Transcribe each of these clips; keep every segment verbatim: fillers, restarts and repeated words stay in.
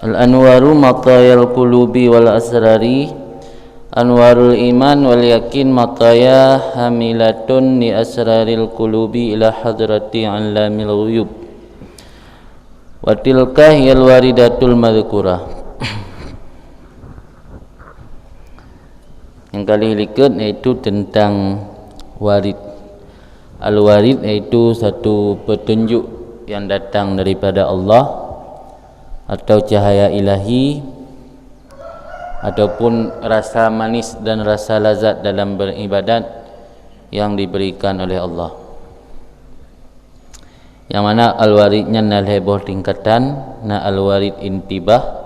Al-anwaru matayal qulubi wal asrari. Anwarul iman wal yakin mataya hamilatun li asraril qulubi ila hadrati allamil ghuyub. Wa tilka hiyal waridatul madhkurah. Yang kali likot yaitu tentang warid. Al-warid yaitu satu petunjuk yang datang daripada Allah atau cahaya ilahi ataupun rasa manis dan rasa lazat dalam beribadat yang diberikan oleh Allah. Yang mana al-warid nyan na lhée boh tingkatan, na al-warid intibah,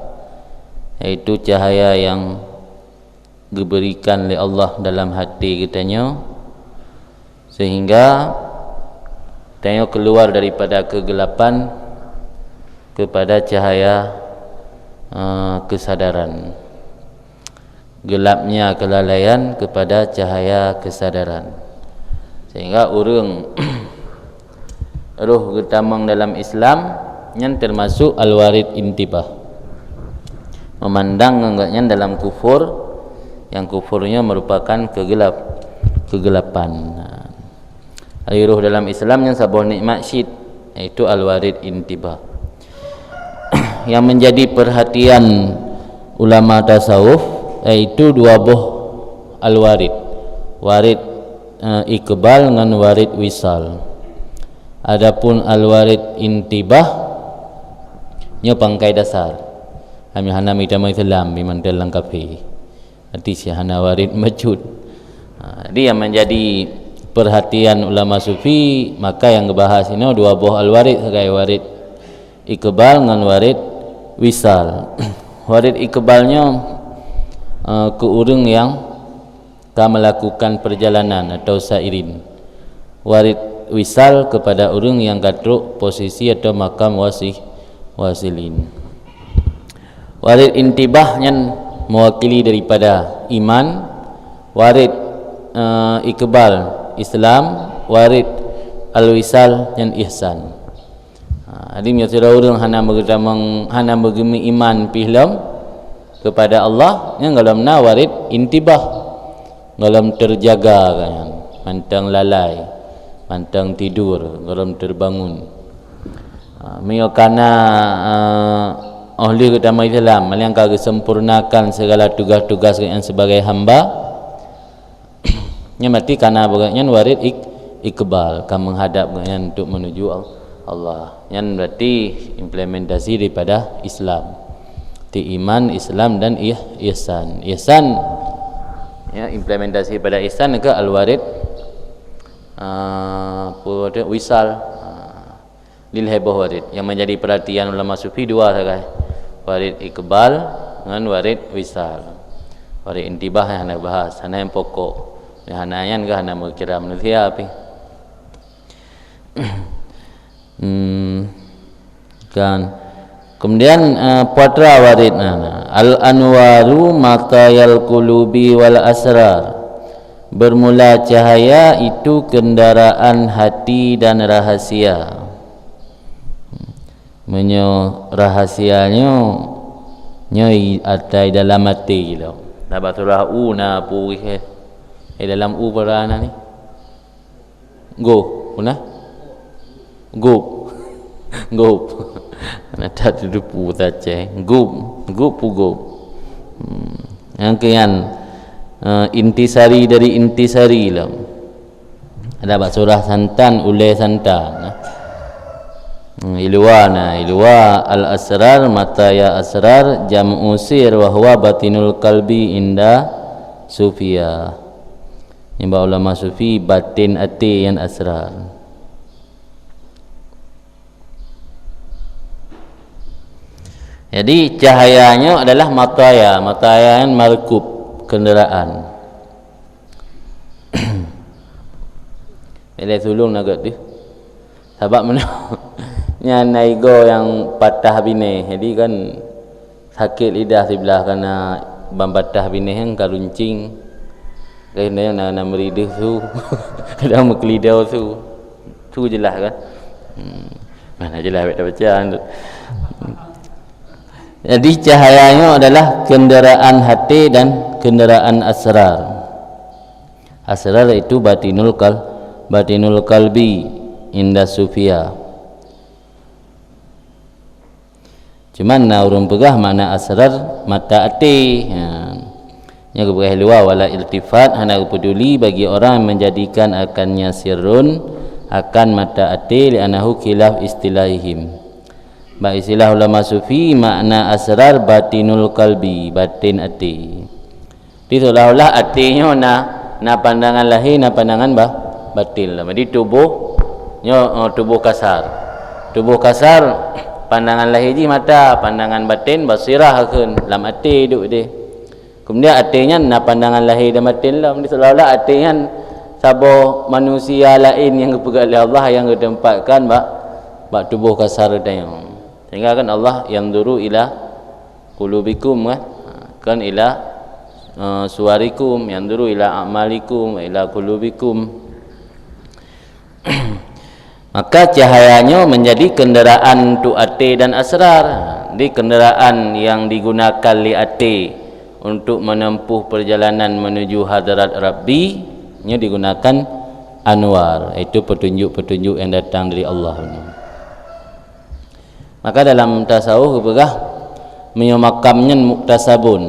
yaitu cahaya yang geuberikan lé Allah dalam hati geutanyoe, sehingga tanyoe keluar daripada kegelapan kepada cahaya, eh, kesadaran. Gelapnya kelalaian kepada cahaya kesadaran. Sehingga ureuëng roh geutamong dalam Islam, nyan termasuk al-warid intibah. Memandang ngon gobnyan dalam kufur, yang kufurnya merupakan kegelap, kegelapan. Nah, roh dalam Islam nyan saboh nikmat syit, yaitu al-warid intibah. Yang menjadi perhatian ulama tasawuf yaitu dua boh al-warid, warid, eh, iqbal ngon warid wisal. Adapun al-warid intibah, nyoe pangkai dasar. Kami hana mita Islam, iman dalam kafé. Arti si hana warid macut. Ha, jadi yang menjadi perhatian ulama sufi, maka yang dibahas inoe dua boh al-warid sagai, warid iqbal ngon warid wisal. Warid iqbal nyoe, eh, keu ureuëng yang ka melakukan perjalanan atau sairin. Warid wisal kepada ureuëng yang ka trok posisi atau makam wasih, wasilin. Warid intibah nyan mewakili daripada iman, warid, eh, iqbal Islam, warid al-wisal nyan ihsan. Ha, jadi meunyoe sidroe ureuëng hana meugeudamong, hana meugeumi iman pih lom kepada Allah, nyan golom na warid intibah, golom terjaga kan, mantong lalai, mantong tidur, golom terbangun. Ha, meunyoe kana, eh, óh lheueh geutamong Islam, malah ka geusempurnakan segala tugas-tugas geuhnyan sebagai hamba, nyan berarti kana bak gobnyan warid ik-, iqbal, ka menghadap gobnyan untuk menuju Al-, Allah. Nyan berarti implementasi daripada Islam. Ti iman, Islam dan ih-, ihsan. Ihsan, ya, implementasi pada ihsan ke al-warid, ah, apa tu, wisal. Ah, Di lhée boh warid. Yang menjadi perhatian ulama sufi dua sagai. Warid iqbal ngon warid wisal. Warid intibah nyang hana bahas, hana nyang pokok. Nyang hana nyan ka hana meukira manusia pih. Hmm, kan. Kemudian, eh, putra warid, nah, nah. Al-anwaru matayal qulubi wal asrar. Bermula cahaya itu kendaraan hati dan rahasia. Meunyoe rahasia nyoe, nyoe i-, atai dalam até lom. Dah bak surah u na pu eh. Eh, dalam u para na ni. Go, puna? Gup. Gup. Na that tudupu tace. Gup, gup pu gup. Hmm. Nyang keu nyan, eh, intisari dari intisari lom. Ada bak surah santan, ulée santan. Hmm, ilwa na, ilwa al-asrar, mataya asrar, jam'u sir, wa huwa batinul qalbi inda sufia. Nibak ulama sufi, batin até nyan asrar. Jadi, cahaya nyoe adalah mataya. Mataya nyan markup kendaraan. Ilée sulung na gét deuh. Sabab meunoe nyan na igoe nyang patah binéh. Jadi kan sakét lidah siblah karena ban patah binéh nyan ka runcing. Kadang na, na meurideuh su. Kadang meukeulidau su. Su jeulaih kan? Hmm. Mana jeulaih awak dah baca tu. Jadi cahaya nyoe adalah kendaraan hati dan kendaraan asrar. Asrar itu batinul qal-, batinul qalbi inda sufia. Cuman na ureuëng peugah makna asrar mata até. Ha. Nyoe geupeugah luwa wala iltifat, hana geupeduli bagi orang yang menjadikan akannya sirrun, akan mata até, li'annahu khilaf istilahihim. Bak istilah ulama sufi, makna asrar batinul qalbi, batin até. Jadi seolah-olah até nyoe na, na pandangan lahé, na pandangan ba-, batin. Jadi tuboh nyoe, eh, tuboh kasar. Tuboh kasar, pandangan lahé jih mata, pandangan batin basirah kheun, lam até duek deh. Kemudian até nyan na pandangan lahé dan batin lom. Jadi seolah-olah até nyan saboh manusia laén nyang geupeugah lé Allah nyang geutempatkan bak, bak tuboh kasar tanyoe. Sehingga kan Allah yanzuru ila qulubikum kan? Ha, kan ila, eh, suwarikum, yanzuru ila a'malikum, ila qulubikum. Maka cahaya nyoe menjadi kendaraan untuk até dan asrar. Jadi kendaraan yang digunakan lé até untuk menempuh perjalanan menuju hadrat Rabbi, nyoe digunakan anwar, iaitu petunjuk-petunjuk yang datang dari Allah. Maka dalam tasawuf geupeugah, meunyoe makam nyan muktasabun,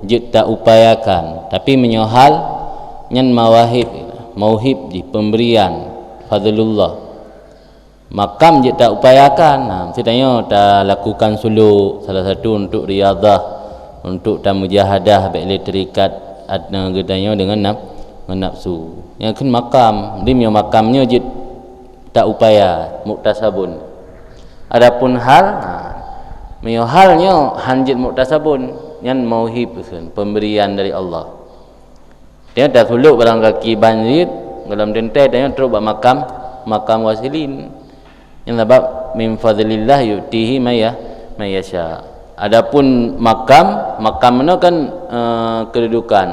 jeuet ta upayakan, tapi meunyoe hal nyan mawahib, mauhib jih, pemberian, fadlullah. Makam jeuet ta upayakan, nah, meusti tanyoe ta lakukan suluk, salah satu untuk riyadah, untuk ta mujahadah bak lé tarikat at-, geutanyoe deungon naf-, ngon nafsu. Nyan kheun makam, jadi meunyoe makam nyoe jeuet ta upaya, muktasabun. Adapun hal, ha, meunyoe hal nyoe han jeuet muktasabun, nyan mauhib kheun, pemberian dari Allah. Tanyoe tasulok barang gaki ban jeuet, gohlom teuntèe tanyoe trok bak makam, makam wasilin. Nyan sabab min fadlillah yu'tihi may ya-, may yasha. Adapun makam, makam nyoe kan, eh, kedudukan.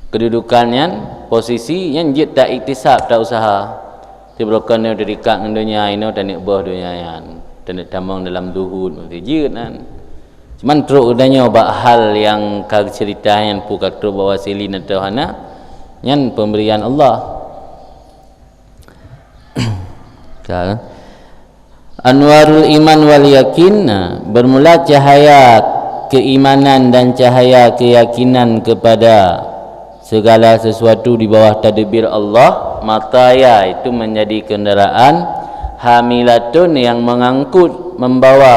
Kedudukan nyan, posisi nyan jeuet ta iktisab, ta usaha. Sibroe keunoe teudikat ngon donya, inoe taneuk boh donya nyan. Taneuk tamong dalam zuhud, meusti jeuet nyan. Cuman trok geutanyoe bak hal nyang ka geuceurita nyan, peue ka trok bak wasilin atau hana, nyan pemberian Allah. Ka. Anwarul iman wal yakin, nah, bermula cahaya keimanan dan cahaya keyakinan kepada segala sesuatu di bawah tadbir Allah, mataya itu menjadi kendaraan, hamilatun yang mengangkut, membawa,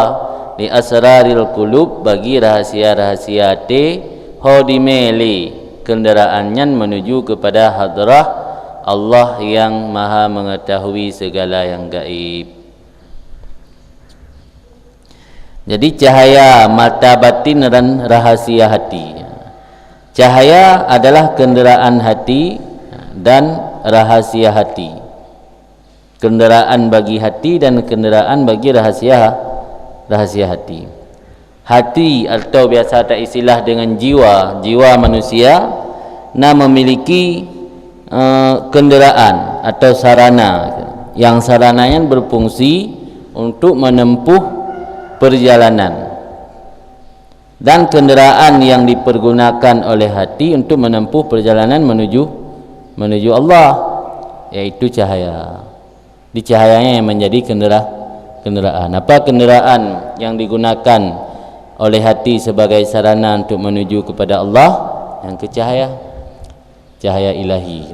li asraril qulub, bagi rahasia-rahasia até, ho dimé lé kendaraan nyan menuju kepada hadrah Allah yang Maha Mengetahui segala yang gaib. Jadi cahaya mata batin dan rahasia hati. Cahaya adalah kendaraan hati dan rahasia hati. Kendaraan bagi hati dan kendaraan bagi rahasia, rahasia hati. Hati atau biasa ta istilah dengan jiwa, jiwa manusia na memiliki, eh, kendaraan atau sarana. Yang sarana nyan berfungsi untuk menempuh perjalanan. Dan kendaraan yang dipergunakan oleh hati untuk menempuh perjalanan menuju, menuju Allah, yaitu cahaya. Di cahayanya yang menjadi kendera-, kendaraan. Apa kendaraan yang digunakan oleh hati sebagai sarana untuk menuju kepada Allah? Yang ke cahaya, cahaya ilahi.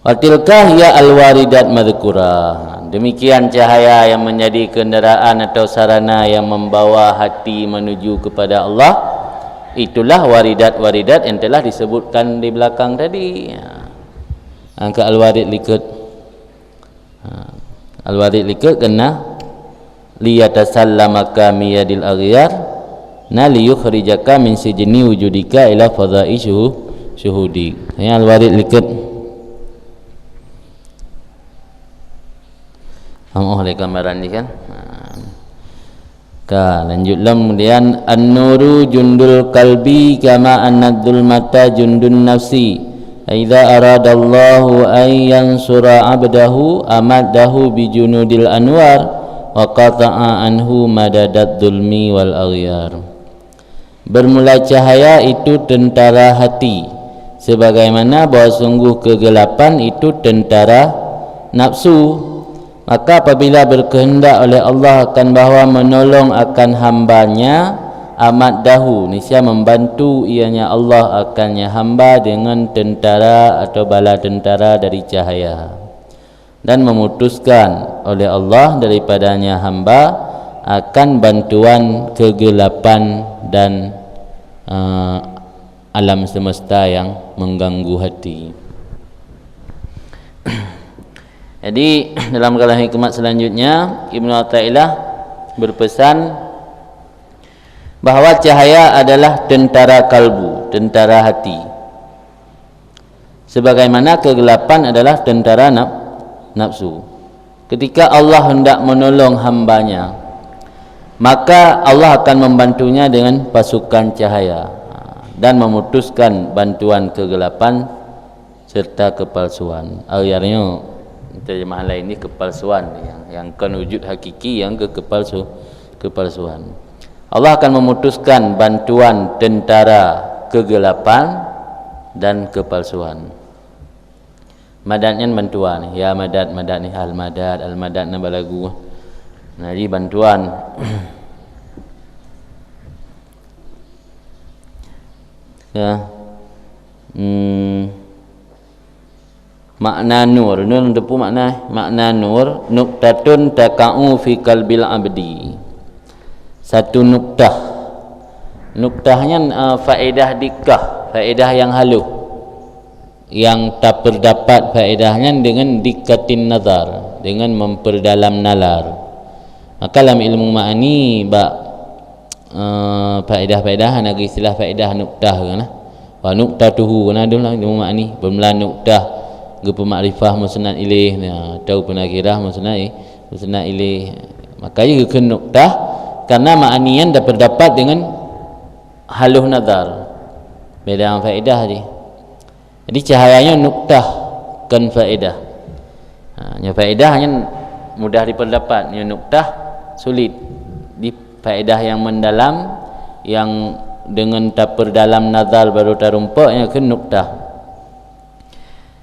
Wa tilka hiya al-waridat madhkurah. Demikian cahaya yang menjadi kendaraan atau sarana yang membawa hati menuju kepada Allah. Itulah waridat-waridat yang telah disebutkan di belakang tadi. Ha. Angka al-warid likot. Ha. Al-warid likot kena liyatasallamaka miyadil aghyar, na liyukhrijaka min sijni wujudika ila fadha'i syuhu-, syuhudi. Nyan al-warid likot. Amoh lé gambaran ni kan. Ha. Ka, lanjut lom kemudian, an-nuru jundul qalbi kama annad-dhulmata jundun nafsi. Idza aradallahu an yansura 'abdahu amaddahu bi junudil anwar, wa qata'a anhu madadadz zulmi wal aghyar. Bermula cahaya itu tentara hati, sebagaimana bahwa sungguh kegelapan itu tentara nafsu. Maka apabila berkehendak oleh Allah akan bahwa menolong akan hamba-Nya, amaddahu, niscaya membantu ianya Allah akannya hamba dengan tentara atau bala tentara dari cahaya, dan memutuskan oleh Allah daripadanya hamba akan bantuan kegelapan dan, eh, alam semesta yang mengganggu hati. Jadi, dalam kalam hikmat selanjutnya, Ibnu Athaillah berpesan bahwa cahaya adalah tentara kalbu, tentara hati, sebagaimana kegelapan adalah tentara naf-, nafsu. Ketika Allah hendak menolong hamba-Nya, maka Allah akan membantunya dengan pasukan cahaya dan memutuskan bantuan kegelapan serta kepalsuan. Ayat nyoe, terjemahan lain ni kepalsuan, yang, yang kon wujud hakiki, yang ke kepalsu-, kepalsuan. Allah akan memutuskan bantuan tentara kegelapan dan kepalsuan. Madad nyan bantuan. Ya madad, madad ni al-madad, al-madad na balagu. Nah, jadi bantuan. Ya. Hmm. Makna nur. Nur teupeue makna? Makna nur, nuktatun taqa'u fi qalbil abdi. Satu nuktah. Nuktah nyan, eh, faedah dikkah, faedah yang halus. Yang tapeurdapat faedah nyan dengan diqqatin nazar, dengan memperdalam nalar. Maka lam ilmu ma'ani bak, eh, faedah-faedah hana geuistilah faedah nuktah ke na. Wa nuktatuhu ke na dum lam ilmu ma'ani. Beumula nuktah geupeumakrifah musnad iléh, na, atau peunakirah musnad i-, musnad iléh. Maka jih geukheun nuktah karena ma'ani nyan tapeurdapat dengan halus nazar. Beda faedah jih. Jadi cahaya nyoe nuktah, kon faedah. Ha, nyoe faedah nyan mudah dipeurdapat, nyoe nuktah sulit. Di faedah yang mendalam, yang dengan tapeurdalam nazar baru tarumpok, nyan kheun nuktah.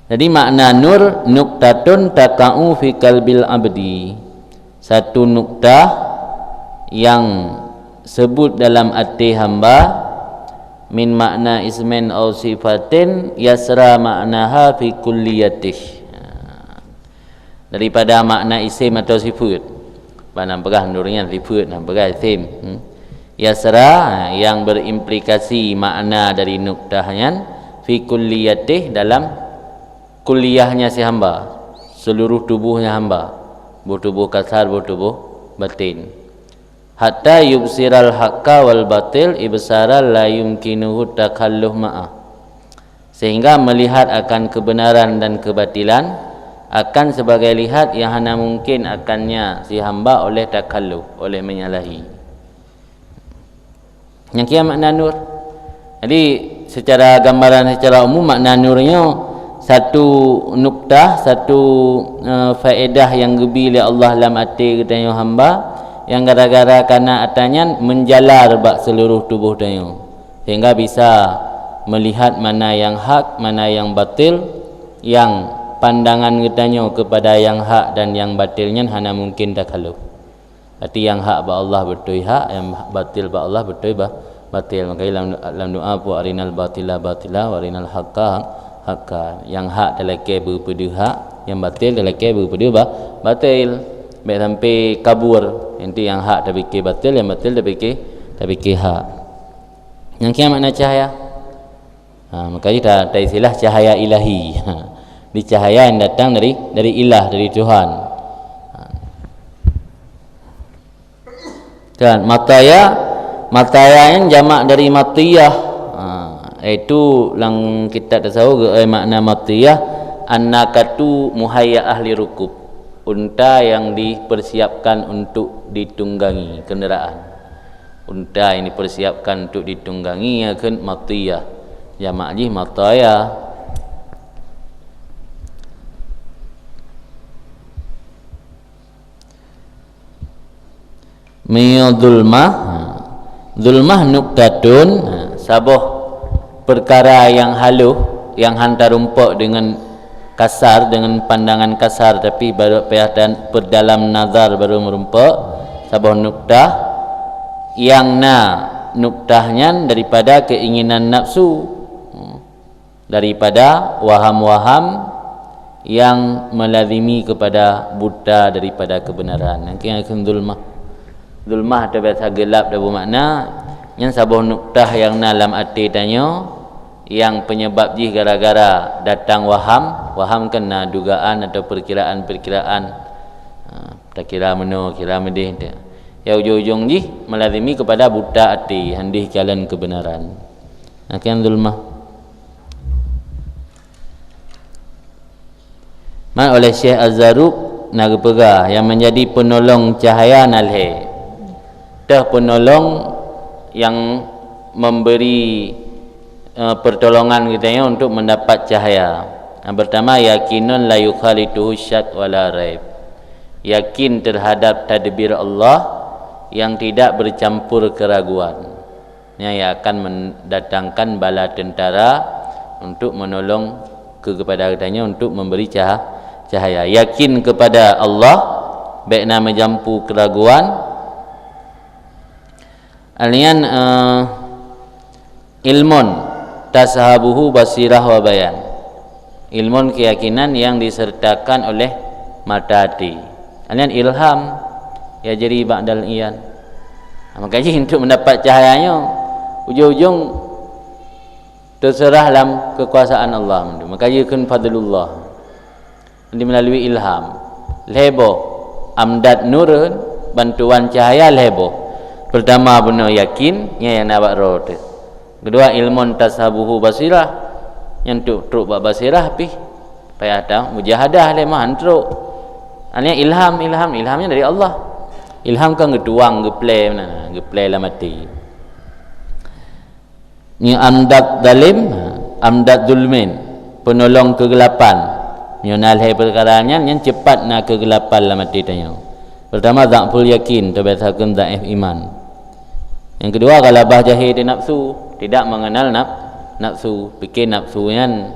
Jadi makna nur, nuktatun taqa'u fi qalbil abdi. Satu nuktah yang sebut dalam até hamba, min makna ismin aw sifatin yasra maknaha fi kulliyatih. Daripada makna isim atau sifat. Bak na peugah nur nyan sifat, na peugah isim. Hmm. Yasra, yang berimplikasi makna dari nuktah nyan fi kulliyatih, dalam kulliyahnya si hamba, seluruh tubuhnya hamba, boh tuboh kasar, boh tuboh batin. Hatta yubsiral haqqa wal batil ibsaran la yumkinuhu takhalluf ma'ah. Sehingga melihat akan kebenaran dan kebatilan akan sebagai lihat yang hana mungkin akannya si hamba oleh takhalluf, oleh menyalahi. Nyang kia makna nur. Jadi, secara gambaran, secara umum, makna nur nyoe satu nuktah, satu, eh, faedah nyang geubi lé Allah lam até geutanyoe hamba, nyang gara-gara kana atra nyan menjalar bak seluruh tuboh tanyoe, sehingga bisa melihat mana nyang hak, mana nyang batil, nyang pandangan geutanyoe kepada nyang hak dan nyang batil nyan hana mungkin takhalluf. Arti nyang hak bak Allah beutôi hak, nyang batil bak Allah beutôi ba-, batil. Maka lam, lam doa pun, "Arinal batila batila, wa arinal haqqa haqqa." Nyang hak talakée beupeudeuh hak, nyang batil talakée beupeudeuh ba-, batil. Bék sampai kabur. Inti nyang hak tapike batil, nyang batil tapike, tapike hak. Nyang kia makna cahya. Ha, maka jih ta-, taistilah cahaya ilahi. Ha, di cahaya yang datang dari, dari ilah, dari Tuhan. Ha. Kan, mataya, mataya nyan jamak dari matiyah. Ha, iaitu lam kitab tasawuf geu-, eh, makna matiyah, annaqatu muhayyaah lirukub. Unta yang dipersiapkan untuk ditunggangi kenderaan. Unta yang dipersiapkan untuk ditunggangi, nyan kheun matiyah. Jamak jih mataya. Meunyoe zulmah, ha, zulmah nuktatun, ha, saboh peukara nyang halôh, nyang han tarumpok deungon kasar, deungon pandangan kasar, tapi baru payah dan peudalam nazar baru meurumpok, saboh nuktah, nyang na nuktah nyan daripada keinginan nafsu. Daripada waham-waham nyang meulazimi keupada buta daripada keubeunaran. Nyang keuh zulmah. Zulmah atau biasa geulab dah beumakna, nyan saboh nuktah nyang na lam até tanyoe, nyang peunyebab jih gara-gara datang waham. Waham kan na dugaan atau peukiraan-peukiraan. Ha, takira meunoe, kira meudeh, tu. Ya, ujong-ujong jih meulazimi keupada buta até, han deh jalan keubeunaran. Nah, keuh zulmah. Man oleh Syekh Az-Zarruq na geupeugah, yang menjadi penolong cahaya na lhée. Teuh penolong yang memberi, eh, pertolongan geutanyoe untuk mendapat cahaya. Yang pertama, yakinun la yukhalituhu syak wala raib. Yakin terhadap tadbir Allah yang tidak bercampur keraguan. Nyan nyang akan mendatangkan bala tentara untuk menolong ke-, kepada geutanyoe untuk memberi caha-, cahaya. Yakin kepada Allah, bék na meujampu keuraguan. Alian, eh, ilmun tashabuhu basirah wa bayan. Ilmun keyakinan yang disertakan oleh mata hati. Alian ilham, yajri ba'dal iyan. Maka jih untuk mendapat cahaya nyoe, ujong-ujong terserah lam kekuasaan Allah. Maka jih kheun fadlullah. Nanti melalui ilham. Lhée boh amdad nur, bantuan cahaya lhée boh. Pertama, bunoe yakin, nyan nyang na bak droe teuh. Kedua, ilmun tashabuhu basirah, nyan trok-trok bak basirah pih. Payah ta mujahadah lé meuhan trok. Hanya ilham, ilham, ilham nyan dari Allah. Ilham kan geutuang, geuplé meunan, geuplé lam até. Nyoe amdad zalim, amdad zulmin, penolong keugelapan. Nyoe na lhée peukara nyan, nyan cepat na keugelapan lam até tanyoe. Pertama, dhaful yakin, atau biasa kheun dhaif iman. Yang kedua, ghalabah jahé di nafsu, tidak mengenal naf-, nafsu. Pikir nafsu nyan,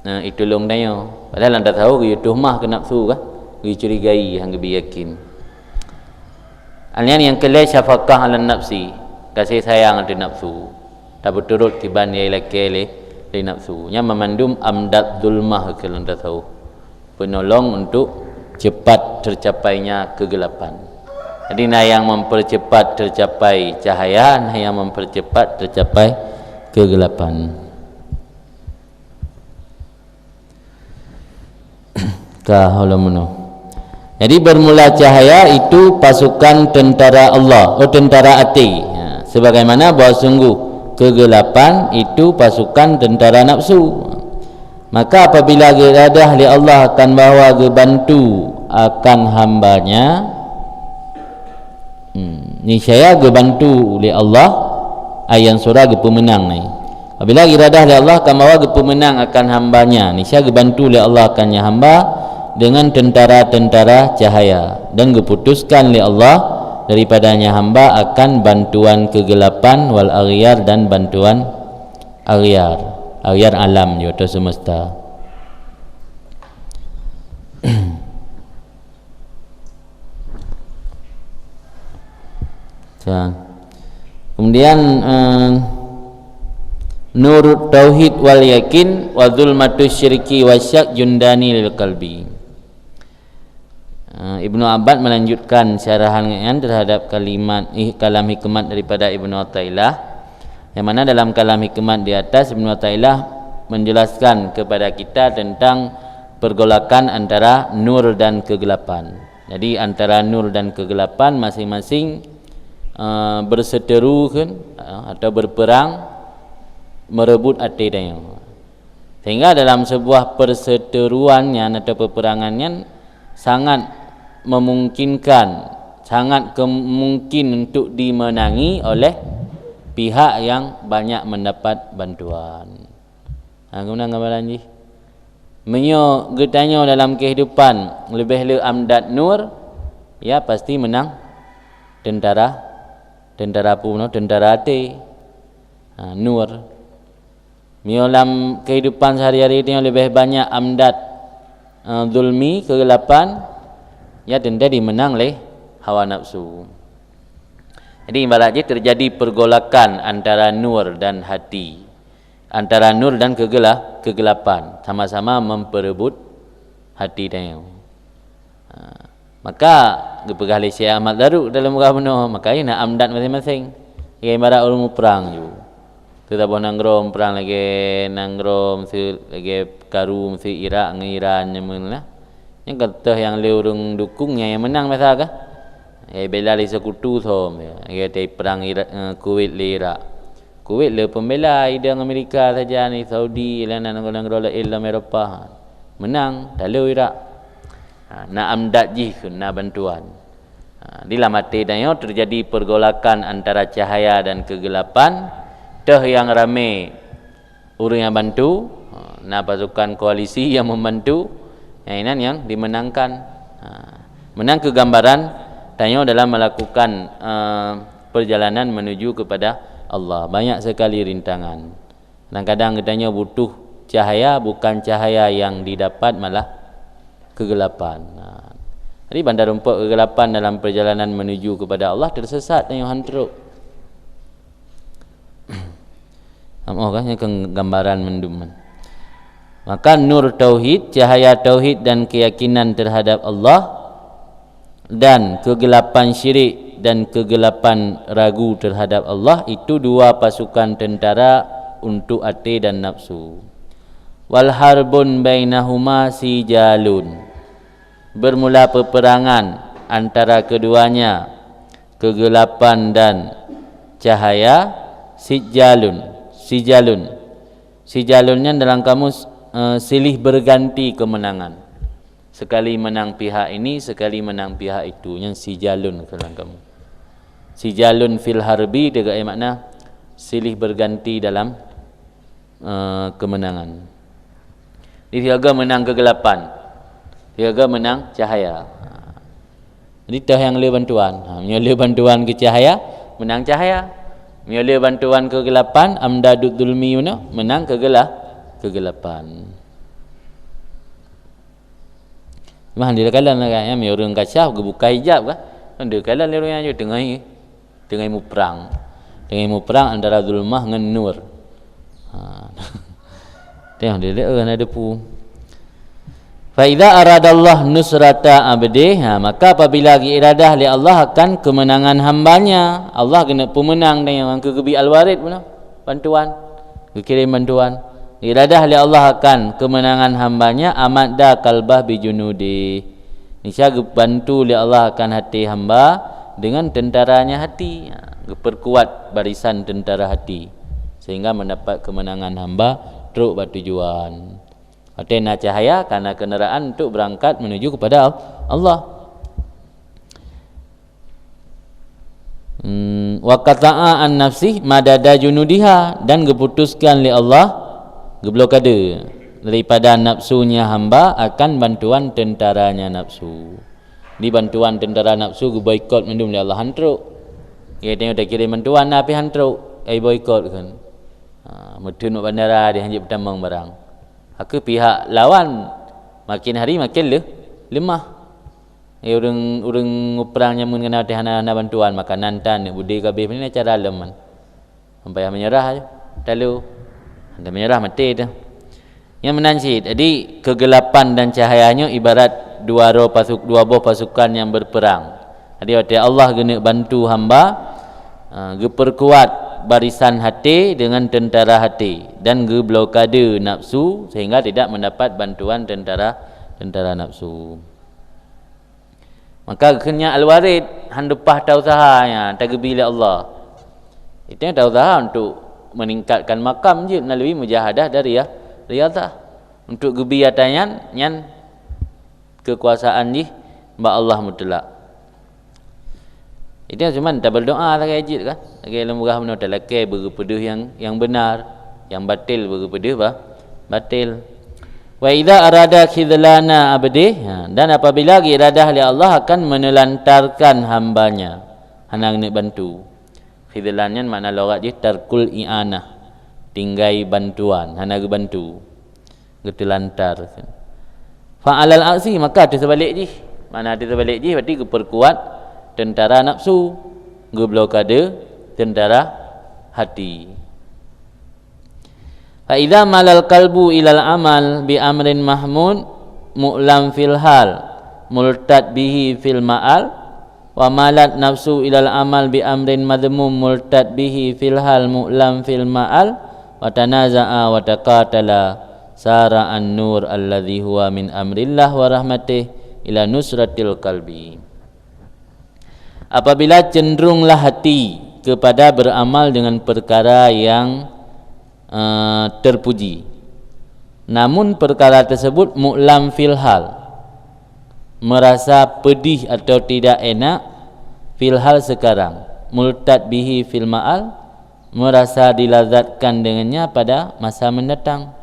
nah, itulông tanyoe. Padahal lam tasawuf geuyue tuhmah keu nafsu kah? Geuyue curigai, han geubi yakin. Alian nyang keulhée syafaqah 'alan nafsi, gaséh sayang ateueh nafsu. Tabeuturot kiban nyang ilakée lé, lé nafsu. Nyan meumandum amdad zulmah keu lam tasawuf. Penolong untuk cepat tercapainya kegelapan. Jadi na nyang mempercepat tercapai cahaya, na nyang mempercepat tercapai kegelapan. Ka, halo meunoe. Jadi, bermula cahaya itu pasukan tentara Allah, oh, tentara até. Ya, sebagaimana bahwa sungguh kegelapan itu pasukan tentara nafsu. Maka apabila geuradah lé Allah akan bahwa geubantu akan hamba-Nya, Hmm, niscaya geubantu lé Allah, ai ansara geupeumeunang nyan. Apabila iradah lé Allah ka bahwa geupeumeunang akan hamba-Nya, niscaya geubantu lé Allah akan nyan hamba dengan tentara-tentara cahaya, dan geuputuskan lé Allah daripada nyan hamba akan bantuan kegelapan wal aghyar dan bantuan aghyar, aghyar alam nyoe atau semesta. Ya. Kemudian, eh, nurut tauhid wal yakin wa zulmatus syirki wasyak jundani lil qalbi. Eh, Ibnu Abbad melanjutkan syarahan nyan terhadap kalimat, ih, kalam hikmat daripada Ibnu Athaillah, yang mana dalam kalam hikmat di atas, Ibnu Athaillah menjelaskan kepada kita tentang pergolakan antara nur dan kegelapan. Jadi, antara nur dan kegelapan masing-masing, eh, berseteru kan, eh, atau berperang merebut até tanyoe. Sehingga dalam sebuah perseteruan nyan atau peperangan nyan sangat memungkinkan, sangat ke-, mungkin untuk dimenangi oleh pihak yang banyak mendapat bantuan. Ha, keunan gambaran jih. Meunyoe geutanyoe dalam kehidupan leubeh le amdad nur, ya pasti menang. teuntara, teuntara peue bunoe, teuntara até. Ha, nur. Meunyoe lam keuhidupan sehari-hari nyoe leubeh banyak amdat, eh, zulmi, keugelapan, ya teuntée dimeunang lé hawa nafsu. Jadi ibarat jih teujadi pergolakan antara nur dan hati, antara nur dan keugela-, keugelapan, sama-sama memperebut hati tanyoe. Ha, maka geupeugah lé Syekh Ahmad Zarruq dalam buku bunoe, maka na amdat maséng-maséng. Ibarat ureuëng muprang ju. Teusaboh nanggroe muprang lagée nanggroe miseue, lagée karu miseue Irak ngon Iran nyan meunan lah. Nyang ka teuh nyang lé ureuëng dukung nyang, nyang meunang biasa kah? Ya, bela lé sekutu som, ya. Lagée teuh perang Irak, eh, Kuwait lé Irak. Kuwait le pembela idong Amerika saja ni, Saudi, dan nanggroe-nanggroe laén lam Eropa. Meunang, talo Irak. Ha, na amdat jih keu na bantuan. Ha, di lam até tanyoe teujadi pergolakan antara cahaya dan keugelapan, teuh nyang ramé ureuëng nyang bantu, ha, na pasukan koalisi nyang membantu, nyang inan nyang dimenangkan. Ha, meunang keu gambaran tanyoe dalam melakukan, eh, perjalanan menuju kepada Allah. Banyak sekali rintangan. Kadang-kadang geutanyoe butuh cahaya, bukan cahaya yang didapat, malah keugelapan. Nah, jadi banda rumpok keugelapan dalam perjalanan menuju kepada Allah, tersesat tanyoe han trok. Amoh kan, nyan kan gambaran mandum kan. Maka nur tauhid, cahaya tauhid dan keyakinan terhadap Allah, dan kegelapan syirik dan kegelapan ragu terhadap Allah, itu dua pasukan tentara untuk até dan nafsu. Wal harbun bainahuma sijalun. Bermula peperangan antara keduanya, kegelapan dan cahaya, sijalun, sijalun. Sijalun nyan dalam kamus, eh, silih berganti kemenangan. Sekali menang pihak ini, sekali menang pihak itu. Nyan sijalun dalam kamus. Sijalun fil harbi, teuga makna silih berganti dalam, eh, kemenangan. Di siaga menang kegelapan, siaga menang cahaya. Jadi teuh nyang le bantuan. Ha, meunyoe le bantuan keu cahaya, menang cahaya. Meunyoe le bantuan kegelapan, amdadud zulmi, meunang kegela-, kegelapan. Mah dia kalon lah kan, ya, ureuëng kasyaf geubuka hijab kan. Dia kalon lé ureuëng nyan teungoh, teungoh muprang. Teungoh muprang antara zulmah ngon nur. Ha. Tengok dia, dia, eh, ada pu. Fa idza aradallah nusrata abdih, ha, maka apabila geiradah lé Allah akan kemenangan hambanya, Allah keuneuk peumeunang dengan keu geubi al-warid bunoe, bantuan, geukirém bantuan. Geiradah lé Allah akan kemenangan hambanya, amadda qalbah bijunudi. Niscaya geubantu lé Allah akan hati hamba dengan tentaranya hati. Ha, geuperkuat barisan tentara hati sehingga mendapat kemenangan hamba trok bak tujuan. Watée na cahaya, kana kenderaan untuk berangkat menuju kepada Allah. Hmm, wa qata'a an nafsih madada junudiha, dan geuputuskan lé Allah, geublokade daripada nafsunya hamba akan bantuan tentaranya nafsu. Di bantuan tentara nafsu geuboikot mandum lé Allah, han trok. Ya, tengok dah kirim bantuan, tapi han trok, ai boikot kan. Ha, meuteun bak bandara dia hanjeuet peutamong barang. Aku pihak lawan makin hari makin le-, lemah. Eh, ureuëng, ureuëng muprang nyan meunyoe hana, hana bantuan makanan tan, budé kabeh, mana cara lom man. Sampai menyerah aja. Talu. Ada menyerah mati tu. Yang menan cit. Jadi kegelapan dan cahayanya ibarat dua roh pasuk-, dua boh pasukan yang berperang. Jadi watée Allah geuneuk bantu hamba, ha, geuperkuat barisan hati dengan tentara hati dan geublokade nafsu sehingga tidak mendapat bantuan tentara, tentara nafsu. Maka keu nyan al-warid han leupah tausaha nyan tageubi lé Allah. Itu tausaha untuk meningkatkan makam jeuet melalui mujahadah dan riya-, riyadhah. Untuk geubi ata nyan, nyan kekuasaan jih bak Allah mutlak. Itu cuma taberdoa sagai jeuet kan? Lagée lôn peugah bunoe talakée beugeupeuduh yang, yang benar, yang batil beugeupeuduh ba-, batil. Wa idza arada khidlana abdih, ha, dan apabila geiradah lé Allah akan menelantarkan hambanya. hana geuneuk bantu. Khidhlan nyan makna lughat jih tarkul i'anah, tinggai bantuan, hana geubantu, geuteulantar. Fa'alal aksi, maka teuseubalek jih. Makna teuseubalek jih berarti geupeurkuat teuntara nafsu, geublokade teuntara hati. Fa idza malal qalbu ilal amal bi amrin mahmud mu'lam fil hal, multad bihi fil ma'al, wa malat nafsu ilal amal bi amrin madhmum, multad bihi fil hal, mu'lam fil ma'al, wa tanaza'a wa taqatala, sara an-nur alladzi huwa min amrillah wa rahmatih ila nusratil qalbi. Apabila cenderunglah hati kepada beramal dengan perkara yang, eh, terpuji, namun perkara tersebut mu'lam fil hal, merasa pedih atau tidak enak fil hal sekarang, multad bihi fil ma'al, merasa dilazatkan dengannya pada masa mendatang.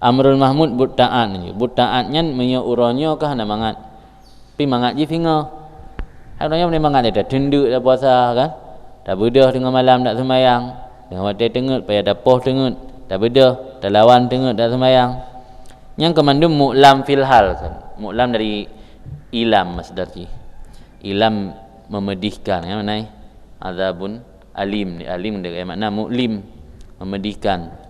Amrul mahmud buet taat nyoe. Buet taat nyan meunyoe uroe nyoe ka hana mangat, pi mangat jih singoh. Hai uroe nyoe mangat, tateundeuk tapuasa kan, tabeudôh teungoh malam dak seumayang, teungoh watèe teungeut payah tapoh teungeut, tabeudôh, talawan teungeut dak seumayang. Nyang keumandum mu'lam fil hal kan. Mu'lam dari ilam masdar jih. Ilam memedihkan, ya, makna azabun alim. Alim dengan makna mu'lim, memedihkan.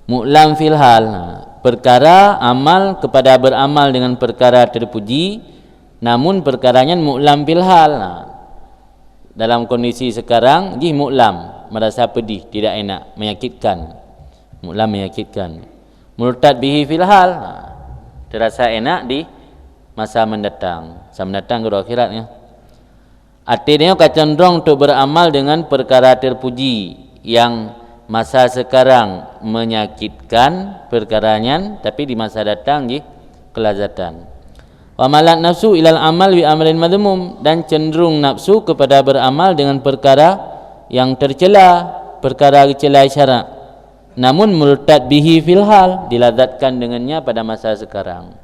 Mu'lam fil hal, ha, perkara amal kepada beramal dengan perkara terpuji, namun perkara nyan mu'lam fil hal. Ha, dalam kondisi sekarang jih mu'lam, merasa pedih, tidak enak, menyakitkan. Mu'lam menyakitkan. Multad bihi fil hal, ha, terasa enak di masa mendatang. Masa mendatang keudroe akhirat, ya. Até nyoe ka condrong untuk beramal dengan perkara terpuji yang masa sekarang menyakitkan perkara nyan, tapi di masa datang jih kelazatan. Wa malat nafsu ilal amal bi amrin madhmum, dan cenderung nafsu kepada beramal dengan perkara yang tercela, perkara geucela syarak. Namun multad bihi fil hal, dilazatkan dengannya pada masa sekarang.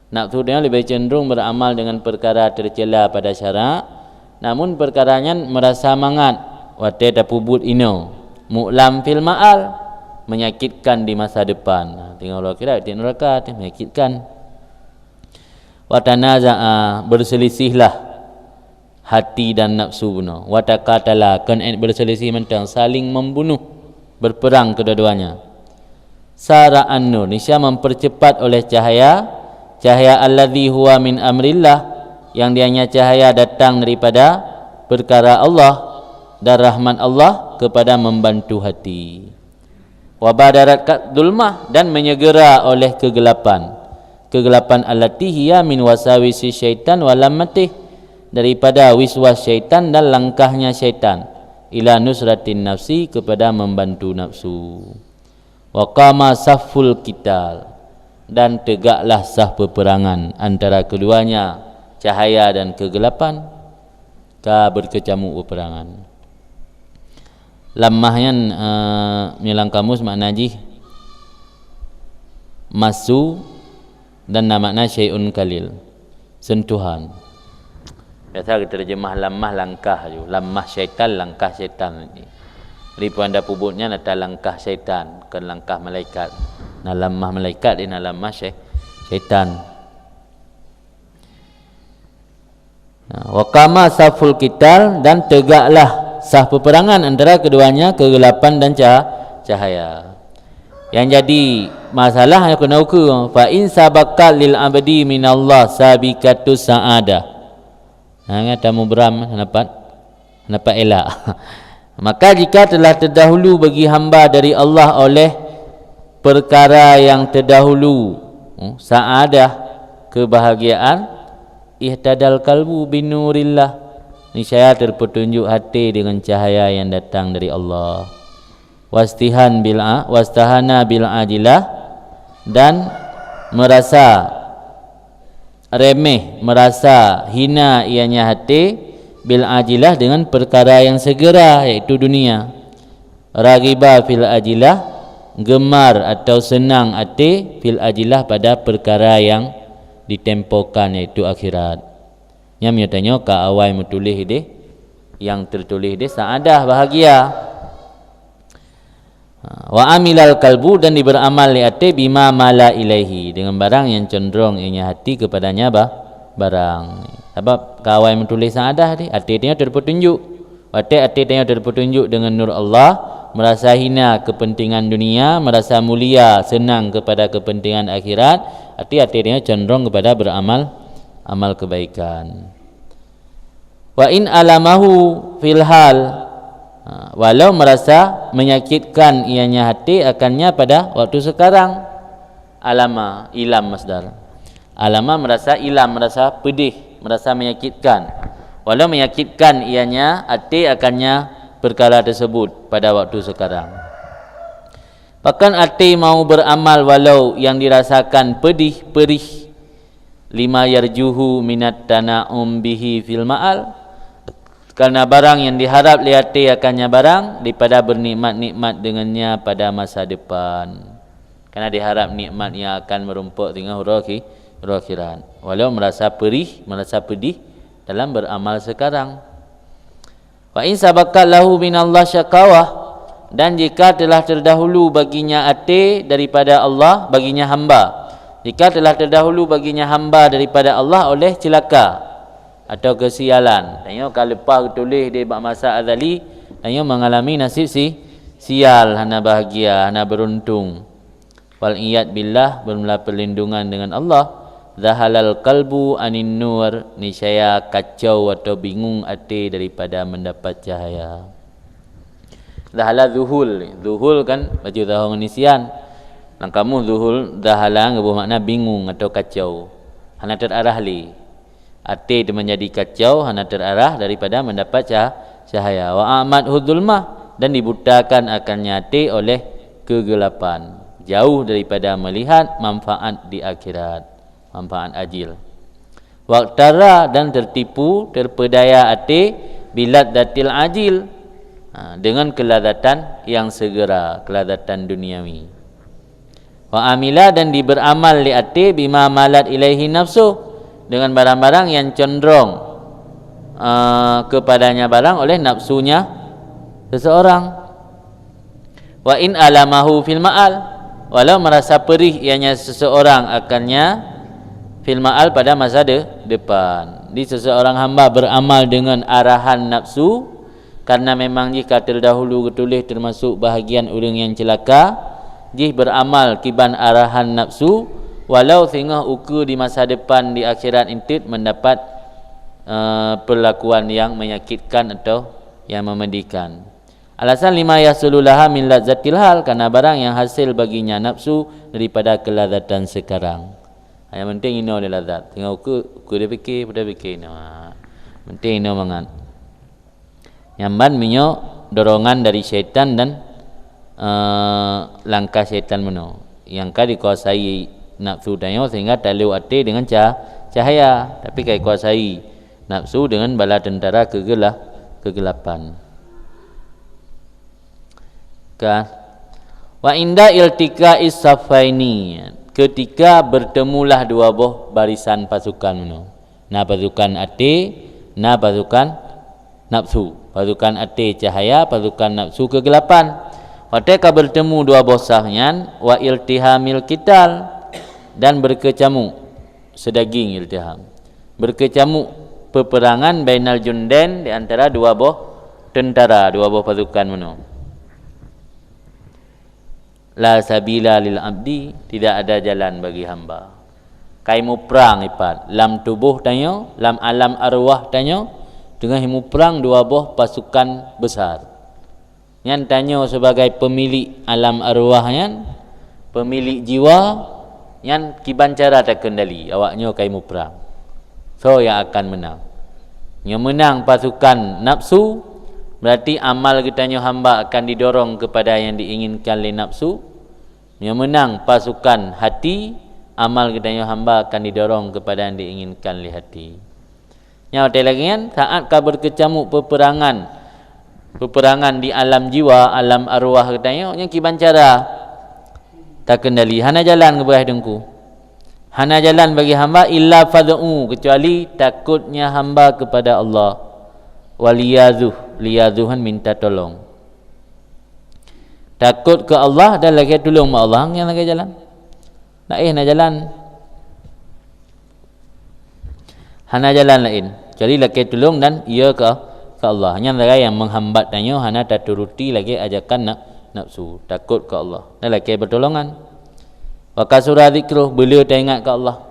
Nafsu nyoe leubeh cenderung beramal dengan perkara tercela pada syarak, namun perkara nyan merasa mangat watèe tapeubuet inoe, mu'lam fil ma'al, menyakitkan di masa depan. Nah, teungoh uroe akhirat, di neraka, menyakitkan. Wa tanaza'a, berselisihlah hati dan nafsu bunoe. Wa taqatala, kon èt berselisih mantong, saling membunuh, berperang kedua-duanya. Sara an-nur, niscaya mempercepat oleh cahaya, cahaya alladzi huwa min amrillah, yang dianya cahaya datang daripada perkara Allah dan rahmat Allah kepada membantu hati. Wa badarat ka-, zulmah, dan menyegera oleh kegelapan. Kegelapan allati hiya min wasawisi syaitan wa lammatih, daripada wiswas syaitan dan langkahnya syaitan, ila nusratin nafsi, kepada membantu nafsu. Wa qama safful qital, dan tegaklah saf peperangan antara keduanya, cahaya dan kegelapan. Ka berkecamuk peperangan. Lammah nyan, eh, meunyoe lam kamus makna jih massu dan na makna syai'un qalil, sentuhan. Biasa geuteurjeumah lammah langkah ju, lammah syaitan, langkah syaitan. Ripuan da peubuet nyan ata langkah syaitan, kon langkah malaikat. Na lammah malaikat, na lammah syai-, syaitan. Nah, wa qama saful qital, dan tegaklah saf peperangan antara keduanya, kegelapan dan ca-, cahaya. Yang jadi masalah nyang keuneuk ukeue, fa in sabaqat lil abdi minallah sabiqatus sa'adah. Ha, nyan tamubram, hana pat, hana pat elak. Maka jika telah terdahulu bagi hamba dari Allah oleh perkara yang terdahulu, hmm, sa'adah, kebahagiaan, ihtadal qalbu binurillah, niscaya terpetunjuk hati dengan cahaya yang datang dari Allah. Wastihan bil a-, wastahana bil ajilah, dan merasa remeh, merasa hina ianya hati, bil ajilah, dengan perkara yang segera, yaitu dunia. Raghiba fil ajilah, gemar atau senang hati, fil ajilah, pada perkara yang ditempokan, yaitu akhirat. Nyan meunyoe tanyoe ka awai meutuléh idéh, nyang teutuléh idéh sa'adah, bahagia. Ha, wa amilal qalbu, dan diberamal lé até, bima mala ilaihi, dengan barang nyang condrong ianya hati kepadanya ba-, barang. Sabab ka awai meutuléh sa'adah deh, até tanyoe teupeutunjuk. Watée até tanyoe teupeutunjuk dengan nur Allah, merasa hina kepentingan dunia, merasa mulia, senang kepada kepentingan akhirat, até, até tanyoe condrong kepada beramal amal kebaikan. Wa in alamahu fil hal, ha, walau merasa menyakitkan ianya hati akannya pada waktu sekarang. Alama, ilam masdar. Alama merasa ilam, merasa pedih, merasa menyakitkan. Walau menyakitkan ianya hati akannya perkara tersebut pada waktu sekarang. Bahkan até mau beramal walau yang dirasakan pedih, perih, lima yarjuhu minat tana'um bihi fil ma'al, karena barang yang diharap lé até akannya barang daripada bernikmat-nikmat dengannya pada masa depan. Karena diharap nikmat yang akan merumpok singoh uroe khi-, uroe akhirat. Walau merasa perih, merasa pedih dalam beramal sekarang. Wa in sabaqat lahu minallah syakawah, dan jika telah terdahulu baginya até daripada Allah, baginya hamba, jika telah terdahulu baginya hamba daripada Allah oleh celaka atau kesialan. Tanyoe ka leupah geutuléh di bak masa azali, tanyoe mengalami nasib si-, sial, hana bahagia, hana beruntung. Wal iyad billah, bermula perlindungan dengan Allah. Zahalal qalbu anin nur, niscaya kacau atau bingung até daripada mendapat cahaya. Zahala zuhul, zuhul kan baju zahong nisian. Nang kamu zuhul, zahala geuboh makna bingung atau kacau. Hana terarah lé. Até teuma jadi kacau, hana terarah daripada mendapat cah-, cahaya. Wa amat hudulmah, dan dibutakan akannya até oleh kegelapan, jauh daripada melihat manfaat di akhirat, manfaat ajil. Waktara, dan tertipu, terpedaya até biladzatil ajil, ha, dengan kelazatan yang segera, kelazatan duniawi. Wa amila, dan diberamal lé até, bima malat ilaihi nafsu, dengan barang-barang yang condrong, eh, kepadanya barang oleh nafsunya seseorang. Wa in alamahu fil ma'al, walau merasa perih ianya seseorang akannya fil ma'al pada masa de-, depan. Di seseorang hamba beramal dengan arahan nafsu, karena memang jih ka terdahulu geutuléh termasuk bahagian ureuëng nyang ceulaka, jih beramal kiban arahan nafsu, walau singoh ukeue di masa depan di akhirat enteuk mendapat, eh, perlakuan yang menyakitkan atau yang memedihkan. Alasan lima yahsulu laha min lazzatil hal, karena barang yang hasil baginya nafsu daripada kelazatan sekarang. Yang penting inoe di lazat. Tengah ukeue, ukeue dia fikir, dia fikir inoe. Penting inoe mangat. Nyang ban meunyoe dorongan dari syaitan dan, eh, langkah syaitan meunoe nyang ka dikuasai nafsu tanyoe sehingga taleuek até dengan ca-, cahaya, tapi ka dikuasai nafsu dengan bala tentara kegela-, kegelapan. Ka. Wa inda iltika isafaini, ketika bertemulah dua boh barisan pasukan meunoe. Na pasukan até, na pasukan nafsu. Pasukan até cahaya, pasukan nafsu kegelapan. Watée ka bertemu dua boh saf nyan, wa iltihamil kital, dan berkecamuk, sedaging iltiham. Berkecamuk peperangan bainal junden, di antara dua boh tentara, dua boh pasukan meunoe. La sabila lil abdi, tidak ada jalan bagi hamba. Kai muprang ipat lam tuboh tanyoe, lam alam arwah tanyoe, teungoh muprang dua boh pasukan besar. Nyan tanyoe sebagai pemilik alam arwah nyan, pemilik jiwa nyan, kiban cara takendali awak nyoe kai muprang. Soe nyang akan meunang? Nyoe meunang pasukan nafsu, berarti amal geutanyoe hamba akan didorong kepada yang diinginkan lé nafsu. Nyoe meunang pasukan hati, amal geutanyoe hamba akan didorong kepada yang diinginkan lé hati. Nyoe watée lagée nyan, saat ka berkecamuk peperangan, peperangan di alam jiwa, alam arwah geutanyoe, nyoe kiban cara takendali, hana jalan geubeurah teungku. Hana jalan bagi hamba illa fad'u, kecuali takutnya hamba kepada Allah. Waliyazuh, liyazuhan minta tolong. Takut ke Allah dan lakée tulông bak Allah, nyan lagée jalan. Laén hana jalan. Hana jalan laén, kecuali lakée tulông dan iya ke, ke Allah. Nyan lagée nyang menghambat tanyoe hana taturuti lagée ajakan na-, nafsu, takut ke Allah. Dan lakée pertolongan. Wa kasura dzikruh, beuleu taingat ke Allah.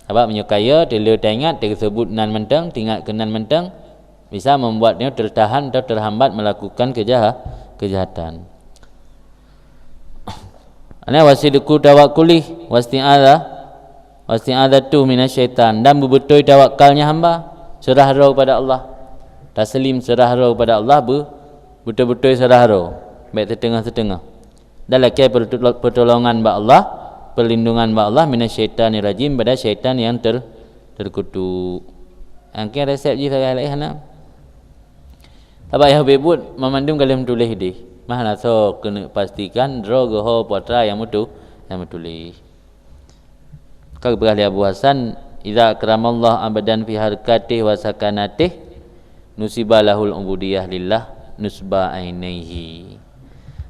Sabab meunyoe kaya, teuleu taingat, teuseubut nan mantong, tingat keu nan mantong, bisa membuat nyoe tertahan atau terhambat melakukan kejaha-, kejahatan. Ana wasidku tawakkulih, wasti'adzah, wasti'adzatu minasyaitan, dan beubeutôi tawakalnya hamba, seurah droe kepada Allah. Taslim seurah droe kepada Allah, beu-, beutôi-beutôi seurah droe, bék siteungoh-siteungoh. Dan lakée pertu-, pertolongan bak Allah, perlindungan bak Allah, minasyaitanir rajim, pada syaitan yang ter-, terkutuk. Angkée resep jih sagai laén hana. Sabab yah bebut mamandum ka lheueh tuléh deh. Mah na soe keuneuk pastikan droe geuho putra nyang meutu-, nyang meutuléh. Ka geupeugah lé Abu Hasan, "Idza akramallahu abdan fi harkatih wa sakanatih, nusiba lahul ubudiyah lillah nusba ainaihi."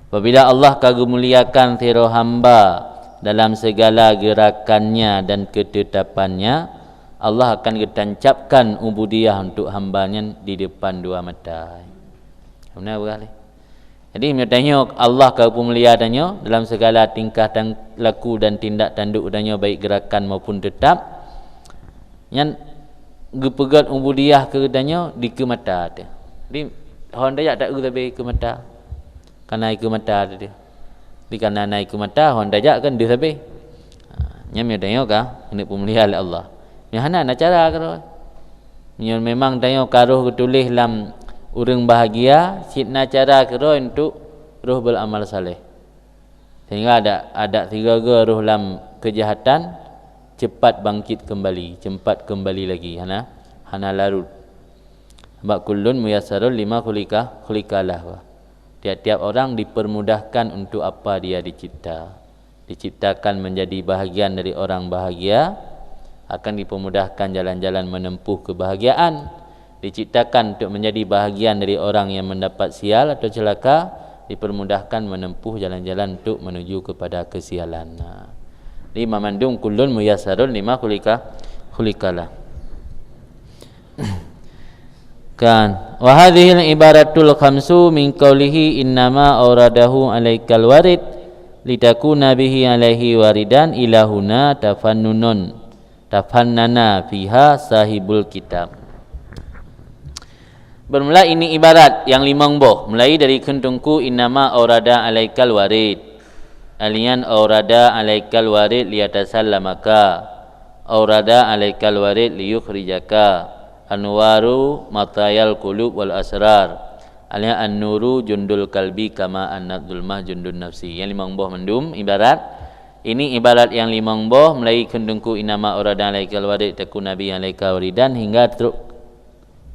Apabila Allah ka geumuliakan sidroe hamba dalam segala gerakannya dan ketetapannya, Allah akan geutancapkan ubudiyah untuk hamba nyan di depan dua mata. Beuna beurah lé. Jadi, meunyoe tanyoe Allah ka geupeumulia tanyoe dalam segala tingkah tan-, laku dan tindak tanduk tanyoe, baik gerakan maupun teutap, nyan geupeugét ubudiyah keu tanyoe dikeue mata teuh. Jadi, hon tajak taeu sabe keue mata. Kana keue mata teuh. Jadi, kana na keue mata, hon tajak kan deuh sabe. Ha, nyan meunyoe tanyoe ka keuneuk peumulia lé Allah. Nyoe hana na cara keudroe. Meunyoe memang tanyoe ka roh geutuléh lam ureuëng bahagia, cit na cara keudroe untuk roh beramal saleh. Sehingga adak, adak sigoe-goe roh lam keujahatan, cepat bangkit keumbali, cepat keumbali lagi, hana, hana larot. Sabab kullun muyassarun lima khuliqa, khuliqa lah. Tiap-tiap orang dipermudahkan untuk apa dia dicipta. Diciptakan menjadi bahagian dari orang bahagia, akan dipermudahkan jalan-jalan menempuh kebahagiaan. Diciptakan untuk menjadi bahagian dari orang yang mendapat sial atau celaka, dipermudahkan menempuh jalan-jalan untuk menuju kepada kesialan. Nah, lima mandum kullun muyassarun lima khuliqa, khuliqa lah. Kan, wa hadhil ibaratul khamsu min qaulihi innama auradahu alaikal warid litakuna bihi alaihi waridan ilahuna tafannunun, tafannana fiha sahibul kitab. Bermula ini ibarat yang limong boh, mulai dari kheun teungku innama aurada alaikal warid. Alian aurada alaikal warid liyatasallamaka. Aurada alaikal warid liyukhrijaka. Anwaru matayal qulub wal asrar. Alian an-nuru jundul kalbi kama annat zulmah jundun nafsi. Yang limong boh mandum ibarat. Ini ibarat yang limong boh, mulai kheun teungku innama aurada alaikal warid takuna bihi alaika waridan hingga trok,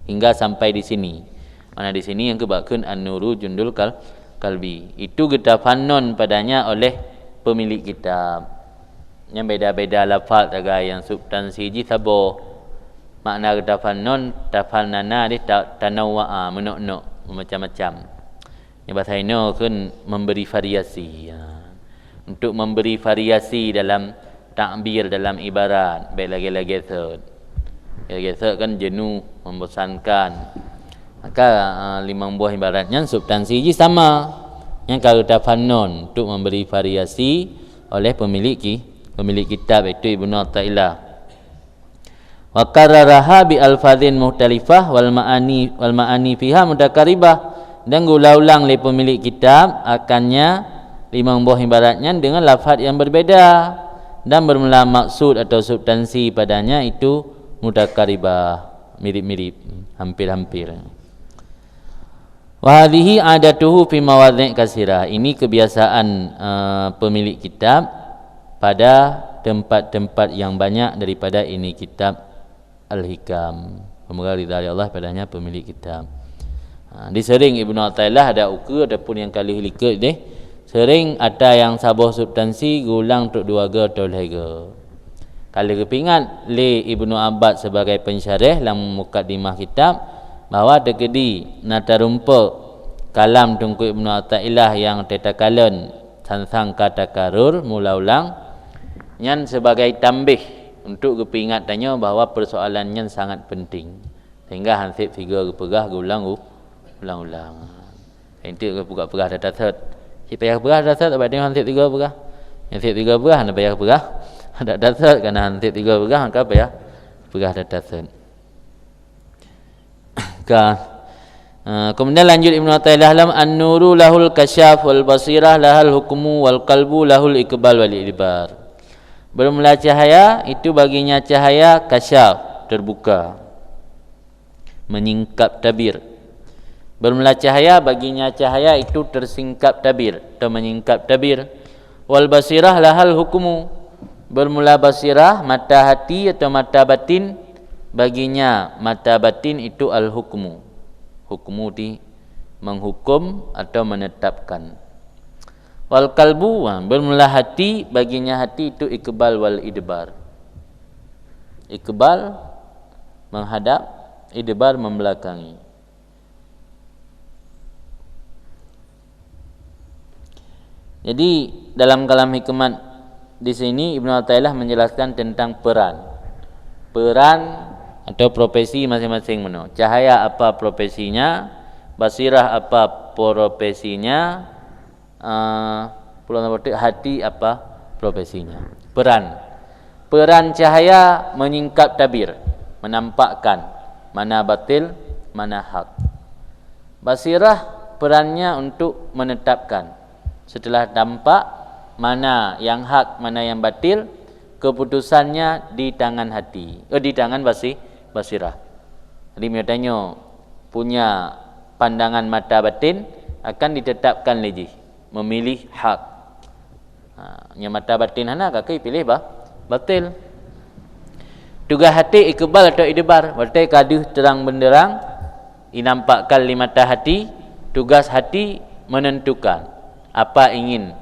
hingga sampai di sini. Mana di sini yang keubah kheun an-nuru jundul kal-, kalbi. Itu geutafannon padanya oleh pemilik kitab. Nyang beda-beda lafaz sagai, nyang substansi jih saboh. Makna geutafannon, tafannana deh ta-, tanawwa'a, meunok-nok, macam-macam. Nyang bahasa inoe kheun memberi variasi. Ya. Untuk memberi variasi dalam takbir, dalam ibarat, baik lagée-lagée sot. Lagée sot kan jenuh, membosankan. Maka, ah, limong boh ibarat nyan substansi jih sama. Nyang ka geutafannon untuk memberi variasi oleh pemilik ki-, pemilik kitab, iaitu Ibnu Athaillah. Wa karraraha bi alfazin mukhtalifah wal ma'ani, wal ma'ani fiha mutakaribah, dan geuulang-ulang lé pemilik kitab akannya limong boh ibarat nyan dengan lafaz yang berbeda dan bermula maksud atau substansi padanya itu mutakaribah, mirip-mirip, hampir-hampir. Wa hadhihi adatuhu fi mawadhi' katsirah. Ini kebiasaan, eh, pemilik kitab pada tempat-tempat yang banyak daripada ini kitab Al-Hikam. Pemeugah ridha dari Allah padanya pemilik kitab. Ha, di sering Ibnu Athaillah ada ukeue ataupun nyang ka lheueh likot deh. Sering ata nyang saboh substansi geuulang trok dua go atau lhée go. Ka lheueh geupeuingat lé Ibnu Abbad sebagai pensyarah lam mukadimah kitab, bahwa teukeudi na tarumpok kalam Teungku Ibnu Athaillah nyang teutakalen sang-sang ka takaror meulang-ulang, nyan sebagai tambih untuk geupeuingat tanyoe bahwa persoalan nyan sangat penting, sehingga hanseb sigoe geupeugah geuulang-u-, ulang-ulang. Inti geupeugah-peugah that-that sot. Cit payah peugah that-that sot, abang nyoe hanseb sigoe peugah. Hanseb sigoe peugah, hana payah peugah that-that sot, karena hanseb sigoe peugah, maka payah peugah that-that sot. Ka. Eh, kemudian lanjut Ibnu Athaillah lam, "An-nuru lahul kasyaf wal basirah lahal hukmu wal qalbu lahul iqbal wal idbar." Bermula cahaya, itu baginya cahaya kasyaf, terbuka, menyingkap tabir. Bermula cahaya, baginya cahaya itu tersingkap tabir atau menyingkap tabir. Wal basirah lahal hukmu. Bermula basirah, mata hati atau mata batin, baginya mata batin itu al-hukmu. Hukmu di menghukum atau menetapkan. Wal qalbu, ha, bermula hati, baginya hati itu iqbal wal idbar. Iqbal menghadap, idbar membelakangi. Jadi, dalam kalam hikmat di sini, Ibnu Athaillah menjelaskan tentang peran. Peran atau profesi masing-masing meunoe. Cahaya apa profesinya, basirah apa profesinya, eh, pulang hati apa profesinya. Peran. Peran cahaya menyingkap tabir, menampakkan mana batil, mana hak. Basirah perannya untuk menetapkan. Setelah tampak mana yang hak, mana yang batil, keputusannya di tangan hati, eh, di tangan basi-, basirah. Jadi, meunyoe tanyoe punya pandangan mata batin, akan ditetapkan lé jih memilih hak. Ha, nyang mata batin hana, ka keuh piléh ba-, batil. Tugas hati iqbal atau idbar, watée ka deuh terang benderang, inampakkan lé mata hati, tugas hati menentukan apa ingin,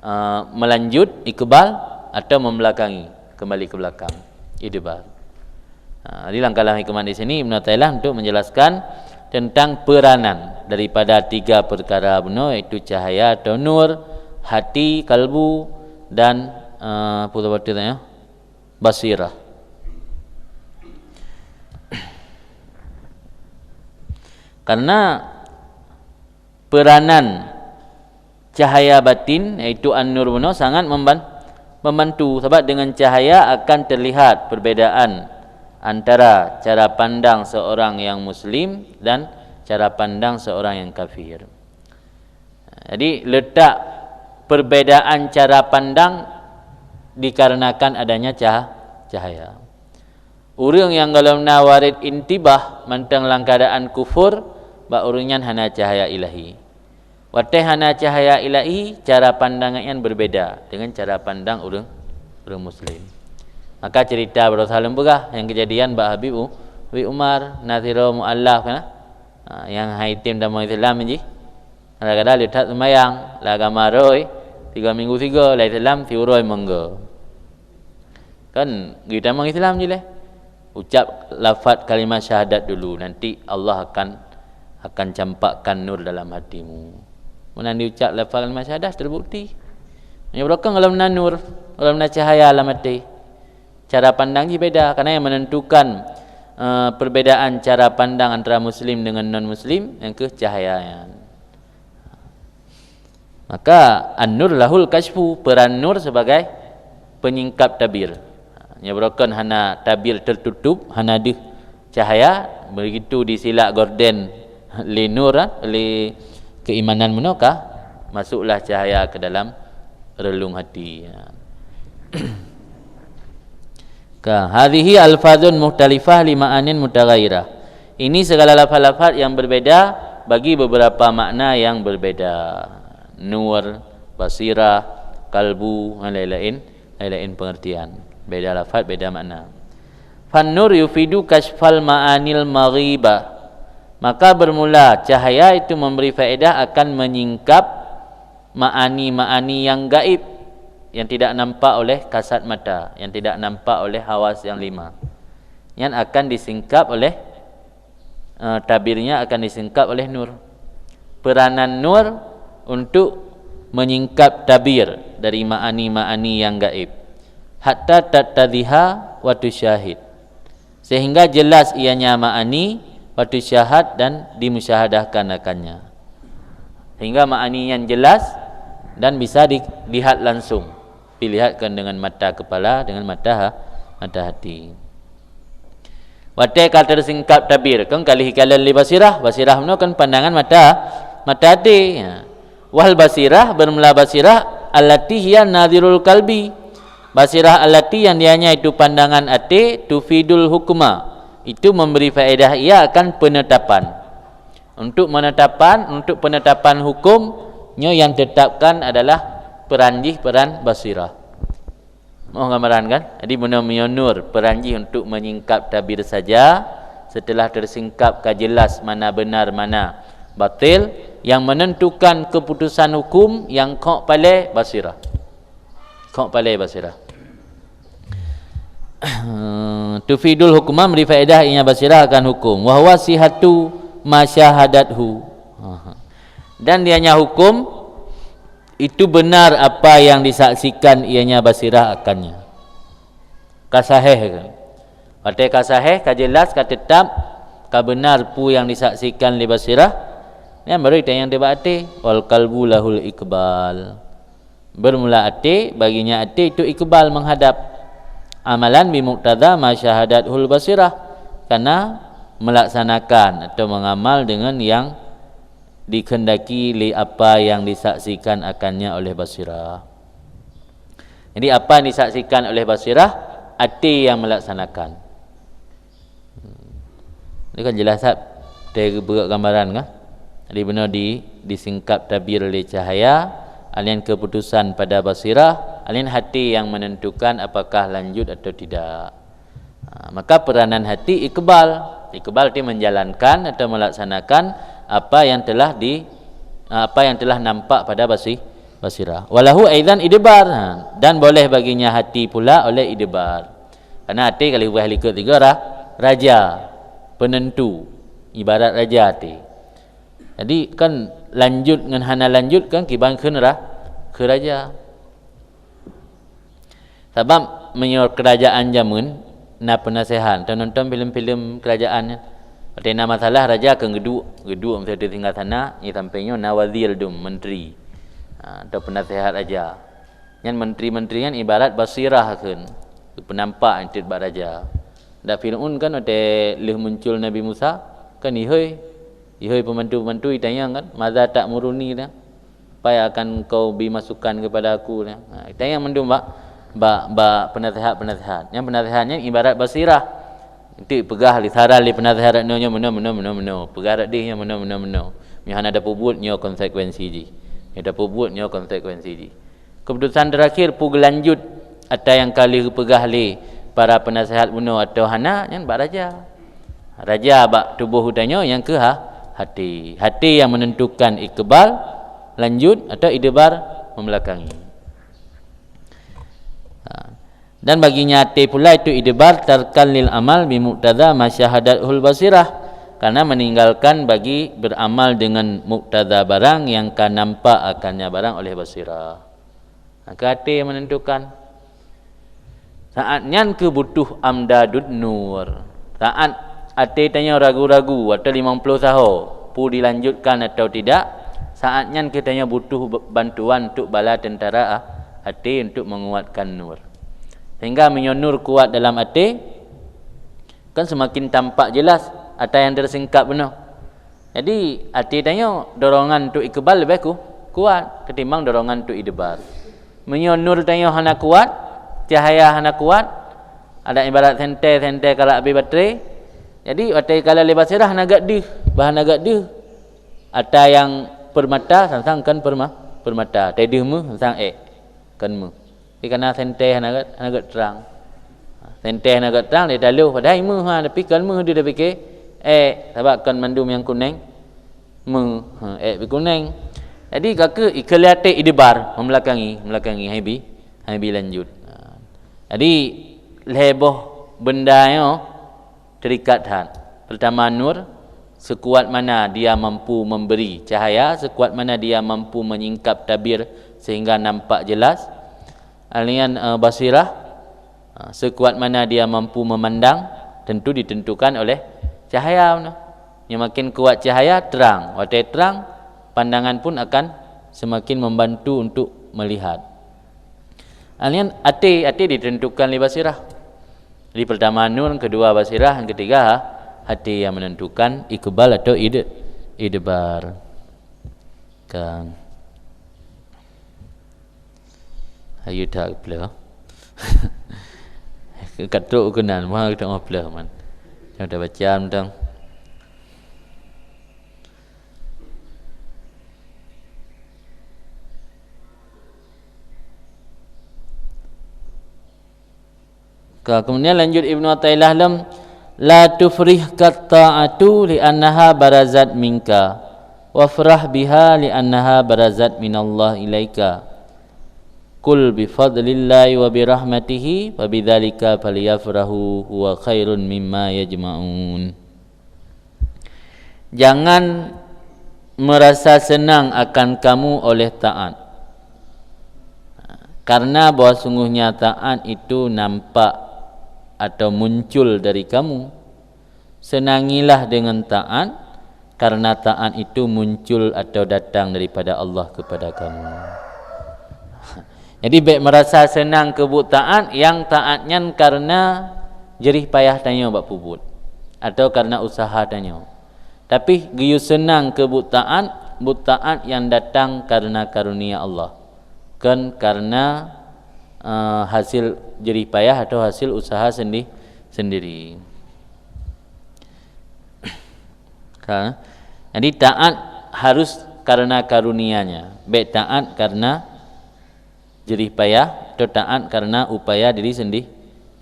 eh, melanjut, iqbal, atau membelakangi, kembali ke belakang, idbar. Ha, jadi lam kalam hikmat di sini Ibnu Athaillah untuk menjelaskan tentang peranan daripada tiga perkara bunoe, iaitu cahaya atau nur, hati, kalbu, dan, eh, apa tu, apa tu tanya? Basirah. Karena peranan cahaya batin, yaitu an-nur bunoe, sangat memban-, membantu. Sabab dengan cahaya akan terlihat perbedaan antara cara pandang seorang yang muslim dan cara pandang seorang yang kafir. Jadi, letak perbedaan cara pandang dikarenakan adanya cah-, cahaya. Ureuëng nyang gohlom na waréd intibah mantong lam keuadaan kufur, bak ureuëng nyan hana cahaya ilahi. Watée hana cahaya ilahi, cara pandang nyan berbeda dengan cara pandang ureuëng, ureuëng muslim. Maka cerita baroe lôn peugah nyang keujadian bak Habib U-, Habib Umar, na sidroe mualaf kan? Ha, nyang hai tem tamong Islam jih. Kadang-kadang le that seumayang, lam agama rhoi, tiga minggu sigoe, lam Islam siuroe monggo. Kan, geutamong Islam jih lé. Ucap lafaz kalimat syahadat dulu, nanti Allah akan, akan campakkan nur dalam hatimu. Meunan diucap lafaz kalimat syahadat, terbukti. Meunyoe barokon gohlom na nur, gohlom na cahaya lam até. Cara pandang jih beda, karena yang menentukan, eh, perbedaan cara pandang antara muslim dengan non muslim, nyang keuh cahaya nyan. Maka, an-nur lahul kasyfu, peran nur sebagai penyingkap tabir. Nyoe barokon hana tabir tertutup, hana deuh cahaya, begitu disilak gorden lé nur, lé keimanan meunoe ka, masuklah cahaya ke dalam relung hati. Ka, hadhihi alfazun mukhtalifah li ma'anin mutaghayyirah. Ini segala lafaz-lafaz yang berbeda bagi beberapa makna yang berbeda. Nur, basirah, kalbu, dan lain-lain, lain-lain pengertian. Beda lafaz, beda makna. Fan-nur yufidu kasyfal ma'anil maghibah. Maka bermula cahaya itu memberi faedah akan menyingkap ma'ani-ma'ani yang gaib. yang tidak nampak oleh kasat mata, yang tidak nampak oleh hawas yang lima. Nyan akan disingkap oleh, eh, tabirnya akan disingkap oleh nur. Peranan nur untuk menyingkap tabir dari ma'ani-ma'ani yang gaib. Hatta tattadhiha wa tusyahid. Sehingga jelas ianya ma'ani wa tusyahad dan dimusyahadahkan akannya. Sehingga ma'ani nyan jelas dan bisa dilihat langsung. Dilihatkan dengan mata kepala, dengan mata ha-, mata hati. Watée ka teusingkap tabir, kan ka lheueh kalon lé basirah, basirah bunoe kan pandangan mata, mata até. Ha. Wal basirah, bermula basirah, allati hiya nadhirul qalbi. Basirah allati yang dianya itu pandangan até, tufidul hukma. Itu memberi faedah ia akan penetapan. Untuk penetapan, untuk penetapan hukum, nyoe yang tetapkan adalah peran jih, peran basirah. Moh gambaran kan? Jadi bunoe meunyoe nur, peran jih untuk menyingkap tabir saja, setelah teusingkap ka jelas mana benar, mana batil, yang menentukan keputusan hukum yang khok palée basirah. Khok palée basirah. Tufidul hukma, memberi faedah ianya basirah akan hukum. Wa huwa sihhatu ma syahadathu. Aha. Dan dianya hukum itu benar apa yang disaksikan ianya basirah akannya. Ka sahih kan? Watée ka sahih, ka jelas, ka tetap, ka benar peue yang disaksikan lé basirah, nyan baru itanyong bak até. Wal qalbu lahul iqbal. Bermula até, baginya até itu iqbal menghadap. Amalan bi muqtada ma syahadathul basirah. Karena melaksanakan atau mengamal dengan yang dikehendaki lé apa yang disaksikan akannya oleh basirah. Jadi apa yang disaksikan oleh basirah, até yang melaksanakan. Ini kan jelas sab, teugeubeuet gambaran kan? Jadi bunoe di, disingkap tabir lé cahaya, alien keputusan pada basirah, alien hati yang menentukan apakah lanjut atau tidak. Ha, maka peranan hati iqbal. Iqbal itu menjalankan atau melaksanakan apa yang telah di, apa yang telah nampak pada basi-, basirah. Walahu aidan idbar. Ha, dan boleh baginya hati pula oleh idbar. Karena até ka lheueh likot tiga ra-, raja, penentu, ibarat raja até. Jadi kan lanjut ngon hana lanjut kan kiban kheun ra-, kheun raja. Sabab meunyoe keurajaan jameun na peunaseuhat, teu nonton filem-filem keurajaan nyan. Watée na masalah raja keu geuduek, geuduek miseue di singgah sana, nyoe sampoe nyoe na wazir dum, menteri. Ha, atau peunaseuhat raja. Nyan menteri-menteri nyan ibarat basirah kheun, peunampak enteuk bak raja. Dak Fir'aun kan watée lheueh muncul Nabi Musa, kan ihôi, ihôi pembantu-pembantu itanyong kan, "Madza ta'muruni?" dah. "Apa yang akan kau beri masukan kepada aku?" dah. Ha, itanyong mandum bak, bak, bak penasehat-penasehat. Nyan penasehat nyan ibarat basirah. Enteuk peugah lé saran lé penasehat nyoe, nyoe meunoe, meunoe, meunoe, meunoe. Peugah rot deh nyoe meunoe, meunoe, meunoe. Nyoe hana tapeubuet, nyoe konsekuensi jih. Nyoe tapeubuet, nyoe konsekuensi jih. Keputusan terakhir, peue geulanjut ata nyang ka lheueh geupeugah lé para penasehat bunoe atawa hana, nyan bak raja. Raja bak tuboh geutanyoe nyang keu ha-, hati. Hati yang menentukan ikbal, lanjut, atau idbar, membelakangi. Ha. Dan baginya até pula itu idbar tarkan lil amal bi muqtada ma syahadathul basirah, karena meninggalkan bagi beramal dengan muqtada barang yang ka nampak akannya barang oleh basirah. Maka até yang menentukan. Saat nyan keuh butuh amdadun nur. Saat até tanyoe ragu-ragu atau limong ploh saho, peue dilanjutkan atau tidak, saat nyan keuh tanyoe butuh bantuan untuk bala tentara a-, até untuk menguatkan nur. Sehingga meunyoe nur kuat dalam até, kan semakin tampak jelas ata nyang teusingkap bunoe. Jadi, até tanyoe dorongan untuk ikbal leubeh ku-, kuat ketimbang dorongan untuk idbar. Meunyoe nur tanyoe hana kuat, cahaya hana kuat, adak ibarat sentée, sentée kalak abéh baterai. Jadi, watée kalon lé basirah hana gét deuh, bah hana gét deuh. Ata nyang peurmata sang-sang kon peurma-, peurmata, watée deuh méuh sang-sang ék, kon méuh. Tapi kana sentée hana gét, hana gét trang. Sentée hana gét trang, dia taloh, padahai méuh ha, tapi kon méuh dia dah pike, ék, sabab kon mandum nyang kuneng, méuh, ha, ék pi kuneng. Jadi, ka keuh ikeu lé até idbar, membelakangi, membelakangi, hai bi, Hai bi lanjut. Ha. Jadi, lhèe boh beunda nyoe terikat that. Pertama nur, sekuat mana dia mampu memberi cahaya, sekuat mana dia mampu menyingkap tabir sehingga nampak jelas. Alian, eh, basirah, ha, sekuat mana dia mampu memandang, tentu ditentukan oleh cahaya. Nyoe makin kuat cahaya, terang. Watèe terang, pandangan pun akan semakin membantu untuk melihat. Alian até, até ditentukan lé basirah. Jadi pertama nur, kedua basirah, yang ketiga ha-, hati yang menentukan ikbal atau id-, idbar. Kan. Ayo tak pleuh. Ka trok keunan, mah tak pleuh man. Jangan dah baca tentang. Ka, kemudian lanjut Ibnu Athaillah lom, "La tufrihka ta'atu li annaha barazat minka, wafrah biha li annaha barazat minallah ilaika. Qul bi fadlillahi wa bi rahmatihi, fa bidzalika falyafrahu huwa khairun mimma yajma'un." Jangan merasa senang akan kamu oleh taat, karena bahwa sungguhnya taat itu nampak atau muncul dari kamu. Senangilah dengan taat, karena taat itu muncul atau datang daripada Allah kepada kamu. Jadi, bèk merasa senang keu buet taat, nyang taat nyan karena jerih payah tanyoe bak peubuet, atau karena usaha tanyoe. Tapi geuyue seunang keu buet taat, buet taat nyang datang kareuna karunia Allah, kon kareuna, eh, hasil jerih payah atau hasil usaha sendi-, sendiri. Ka? Jadi, taat harus kareuna karunia-Nya, bèk taat kareuna jerih payah atau taat kareuna upaya diri sendi-,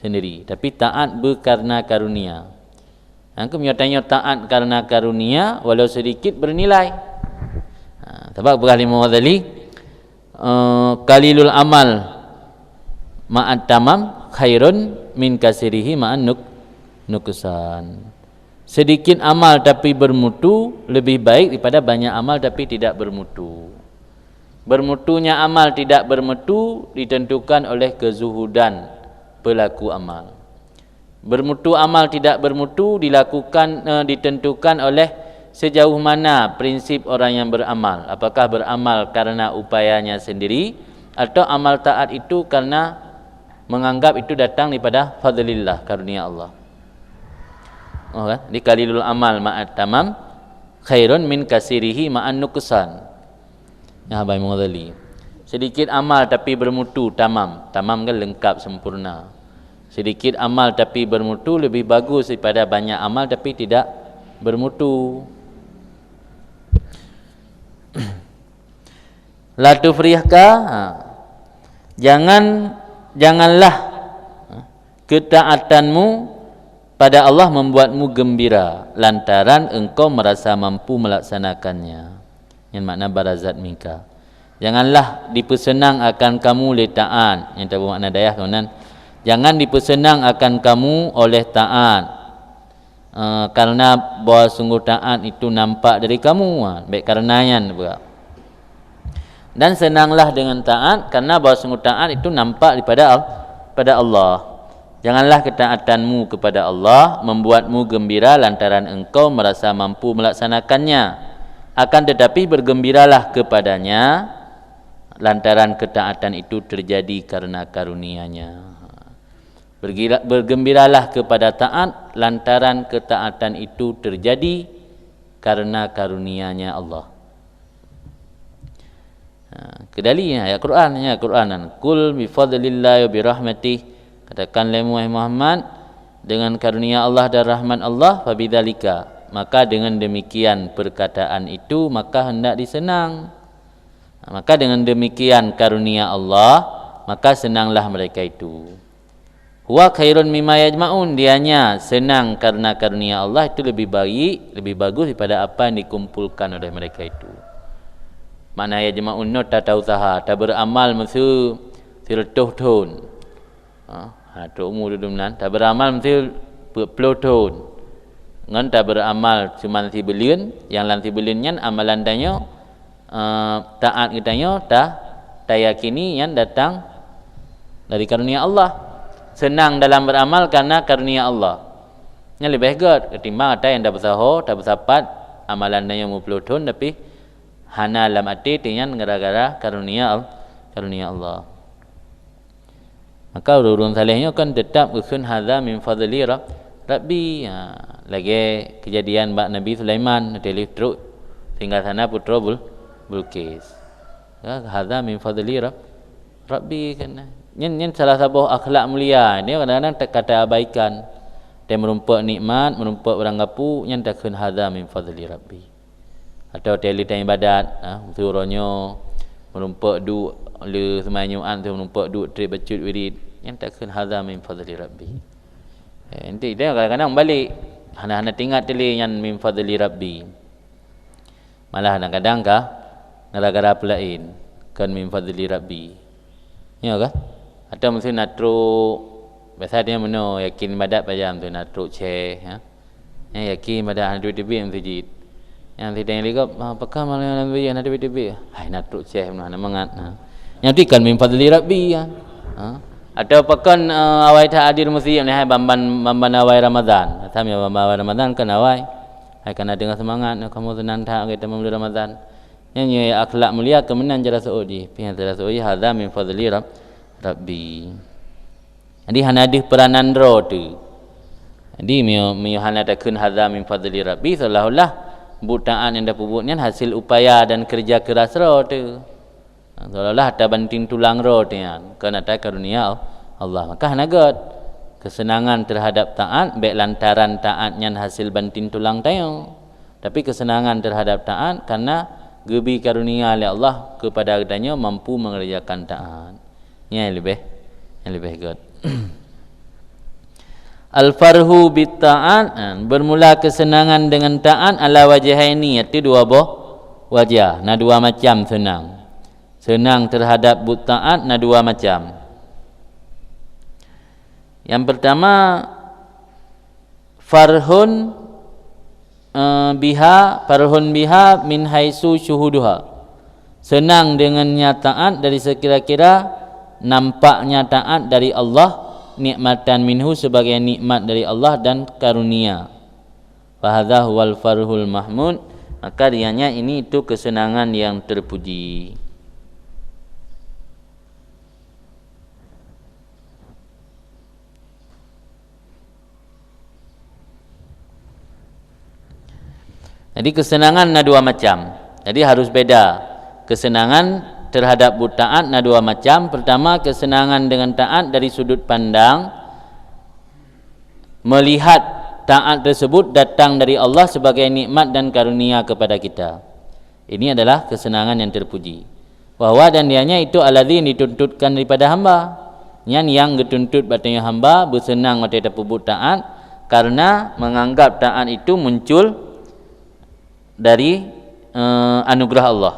sendiri, tapi taat beukareuna karunia. Nyang keuh meunyoe tanyoe taat kareuna karunia, walau sedikit bernilai. Ha, sabab peugah lé Imam Ghazali, eh, "Qalilul amal ma'at tamam khairun min kasirihi ma'an nuk-, nuqsan." Sedikit amal tapi bermutu lebih baik daripada banyak amal tapi tidak bermutu. Bermutunya amal tidak bermutu ditentukan oleh kezuhudan pelaku amal. Bermutu amal tidak bermutu dilakukan, eh, ditentukan oleh sejauh mana prinsip orang yang beramal. Apakah beramal karena upayanya sendiri atau amal taat itu karena menganggap itu datang daripada fadlillah, karunia Allah. Oh, kan? Di qalilul amal ma'at tamam khairun min kasirihi ma'an nuqsan. Ya, Abai Mughazali. Sedikit amal tapi bermutu, tamam. Tamam kan lengkap, sempurna. Sedikit amal tapi bermutu lebih bagus daripada banyak amal tapi tidak bermutu. La tufrihka, ha. Jangan, janganlah, ha, ketaatanmu pada Allah membuatmu gembira lantaran engkau merasa mampu melaksanakannya. Nyan makna barazat minka. Janganlah dipeuseunang akan kamu lé taat. Nyang teumakna dayah keunan. Jangan dipeuseunang akan kamu oleh taat. Eh, karena bahwa sungguh taat itu nampak dari kamu. Ha, bèk karena nyan buka. Dan senanglah dengan taat, karena bahwa sungguh taat itu nampak daripada Al-, pada Allah. Janganlah ketaatanmu kepada Allah membuatmu gembira lantaran engkau merasa mampu melaksanakannya. Akan tetapi, bergembiralah kepadanya lantaran ketaatan itu terjadi karena karunia-Nya. Bergira-, bergembiralah kepada taat lantaran ketaatan itu terjadi karena karunia-Nya Allah. Ha, keudali ayat Quran, ya, Quran nan, "Qul bi fadlillahi wa bi rahmatih," katakan lé Muhammad, "Dengan karunia Allah dan rahmat Allah, fabidzalika," maka dengan demikian perkataan itu, maka hendak disenang. Maka dengan demikian karunia Allah, maka senanglah mereka itu. "Huwa khairun mimma yajma'un," dianya senang karena karunia Allah itu lebih baik, lebih bagus daripada apa yang dikumpulkan oleh mereka itu. Makna yajma'un nyoe ta-, ta usaha, ta beuramal meuseu, sireutôh thon. Ha, ha, trok umu dudoe nan, tabeuramal meusti peuet ploh thon. Ngon tabeuramal cuman sibuleuen, nyang lam sibuleuen nyan amalan tanyoe, eh, taat geutanyoe ta-, tayakini nyan datang dari karunia Allah. Seunang dalam beuramal karena karunia Allah. Nyan leubeh gét ketimbang ata nyang tabeusaho, tabeusapat amalan tanyoe meuploh thon tapi hana lam até, nyan gara-gara karunia Al-, karunia Allah. Maka ureuëng-ureuëng saleh nyoe kan teutap geukheun, "Hadza min fadli rab-, rabbi." Ha, lagée keujadian bak Nabi Sulaiman, teuleuh trok tinggai sana putroe Bul-, Bulqis. Ya, "Hadza min fadli rab-, rabbi," kan. Nyan, nyan salah saboh akhlak mulia. Nyoe kadang-kadang ta-, ka taabaikan. Watée meurumpok nikmat, meurumpok barang gapu, nyan takheun, "Hadza min fadli rabbi." Atawa watée lé taibadat, ha, uroe nyoe meurumpok duek, lé seumayang Jumat tu meurumpok duek treb bacut wirid, nyan takheun, "Hadza min fadli rabbi." Eh, enti dia kadang-kadang balek, hana-hana teuingat teuh lé nyan min fadli rabbi. Malah kadang-kadang ka gara-gara peulaén, kon min fadli rabbi. Nyoe ka? Atawa meusti na trok, biasa dia meunoe yakin ibadat pajan meusti na trok ceh, ha. Nyang yakin ibadat hana teubiet-teubiet meusti jih. Nyang sidang lé gob, "Ah, pakon malam nyan hana teubiet-teubiet?" Hai, na trok ceh meunoe, hana mangat, ha. Nyan ti kon min fadli rabbi, ha. Ha. Atawa pakon, eh, awai that hadir meusti, hai ban-ban, ban-ban awai Ramadan. Asam ya ban-ban awai Ramadan kan awai. Hai kana deungoe seumangat, kamoe seunang that geutanyoe buleuen Ramadan. Nyan nyoe akhlak mulia keu meunan cara seuôt jih. Pih cara seuôt jih, "Hadza min fadli rab-, rabbi." Jadi hana deuh peuranan droe teuh. Jadi meunyoe, meunyoe hana takheun, "Hadza min fadli rabbi," seolah-olah buet taat nyang tapeubuet nyan hasil upaya dan keureuja keuras droe teuh. Seolah-olah ata banting tulang droe teuh nyan, kon ata karunia Allah. Maka hana gét. Keuseunangan teuhadab taat bék lantaran taat nyan hasil banting tulang tanyoe. Tapi keuseunangan teuhadab taat karena geubri karunia lé Allah keupada geutanyoe mampu mengerjakan taat. Nyan leubeh, nyan leubeh gét. Al-farhu bit taat, ha, bermula keuseunangan dengan taat ala wajhaini, yaitu dua boh wajah. Na dua macam seunang. Seunang teuhadab buet taat na dua macam. Yang pertama, farhun, eh, biha, farhun biha min haitsu syuhuduha. Seunang deungon nya taat dari sekira-kira nampaknya taat dari Allah, nikmatan minhu, sebagai nikmat dari Allah dan karunia. Fahadza huwal farhul mahmud, maka dianya ini itu kesenangan yang terpuji. Jadi keuseunangan na dua macam. Jadi harus beda. Keuseunangan teuhadab buet taat na dua macam. Pertama, keuseunangan deungon taat dari sudut pandang meulihat taat teusebut datang dari Allah sebagai nikmat dan karunia keupada kita. Ini adalah keuseunangan nyang teupuji. Wa huwa, dan dianya itu, alladzi, nyang dituntutkan daripada hamba. Nyan nyang geutuntut bak tanyoe hamba beuseunang watée tapeubuet taat, karena menganggap taat itu muncul dari, eh, anugerah Allah.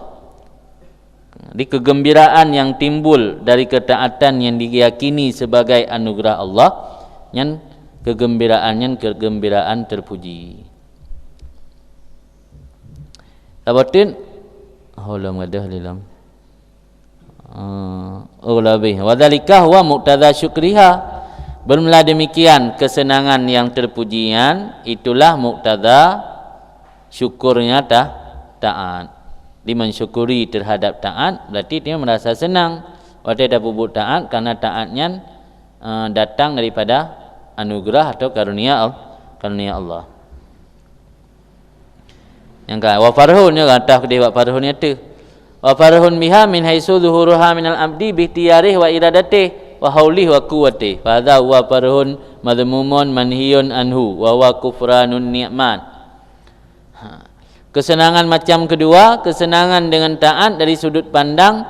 Jadi keugeumbiraan nyang timbul dari keutaatan nyang diyakini sebagai anugerah Allah, nyan keugeumbiraan nyan keugeumbiraan teupuji. Saboh teuk, oh, lom gadôh lé lom. Eh, oh, leubeh. Wa dzalika huwa muqtadza syukriha. Bermula demikian, keuseunangan nyang teupuji nyan, itulah muqtadza syukurnya ta-, taat. Jadi mensyukuri terhadap taat, berarti dia merasa senang watée tapeubuet taat, karena taat nyan, eh, datang daripada anugerah atau karunia Al-, karunia Allah. Nyang ka, wa farhun, nyoe ka tah keudeh bak farhun nyan teuh. Wa farhun biha min haitsu zuhuruha minal abdi bi ikhtiyarih wa iradatih wa haulih wa quwwatih. Fa hadza huwa farhun madzmumun manhiyun anhu wa huwa kufranun ni'mat. Ha. Keuseunangan macam keudua, keuseunangan deungon taat dari sudut pandang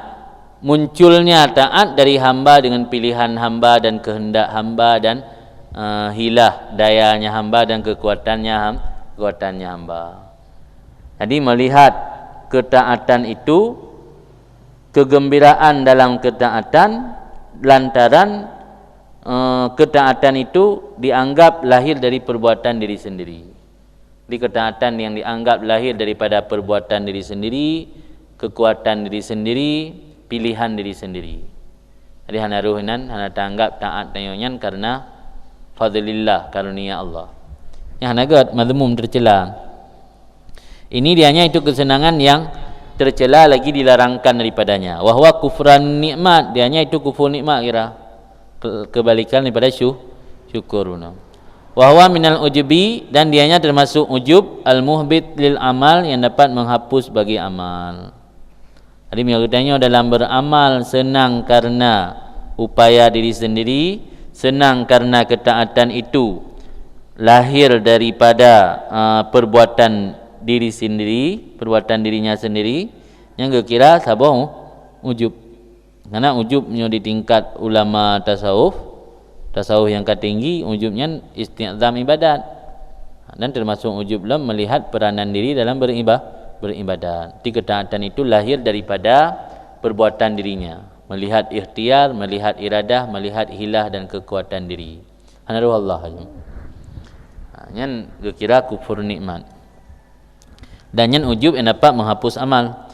munculnya taat dari hamba dengan pilihan hamba dan keuheundak hamba dan, eh, hilah dayanya hamba dan keukuatannya ham-, keukuatannya hamba. Jadi melihat ketaatan itu, keugeumbiraan dalam ketaatan, lantaran, eh, ketaatan itu dianggap lahir dari perbuatan diri sendiri. Di ketaatan yang dianggap lahir daripada perbuatan diri sendiri, kekuatan diri sendiri, pilihan diri sendiri. Jadi hana roh nan, hana tanggap taat tanyoe nyan karena fadlillah, karunia Allah. Nyan hana gét, mazmum, tercela. Ini dianya itu kesenangan yang tercela lagi dilarangkan daripadanya. Wa huwa kufran nikmat, dianya itu kufur nikmat kira. Ke-, kebalikan daripada syu-, syukur. Wa huwa minal ujubi, dan dianya termasuk ujub, al-muhbit lil amal, yang dapat menghapus bagi amal. Jadi meunyoe geutanyoe dalam beramal senang karena upaya diri sendiri, senang karena ketaatan itu lahir daripada, uh, perbuatan diri sendiri, perbuatan dirinya sendiri, nyan geukira saboh ujub. Karena ujub nyoe di tingkat ulama tasawuf, tasawuf nyang ka tinggi, ujub nyan isti'zam ibadat. Dan termasuk ujub lom melihat peranan diri dalam beriba-, beribadat. Jadi ketaatan itu lahir daripada perbuatan dirinya. Melihat ikhtiar, melihat iradah, melihat hilah dan kekuatan diri. Hana roh Allah nyoe. Ha, nyan geukira kufur nikmat. Dan nyan ujub yang dapat menghapus amal.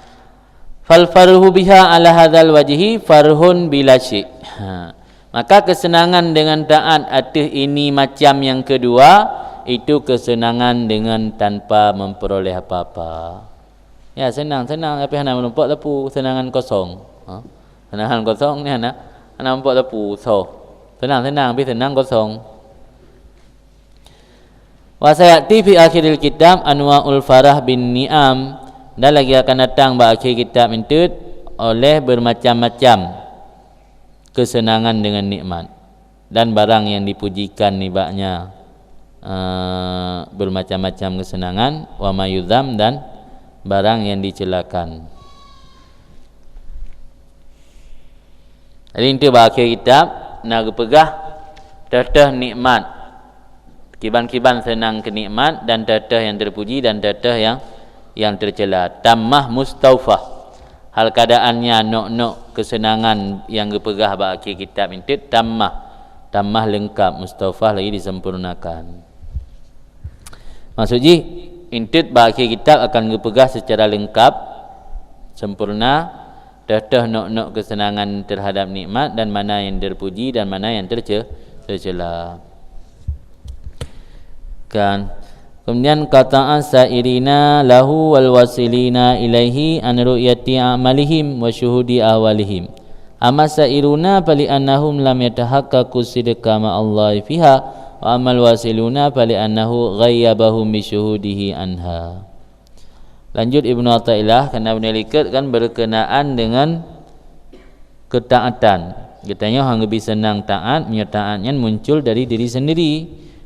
Fal farhu biha ala hadzal wajhi farhun bila syai'. Ha. Maka kesenangan dengan taat ateueh ini macam yang kedua, itu kesenangan dengan tanpa memperoleh apa-apa. Ya, senang, senang, tapi hana menumpuk tepu, senangan kosong. Ha? Senangan kosong ni hana, hana menumpuk tepu, soh. Senang, senang, tapi senang kosong. Wa sayati fi akhiril kitab anwa'ul farah bin ni'am, dan lagi akan datang bak akhir kitab enteuk oleh bermacam-macam kesenangan dengan nikmat, dan barang yang dipujikan nibaknya, eh, bermacam-macam kesenangan, wa ma yuzam, dan barang yang dicelakan. Jadi, enteuk bak akhé kitab na geupeugah teuh-teuh nikmat, kiban-kiban seunang keu nikmat, dan teuh-teuh nyang teupuji, dan teuh-teuh nyang, nyang teucela. Tammah mustaufah. Hal keadaannya nok-nok keuseunangan nyang geupeugah bak akhé kitab enteuk tammah, tammah leungkab, mustaufah lagi disempurnakan. Maksud jih, enteuk bak akhé kitab akan geupeugah secara leungkab, sempurna, teuh-teuh nok-nok keuseunangan teuhadab nikmat dan mana nyang teupuji dan mana nyang teuce-, teucela. Kan? Kemudian, qata'a sa'irina lahu wal wasilina ilaihi an ru'yati a'malihim wa syuhudi ahwalihim. Amma sa'iruna fali'annahum lam yatahaqqaqu sidqa ma'allahi fiha, wa ammal wasiluna fali'annahu ghayyabahum bisyuhudihi anha. Lanjut Ibnu Athaillah, karena beuneuh likot kan berkenaan dengan ketaatan. Geutanyoe hana geubi seunang taat, meunyoe taat nyan muncul dari diri sendiri.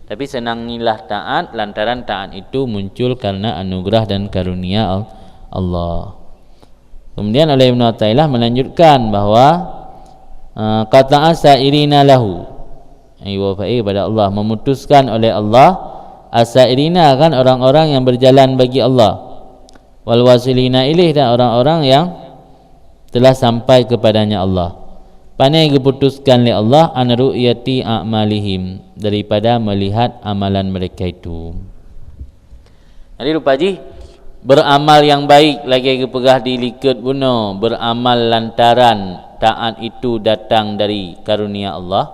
Tapi seunang ngilah taat lantaran taat itu muncul karena anugerah dan karunia Al-, Allah. Kemudian oleh Ibnu Athaillah melanjutkan bahwa, eh, qata'a sa'irina lahu. Ai wa fa'i kepada Allah, memutuskan oleh Allah as-sa'irina, kan, orang-orang yang berjalan bagi Allah. Wal wasilina ilaih, dan orang-orang yang telah sampai kepadanya Allah. Pane geuputuskan lé Allah an ru'yati a'malihim, daripada melihat amalan mereka itu. Jadi rupa jih, beramal yang baik lagée geupeugah di likot bunoe, beramal lantaran taat itu datang dari karunia Allah.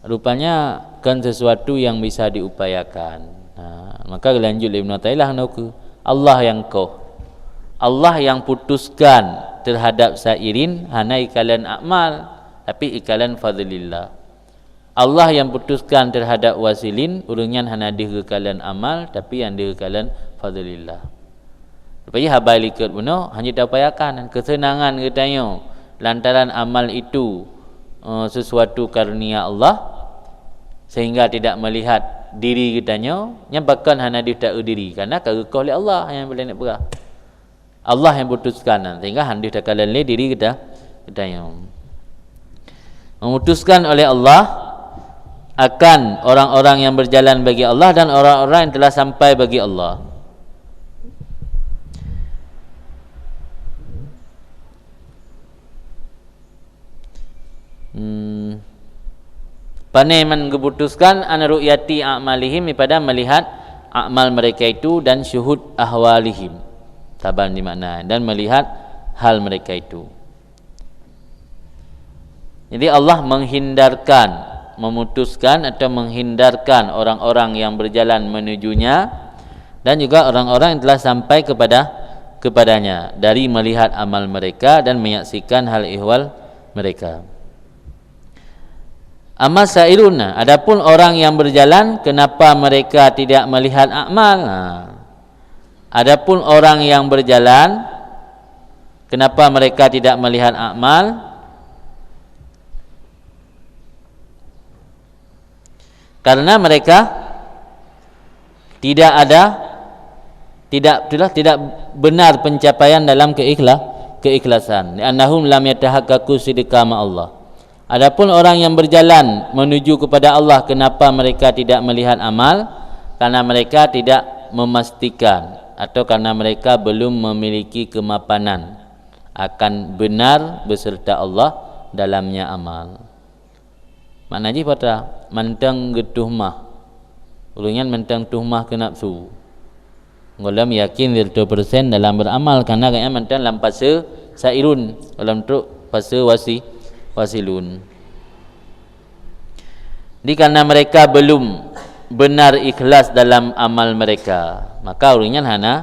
Rupanya kon sesuatu yang bisa diupayakan. Ha, maka geulanjut lé Ibnu Athaillah nyoe keu Allah nyang koh. Allah nyang putuskan teuhadab sairin hana ikalon amal, tapi ikalon fadlillah. Allah nyang putuskan teuhadab wasilin, ureuëng nyan hana deuh geukalon amal, tapi nyang deuh geukalon fadlillah. Rupajih haba likot bunoe hana taupayakan keuseunangan geutanyoe lantaran amal itu, eh, sesuatu karunia Allah, sehingga tidak melihat diri geutanyoe, nyan pakon hana deuh ta-eu diri, karena ka geukoh lé Allah nyang boleh neupeugah. Allah nyang putuskan nyan, sehingga hana deuh takalon lé diri geuta-, geutanyoe. Memutuskan oleh Allah akan orang-orang yang berjalan bagi Allah dan orang-orang yang telah sampai bagi Allah. Hmm. Pane man geuputuskan an ru'yati a'malihim, daripada melihat amal mereka itu, dan syuhud ahwalihim. Saban di makna, dan melihat hal mereka itu. Jadi Allah menghindarkan, memutuskan atau menghindarkan orang-orang yang berjalan menujunya dan juga orang-orang yang telah sampai kepada kepadanya dari melihat amal mereka dan menyaksikan hal ihwal mereka. Amma sa'iruna, adapun orang yang berjalan, kenapa mereka tidak melihat amal? Ha. Adapun orang yang berjalan, kenapa mereka tidak melihat amal? Karena mereka tidak ada, tidak, itulah, tidak benar pencapaian dalam keikhla-, keikhlasan. Li'annahum lam yatahaqqaqu sidqa ma'allah. Adapun orang yang berjalan menuju kepada Allah, kenapa mereka tidak melihat amal? Karena mereka tidak memastikan atau karena mereka belum memiliki kemapanan akan benar beserta Allah dalamnya amal. Makna jih peue? Mantong geutuhmah. Ureuëng nyan mantong tuh mah keu nafsu. Gohlom yakin siratoe persen dalam beramal, karena gobnyan mantong lam fase sa'irun, gohlom trok fase wasi-, wasilun. Jadi, karena mereka belum benar ikhlas dalam amal mereka, maka ureuëng nyan hana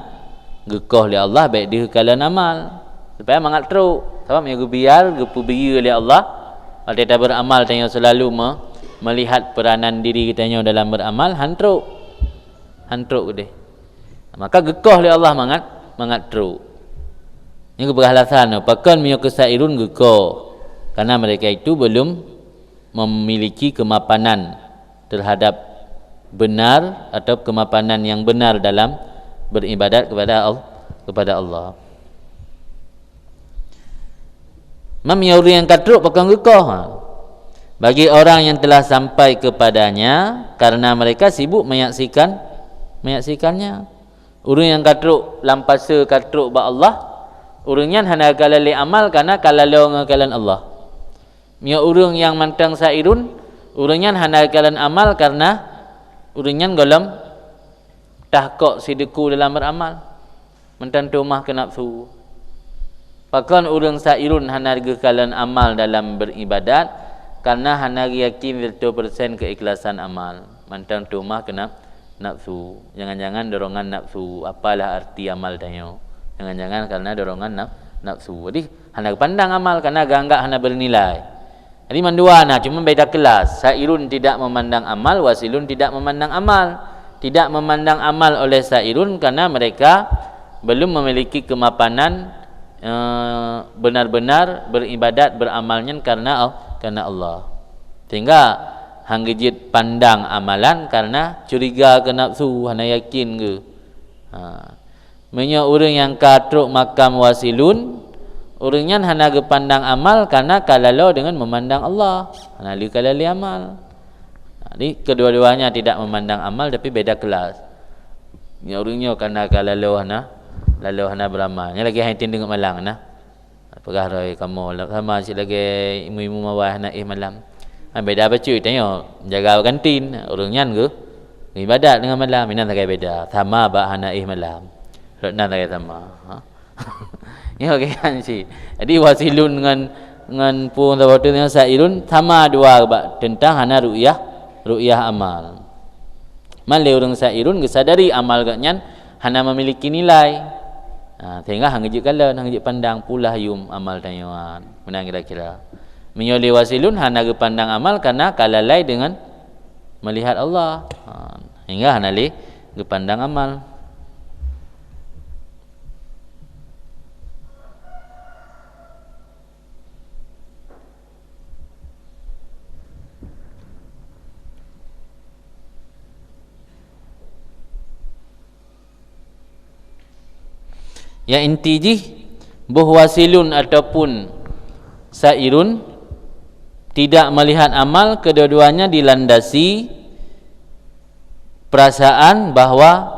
geukoh lé Allah, bék deuh kalon amal, supaya mangat trok. Sabab meunyoe geubiar, geupeubiyeu lé Allah, watée taberamal tanyoe selalu me-, melihat peranan diri geutanyoe dalam beramal, han trok. Han trok keudeh. Maka geukoh lé Allah mangat, mangat trok. Nyoe geupeugah alasan, pakon meunyoe keu sa'irun geukoh? Karena mereka itu belum memiliki kemapanan terhadap benar atau kemapanan yang benar dalam beribadat kepada Al-, kepada Allah. Meunyoe ureuëng nyang ka trok pakon geukoh? Ha. Bagi orang yang telah sampai kepadanya, karena mereka sibuk menyaksikan, menyaksikannya. Ureuëng nyang ka trok lam fase ka trok bak Allah, ureuëng nyan hana geukalon lé amal karena ka laloe ngon kalon Allah. Meunyoe ureuëng nyang mantong sa'irun, ureuëng nyan hana geukalon amal karena ureuëng nyan gohlom tahkok sideuku dalam beramal, mantong tuh mah keu nafsu. Pakon ureuëng sa'irun hana geukalon amal dalam beribadat, karena hana geuyakin siratoe persen keikhlasan amal, mantong tuh mah keu naf-, nafsu. Jangan-jangan dorongan nafsu, apalah arti amal tanyoe? Jangan-jangan karena dorongan naf-, nafsu. Jadi, hana geupandang amal karena geuanggap hana bernilai. Jadi mandua na, cuma beda kelas. Sa'irun tidak memandang amal, wasilun tidak memandang amal. Tidak memandang amal oleh sa'irun karena mereka belum memiliki kemapanan, eh, benar-benar beribadat, beramal nyan karena Al-, karena Allah. Sehingga han geujeuet pandang amalan karena curiga keu nafsu, hana yakin keu. Ha. Meunyoe ureuëng nyang ka trok makam wasilun, ureuëng nyan hana geupandang amal karena ka laloe deungon meumandang Allah, hana lé kalon lé amal. Jadi, kedua-duanya tidak memandang amal, tapi beda kelas. Nyoe ureuëng nyoe karena ka laloe hana, laloe hana beramal. Nyan lagée hai tem deungon malam na. Peugah roh kamoe, sama cit lagée imeum-imeum awai hana éh malam. Ha, beda bacut tanyoe, jaga kantin, ureuëng nyan geu-, geuibadat deungon malam, inan sagai beda, sama bak hana éh malam. Rot nan sagai sama. Ha. Nyoe kan cit. Jadi wasilun ngon, ngon pung saboh tu nyoe sa'irun sama dua bak tentang hana ru'yah, ru'yah amal. Man lé ureuëng sa'irun geusadari amal gobnyan hana memiliki nilai. Ha, sehingga han geujeuet kalon, han geujeuet pandang, pulah yum amal tanyoe. Meunan kira-kira. Meunyoe lé wasilun hana geupandang amal karena ka lalai deungon melihat Allah. Ha, sehingga hana lé geupandang amal. Nyang inti jih, boh wasilun ataupun sa'irun tidak melihat amal, kedua-duanya dilandasi perasaan bahwa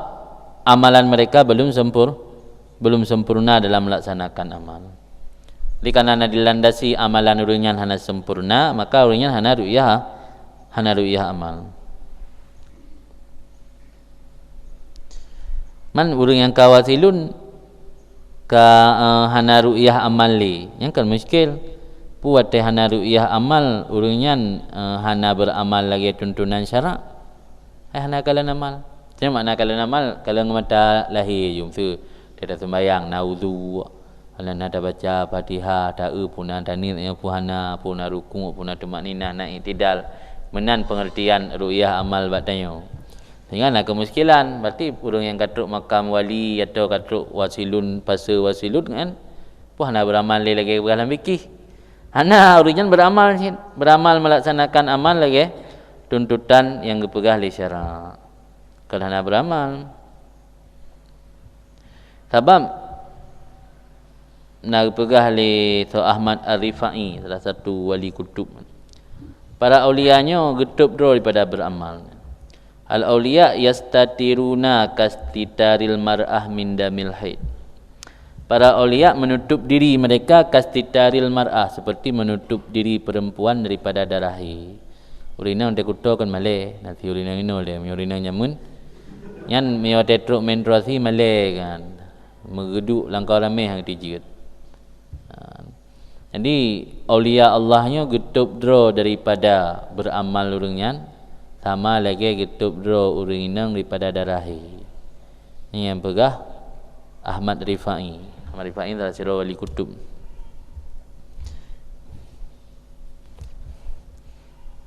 amalan mereka belum sempur-, belum sempurna dalam melaksanakan amal. Jadi, karena na dilandasi amalan ureuëng nyan hana sempurna, maka ureuëng nyan hana ru'yah, hana ru'yah amal. Man ureuëng nyang ka wasilun ka, eh, hana ru'yah amal lé, nyan kan muskil. Peue watée hana ru'yah amal, ureuëng nyan, eh, hana beuramal lagée tuntunan syarak. Hai hana kalon amal. Cuma makna kalon amal, kalon mata lahé jum su. Teudah sembayang, na wudu, hana na tabaca Fatihah, ta-eu puna taniet nyoe pun hana, puna rukuk, puna tumakninah, na iktidal. Meunan pengertian ru'yah amal bak tanyoe. Sehingga na keumuskilan, berarti ureuëng nyang ka trok makam wali atau ka trok wasilun, fase wasilun kan, pun hana beuramal lé lagée peugah lam fikih. Hana, ureuëng nyan beuramal cit, beuramal melaksanakan amal lagée tuntutan nyang geupeugah lé syarak. Kon hana beuramal. Sabab na geupeugah lé Syekh Ahmad Ar-Rifai, salah satu wali kutub, para aulia nyoe geutôb droe daripada beuramal. Al-aulia yastatiruna kastitaril mar'ah min damil haid. Para aulia menutup diri mereka kastitaril mar'ah, seperti menutup diri perempuan daripada darah haid. Ureuëng inong teukuto kan malée, na si ureuëng inong inong lé, meunyoe ureuëng inong nyamun. Nyan meunyoe teutrok menstruasi malée kan. Meugeuduek lam kawan ramé hana tijeuet. Ha. Jadi, aulia Allah nyoe geutôb droe daripada beuramal ureuëng nyan, sama lagée geutôb droe ureuëng inong daripada darah haid. Nyan nyang peugah Ahmad Rifai. Ahmad Rifai salah sidroe wali kutub.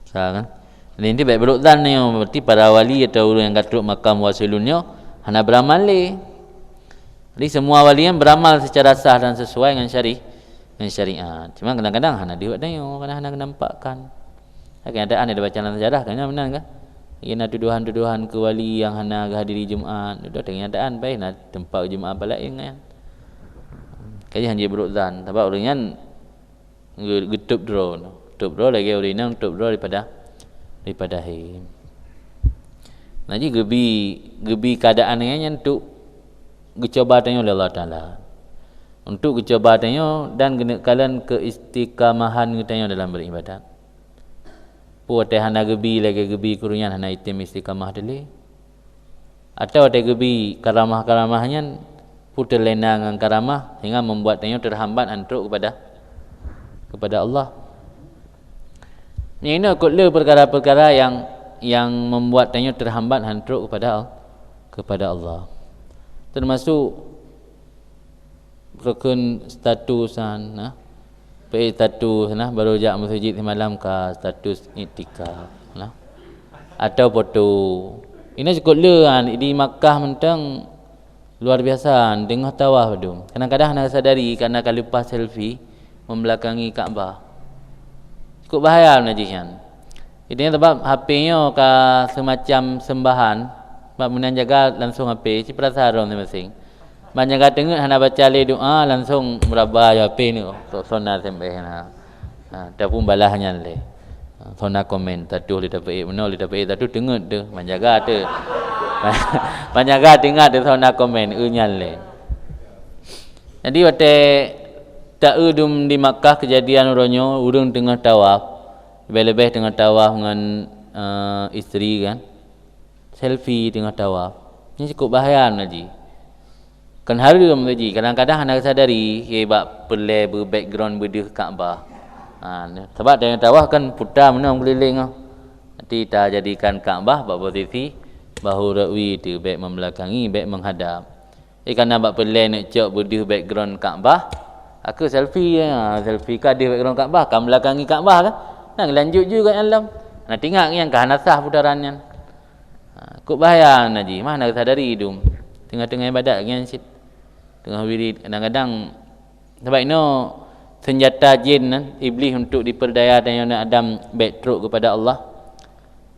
Sa kan? Jadi inti baik beurok zan nyoe, berarti para wali atau ureuëng nyang ka trok makam wasilun nyoe hana beuramal lé. Jadi semua wali nyan beuramal secara sah dan sesuai ngon syari-, ngon syariat. Cuma kadang-kadang hana deuh bak tanyoe, kadang hana geunampakkan. Hai kenyataan nyang dibaca lam sejarah kan meunan kan? Iya na tuduhan-tuduhan keu wali nyang hana geuhadiri Jumat, itu kenyataan, baik na teumpat Jumat bak laén kan. Kaji hana jeuet beurok zan, sabab ureuëng nyan Geu-, geutôb droe. Tôb droe lagée ureuëng inong tôb droe daripada, daripada haid. Nah, jadi geubi, geubi keuadaan nyan untuk geucuba tanyoe lé Allah Taala. Untuk geucuba tanyoe dan geuneuk kalon keuistiqamahan geutanyoe dalam beribadat. Peue watée hana geubi lagée geubi keu ureuëng nyan hana item istiqamah teuh lé. Atawa watée geubi karamah-karamah nyan puteuh lena ngon karamah sehingga membuat tanyoe terhambat han trok kepada, kepada Allah. Nyang inoe kot le peukara-peukara nyang, nyang membuat tanyoe terhambat han trok kepada Al-, kepada Allah. Termasuk Rukun status han, nah. Peuék status, nah, baru jak meuseujid simalam ka status iktikaf, nah. Atau foto. Ini cukôp le han, di Makkah mantong luar biasa han, teungoh tawaf dum. Kadang-kadang hana sadari karena ka leupah selfie membelakangi Ka'bah. Cukôp bahaya najih nyan. Jadi nyan sabab H P nyoe ka semacam sembahan, bak meunan jaga langsung H P, ci peurasa droe masing-masing. Ban jaga teungeut hana baca lé doa, langsung meuraba H P nyoe, sok sona sembeh na. Ha, tapeubalah nyan lé. Ha, sona komen, tatuh lé tapeuék meunoe, lé tapeuék tatuh teungeut teuh, ban jaga teuh. Ban jaga teuingat teuh sona komen, eu nyan lé. Jadi watée ta-eu dum di Makkah keujadian uroe nyoe, ureuëng teungoh tawaf, leubeh-leubeh teungoh tawaf ngon, eh, isteri kan. Selfie teungoh tawaf. Nyan cukôp bahaya najih. Kan hareuem najih, kadang-kadang hana sadari, ye bak peureulée beu background beudeuh Ka'bah. Ha, sabab teungoh tawaf kan puta meunoe keulileng ah. Nanti tajadikan Ka'bah bak posisi bahu ra'wi teuh, bék membelakangi, bék menghadap. Eh, kana bak peureulée neuk cok beudeuh background Ka'bah, aku selfie, ha, selfie ka deuh background Ka'bah, ka meulakangi Ka'bah kan? Nah, lanjut ju kat alam. Nah, tingak nyang ka hana sah putaran nyan. Ha, kok bahaya najih, mah na sadari dum. Tengah-tengah ibadat nyan cit. Tengah wirid, kadang-kadang, sabab inoe senjata jin nan, Iblih, untuk diperdaya tanyoe Adam bék trok kepada Allah.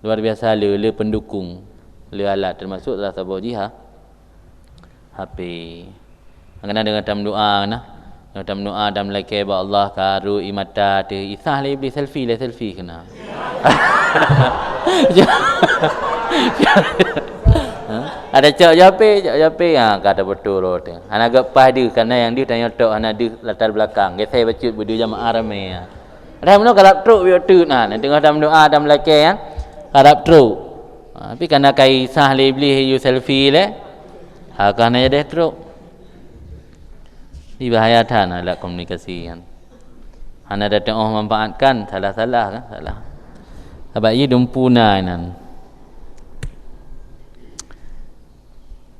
Luar biasa le, le pendukung, le alat, termasuk salah saboh jih ha, H P. Kadang deungon tameudoa nah. Deungon tameudoa dan meulakée bak Allah ka rui mata teuh, isah lé Iblih selfie lé selfie kena. Ha? Ada cok japé, cok japé, ha, ka tabeutôi roh teuh. Hana geupaih deuh, karena nyang deuh tanyoe tok hana deuh latar belakang. Geuseh bacut beudeuh jamaah ramé, ha. Ada meunoe karab trok biôh teuk na, teungoh tameudoa, tameulakée, ha. Karab trok. Ha, tapi karena kai sah lé Iblih yue selfie lé. Ha, ka hana jadeh trok. Di bahaya that alat komunikasi nyan. Hana teuoh manfaatkan, salah-salah kan, salah. Sabab ie dumpu na inan.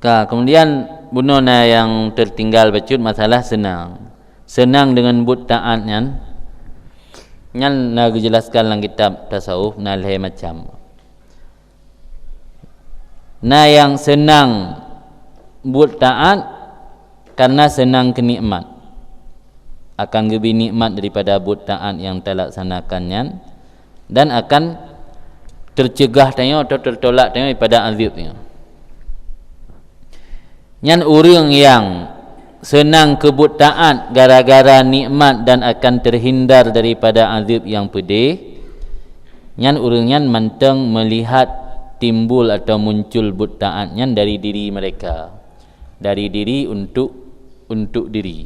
Ka, kemudian bunoe na nyang tertinggal bacut masalah seunang. Seunang deungon buet taát nyan, nyan na geujelaskan lam kitab tasawuf na lhée macam. Na nyang seunang buet taát karena seunang keu nikmat. Akan geubri nikmat daripada buet taát nyang talaksanakan nyan, dan akan teuceugah tanyoe atau teutolak tanyoe daripada azab nyoe. Nyan ureuëng nyang seunang keu buet taát gara-gara nikmat dan akan teuhindar daripada azab nyang peudeh, nyan ureuëng nyan mantong meulihat timbul atau muncul buet taát nyan dari diri mereka, dari diri untuk, untuk diri.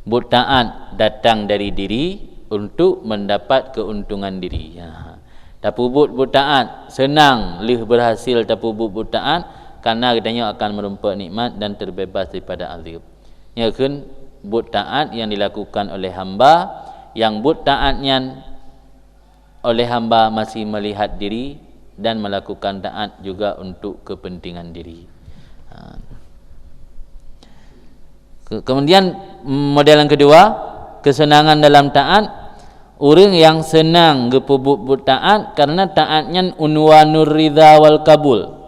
Buet taát datang dari diri untuk mendapat keuntungan diri. Ha. Tapeubuet buet taát, seunang lheueh berhasil tapeubuet buet taát, karena geutanyoe akan meurumpok nikmat dan terbebas daripada azab. Nyoe kheun buet taát yang dilakukan oleh hamba, yang buet taát nyan oleh hamba masih melihat diri dan melakukan taat juga untuk kepentingan diri. Ha. Ke-, kemudian, model yang kedua, kesenangan dalam taat. Ureuëng nyang seunang geupeubuet buet taát karena taát nyan unwanur ridha wal kabul.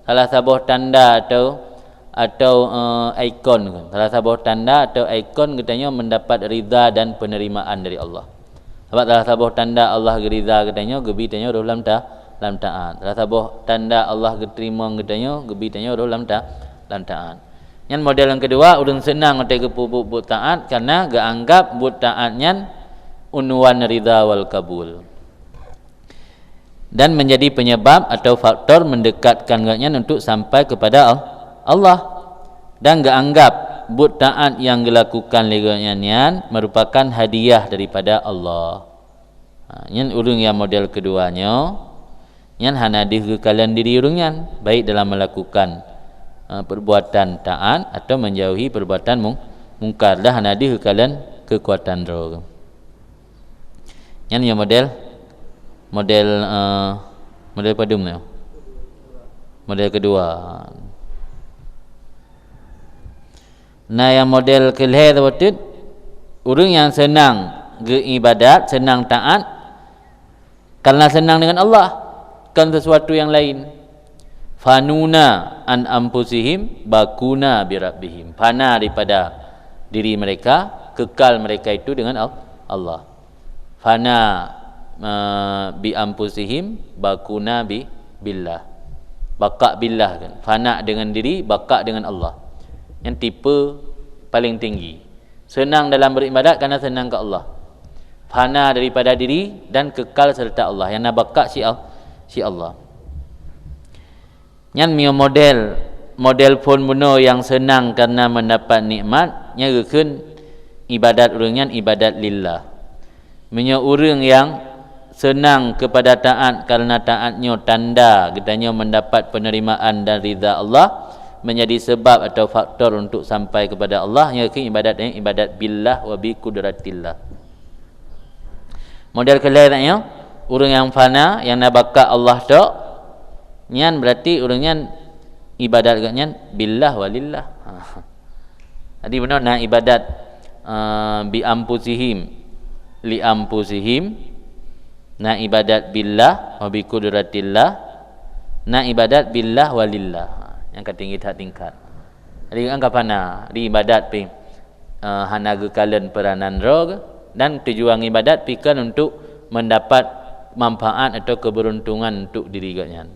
Salah saboh tanda atau, atau, eh, ikon, salah saboh tanda atau ikon geutanyoe mendapat ridha dan penerimaan dari Allah. Sabab salah saboh tanda Allah geuridha geutanyoe geubri tanyoe rôh lam ta-, lam taát. Salah saboh tanda Allah geuteurimong geutanyoe geubri tanyoe rôh lam ta-, lam taát. Nyan model nyang keudua, ureuëng seunang watée geupeubuet buet taát karena geuanggab buet taát nyan unwan ridha wal kabul. Dan menjadi penyebab atau faktor mendekatkan gobnyan untuk sampai kepada Al-, Allah. Dan geuanggab buet taát nyang geulakukan lé gobnyan nyan merupakan hadiah daripada Allah. Ha, nyan ureuëng nyang model keudua nyoe, nyan hana deuh geukalon diri ureuëng nyan, baik dalam melakukan, ha, perbuatan taát atau menjauhi perbuatan mung-, mungkar, dah hana deuh geukalon keukuatan droe. Nyan nyoe model, model, eh, model padum nyoe. Model keudua. Na nyang model keulhée saboh teuk, ureuëng nyang seunang geuibadat, seunang taát, karena seunang dengan Allah, kon sesuatu nyang laén. Fanuna an anfusihim bakuna bi rabbihim. Fana daripada diri mereka, kekal mereka itu dengan Al-, Allah. Fana, eh, bi anfusihim bakuna bi, billah. Baqa billah kan. Fana dengan diri, baqa dengan Allah. Nyan tipe paling tinggi. Seunang dalam beribadat karena seunang keu Allah. Fana daripada diri dan kekal serta Allah. Nyang na baqa si Al-, si Allah. Nyan meunyoe model, model phon bunoe nyang seunang karena mendapat nikmat, nyan geukheun ibadat ureuëng nyan ibadat lillah. Meunyoe ureuëng nyang seunang kepada taát karena taát nyoe tanda geutanyoe mendapat penerimaan dan ridha Allah, menjadi sebab atau faktor untuk sampai kepada Allah, nyan geukheun ibadat nyan ibadat billah wa bi qudratillah. Model keulhée nyoe, ureuëng nyang fana, nyang na bakat Allah tok, nyan berarti ureuëng nyan ibadat gobnyan billah walillah. Ha. Jadi bunoe na ibadat, eh, bi anfusihim, li anfusihim, na ibadat billah wa bi qudratillah, na ibadat billah walillah. Ha, nyang ka tinggi that tingkat. Jadi kan ka fana, di ibadat pih, eh, hana geukalon peuranan droe, dan tujuan ibadat pih kan untuk mendapat manfaat atau keberuntungan untuk diri gobnyan.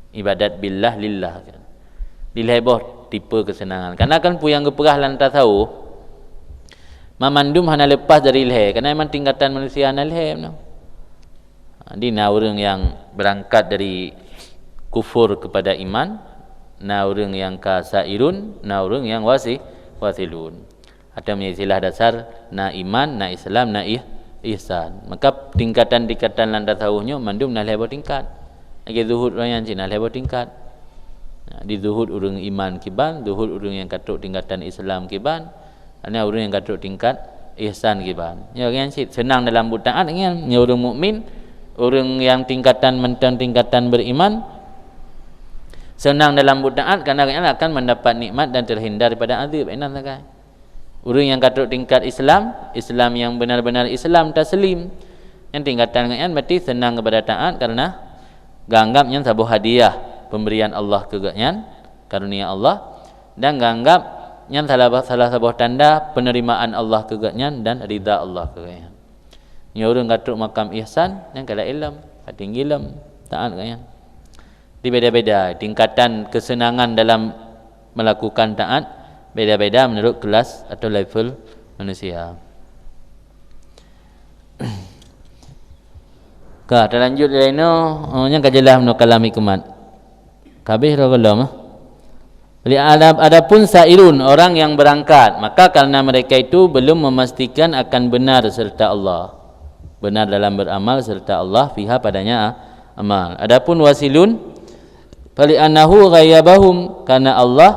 Ibadat billah lillah kan. Di lhée boh tipe kesenangan. Karena kan peue nyang geupeugah lam tasawuf, mamandum hana lepas dari lhée, karena memang tingkatan manusia hana lhée meunoe. Jadi na ureuëng nyang berangkat dari kufur kepada iman, Na ureuëng nyang ka sairun, na ureuëng nyang wasi-, wasilun. Atau meunyoe istilah dasar, na iman, na Islam, na ih-, ihsan. Maka tingkatan-tingkatan lam tasawuf nyoe mandum na lhée boh tingkat. Lagée zuhud ureuëng nyan cit na lhée boh tingkat. Nah, di zuhud ureuëng iman kiban, zuhud ureuëng nyang ka trok tingkatan Islam kiban, hana ureuëng nyang ka trok tingkat ihsan kiban. Nyoe nyan cit seunang dalam buet taát nyan. Nyoe ureuëng mukmin, ureuëng nyang tingkatan mantong tingkatan beriman, seunang dalam buet taát karena gobnyan akan mendapat nikmat dan terhindar daripada azab. Inan sagai. Ureuëng nyang ka trok tingkat Islam, Islam nyang benar-benar Islam taslim, nyang tingkatan gobnyan berarti seunang kepada taát karena geuanggap nyan saboh hadiah pemberian Allah keu gobnyan, karunia Allah, dan geuanggap nyan salah, salah saboh tanda penerimaan Allah keu gobnyan dan ridha Allah keu gobnyan. Nyoe ureuëng ka trok makam ihsan, nyan ka laén lom, ka tinggi lom taát gobnyan. Di beda-beda tingkatan kesenangan dalam melakukan taát, beda-beda menurut kelas atau level manusia. Ka, talanjut dari nyoe, oh, nyang ka jeulaih meunurot kalam hikmat. Ka habéh roh gohlom, ah. Li adab-, adapun sairun, orang yang berangkat, maka karena mereka itu belum memastikan akan benar serta Allah. Benar dalam beramal serta Allah, fiha padanya, ah, amal. Adapun wasilun, fali'annahu ghayyabahum, karena Allah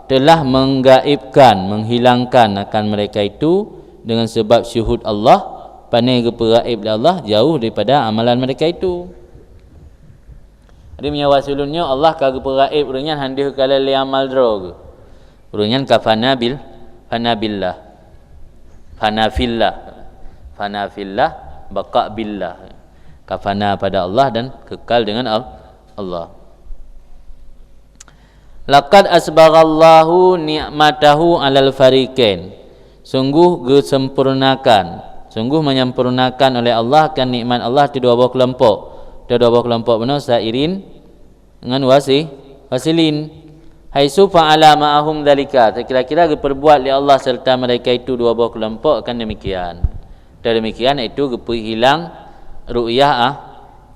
telah menggaibkan, menghilangkan akan mereka itu dengan sebab syuhud Allah, pane geupeuraéb lé Allah jauh daripada amalan mereka itu. Jadi meunyoe wasilun nyoe Allah ka geupeuraéb ureuëng nyan han deuh ka lé amal droe geuh. Ureuëng nyan ka fana bil, fana billah. Fana fillah. Fana fillah, baqa billah. Ka fana pada Allah dan kekal dengan Al-, Allah. Laqad asbaghallahu ni'matahu 'alal fariqain. Sungguh geusempurnakan, sungguh menyempurnakan oleh Allah kan nikmat Allah di dua boh kelompok. Di dua boh kelompok bunoe sairin ngon wasi-, wasilin. Haitsu fa'ala ma'ahum dzalika, kira-kira geuperbuat lé Allah serta mereka itu dua boh kelompok kan demikian. Dan demikian itu geupeuhilang ru'yah, ah,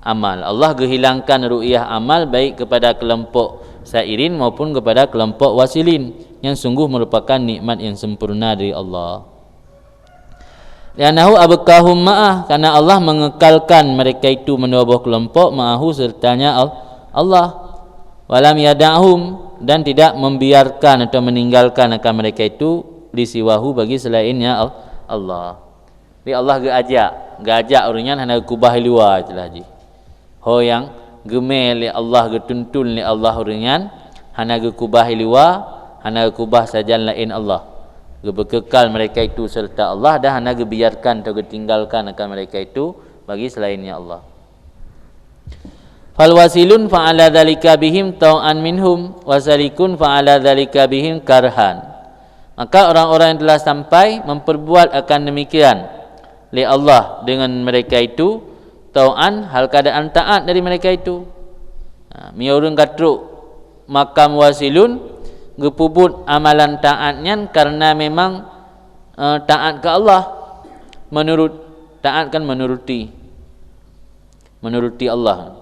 amal. Allah geuhilangkan ru'yah amal baik kepada kelompok sairin maupun kepada kelompok wasilin, yang sungguh merupakan nikmat yang sempurna dari Allah. Li'annahu abqahum ma'ah, karena Allah mengekalkan mereka itu mendua boh kelompok, ma'ahu, sertanya Al-, Allah. Walam yada'hum, dan tidak membiarkan atau meninggalkan akan mereka itu, lisiwahu, bagi selainnya Al-, Allah. Jadi Allah geuajak, geuajak ureuëng nyan hana geukubah i luwa, istilah jih. Ho nyang geumé lé Allah, geutuntun lé Allah ureuëng nyan, hana geukubah i luwa, hana geukubah sajan laén Allah. Geupeukekal mereka itu serta Allah dan hana geubiarkan atau geutinggalkan akan mereka itu bagi selainnya Allah. Fal wasilun fa'ala dzalika bihim tau'an minhum, wasalikun fa'ala dzalika bihim karhan. Maka orang-orang yang telah sampai memperbuat akan demikian lé Allah dengan mereka itu, tau'an, hal keadaan taat dari mereka itu. Ha, meunyoe ureuëng ka trok makam wasilun, geupeubuet amalan taat nyan karena memang, eh, taat keu Allah. Menurut, taat kan menuruti. Menuruti Allah.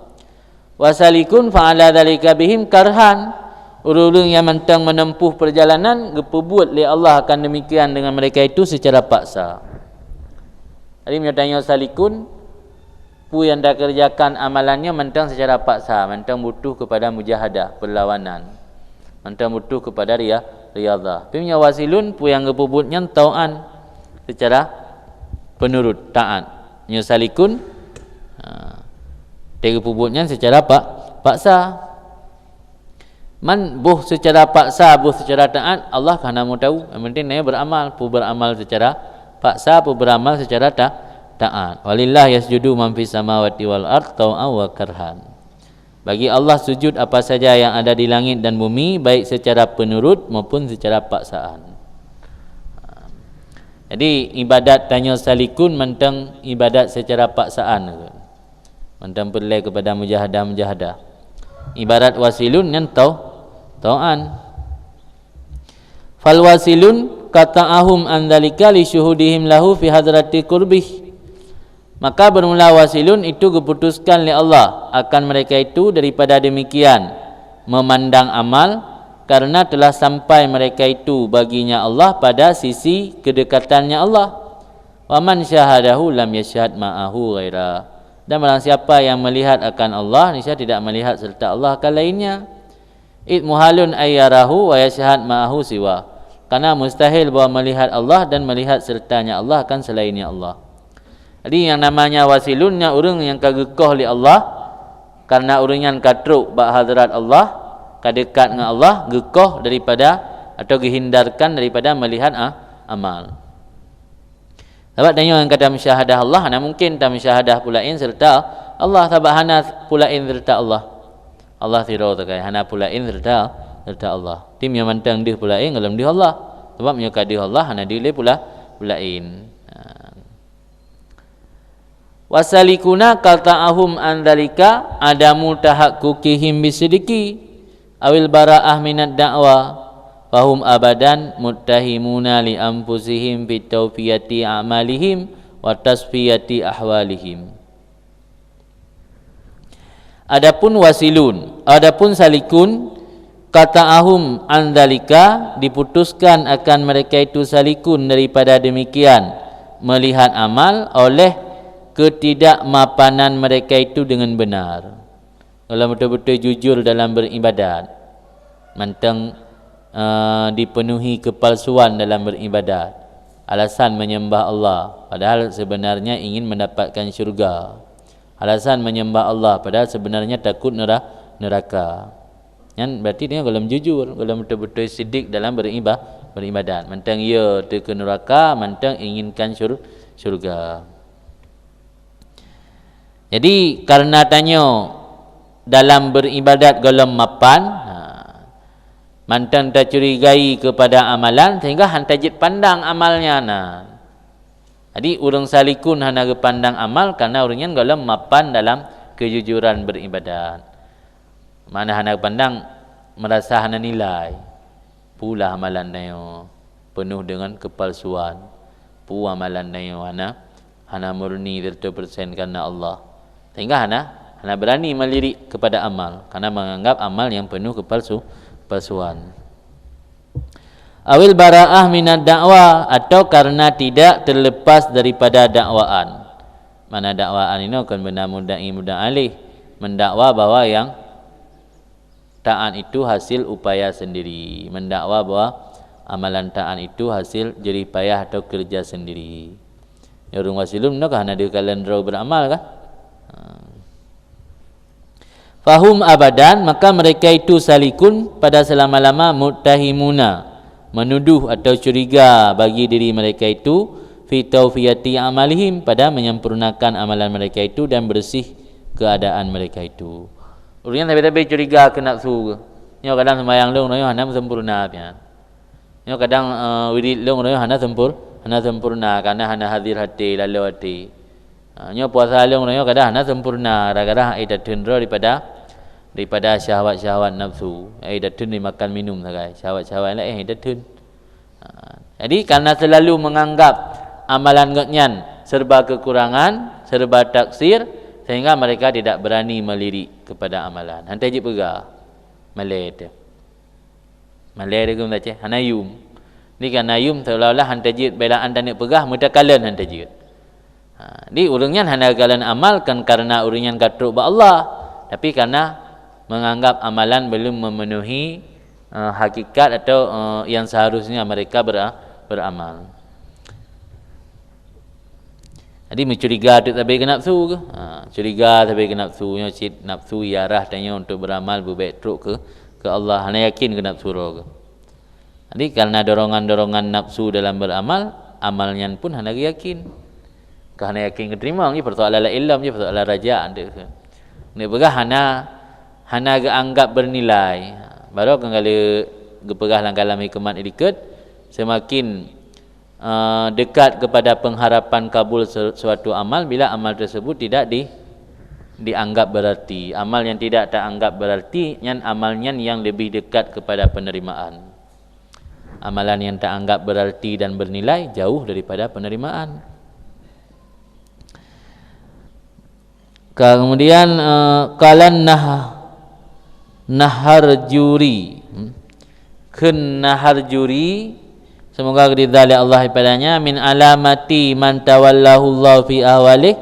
Wasalikun fa'ala dzalika bihim karhan. Ureuëng-ureuëng nyang mantong menempuh perjalanan geupeubuet lé Allah akan demikian dengan mereka itu secara paksa. Jadi meunyoe tanyoe salikun, peue nyang takeureujakan amalan nyoe mantong secara paksa, mantong butuh kepada mujahadah, perlawanan. Mantong butuh kepada ria-, riyadhah. Tapi meunyoe wasilun, peue nyang geupeubuet nyan tau'an, secara penurut, taat. Nyoe salikun, ha, teugeupeubuet nyan secara pa-, paksa. Man boh secara paksa, boh secara taat, Allah ka hana meuteumé. Yang penting nyoe beramal, peue beramal secara paksa, peue beramal secara ta-, taat. Walillah yasjudu man fis samawati wal ard tau'an wa karhan. Bagi Allah sujud apa saja yang ada di langit dan bumi, baik secara penurut maupun secara paksaan. Jadi, ibadat tanyoe salikun mantong ibadat secara paksaan. Mantong peureulée kepada mujahadah-mujahadah. Ibarat wasilun nyan tau-, tau'an. Fal wasilun qata'ahum an dzalika li syuhudihim lahu fi hadrati qurbih. Maka bermula wasilun itu geuputuskan lé Allah akan mereka itu daripada demikian memandang amal karena telah sampai mereka itu baginya Allah pada sisi kedekatannya Allah. Wa man syahadahu lam yashhad ma'ahu ghaira. Dan barang siapa yang melihat akan Allah, niscaya tidak melihat serta Allah akan lainnya. Id muhalun ayyarahu wa yashhad ma'ahu siwa. Karena mustahil bahwa melihat Allah dan melihat sertanya Allah akan selainnya Allah. Jadi yang namanya wasilun nyan ureuëng nyang ka geukoh lé Allah, karena ureuëng nyan ka trok bak hadrat Allah, ka dekat ngon Allah, geukoh daripada atau geuhindarkan daripada melihat a-, amal. Sabab tanyoe nyang ka tamusyahadah Allah, hana mungkin tamusyahadah peue laén serta Allah, sabab hana peue laén serta Allah. Allah sidroe sagai, hana peue laén serta, serta Allah. Tim nyang mantong deuh peue laén gohlom deuh Allah. Sabab nyoe ka deuh Allah, hana deuh lé peue la-, peue laén. Ha. Wasalikuna qata'ahum an dzalika adamu tahaqqukihim bisidiki awil bara'ah minad da'wa, fahum abadan muttahimuna li anfusihim fi tawfiyati a'malihim wa tasfiyati ahwalihim. Adapun wasilun, adapun salikun, qata'ahum an dzalika, diputuskan akan mereka itu salikun daripada demikian, melihat amal oleh ketidakmapanan mereka itu dengan benar. Kalau betul-betul jujur dalam beribadat, mantong, eh, dipenuhi kepalsuan dalam beribadat. Alasan menyembah Allah, padahal sebenarnya ingin mendapatkan syurga. Alasan menyembah Allah, padahal sebenarnya takut nera-, neraka. Nyan berarti dia gohlom jujur, gohlom betul-betul sidik dalam beriba-, beribadat. Mantong ya teu keu neraka, mantong inginkan syur-, syurga. Jadi karena tanyoe dalam beribadat gohlom mapan, ha, mantong tacurigai kepada amalan sehingga han tajeuet pandang amalnya na. Jadi ureuëng salikun hana geupandang amal karena ureuëng nyan gohlom mapan dalam kejujuran beribadat. Mana hana geupandang, merasa hana nilai. Peue lah amalan tanyoe penuh dengan kepalsuan. Peue amalan tanyoe hana, hana murni seratus persen karena Allah. Sehingga hana, hana berani melirik kepada amal karena menganggap amal yang penuh kepalsu-, kepalsuan. Awil bara'ah minad da'wa, atau karena tidak terlepas daripada dakwaan. Mana dakwaan inoe kon beuna mudda'i mudda'a alaih, mendakwa bahwa yang taat itu hasil upaya sendiri, mendakwa bahwa amalan taat itu hasil jerih payah atau kerja sendiri. Ureuëng wasilun nyoe ka hana dikalon droe beramal kah? Ha. Fahum abadan, maka mereka itu salikun pada selama-lama muttahimuna, menuduh atau curiga bagi diri mereka itu fi taufiyati amalihim, pada menyempurnakan amalan mereka itu dan bersih keadaan mereka itu. Ureuëng nyan sabe-sabe curiga keu nafsu geuh. Nyoe kadang seumayang lôn nyoe hana meusempurna pian. Nyoe kadang, eh, wirit lôn nyoe hana sempur-, hana sempurna karena hana hadir até, laloe até. Ha, nyoe puasa lôn nyoe kadang hana sempurna gara-gara ai tatheun droe daripada, daripada syahwat-syahwat nafsu, ai tatheun dimakan minum sagai, syahwat-syahwat laén ai tatheun. Ha, jadi karena selalu menganggap amalan gobnyan serba kekurangan, serba taksir, sehingga mereka tidak berani melirik kepada amalan. Han tajeuet peugah, malée teuh. Malée teuh geuh meusaja, hana yum. Jadi karena yum seolah-olah han tajeuet beulaan taneuk peugah, meutakalon han tajeuet. Ha, jadi ureuëng nyan hana geukalon amal kon karena ureuëng nyan ka trok bak Allah, tapi karena menganggap amalan belum memenuhi, eh, hakikat atau, eh, yang seharusnya mereka bera-, beramal. Jadi meucuriga teuk sabe keu nafsu geuh. Ha, curiga sabe keu nafsu, nyoe cit nafsu iarah tanyoe untuk beramal beubek trok keu, keu Allah, hana yakin keu nafsu droe geuh. Jadi karena dorongan-dorongan nafsu dalam beramal, amal nyan pun hana geuyakin. Ka hana yakin geuteurimong, jih persoalan laén lom, jih persoalan raja. Nek peugah hana, hana geuanggap bernilai. Baru kan kali geupeugah lam kalam hikmat ilikot, semakin, eh, dekat kepada pengharapan kabul se-, suatu amal bila amal tersebut tidak di-, dianggap berarti. Amal yang tidak taanggap berarti, nyan amal nyan yang lebih dekat kepada penerimaan. Amalan yang taanggap berarti dan bernilai jauh daripada penerimaan. Kemudian, eh, qalan nah-, Naharjuri. Hmm. Kheun Naharjuri, semoga ridha lé Allah padanya, "Min alamati man tawallahu Allah fi ahwalih,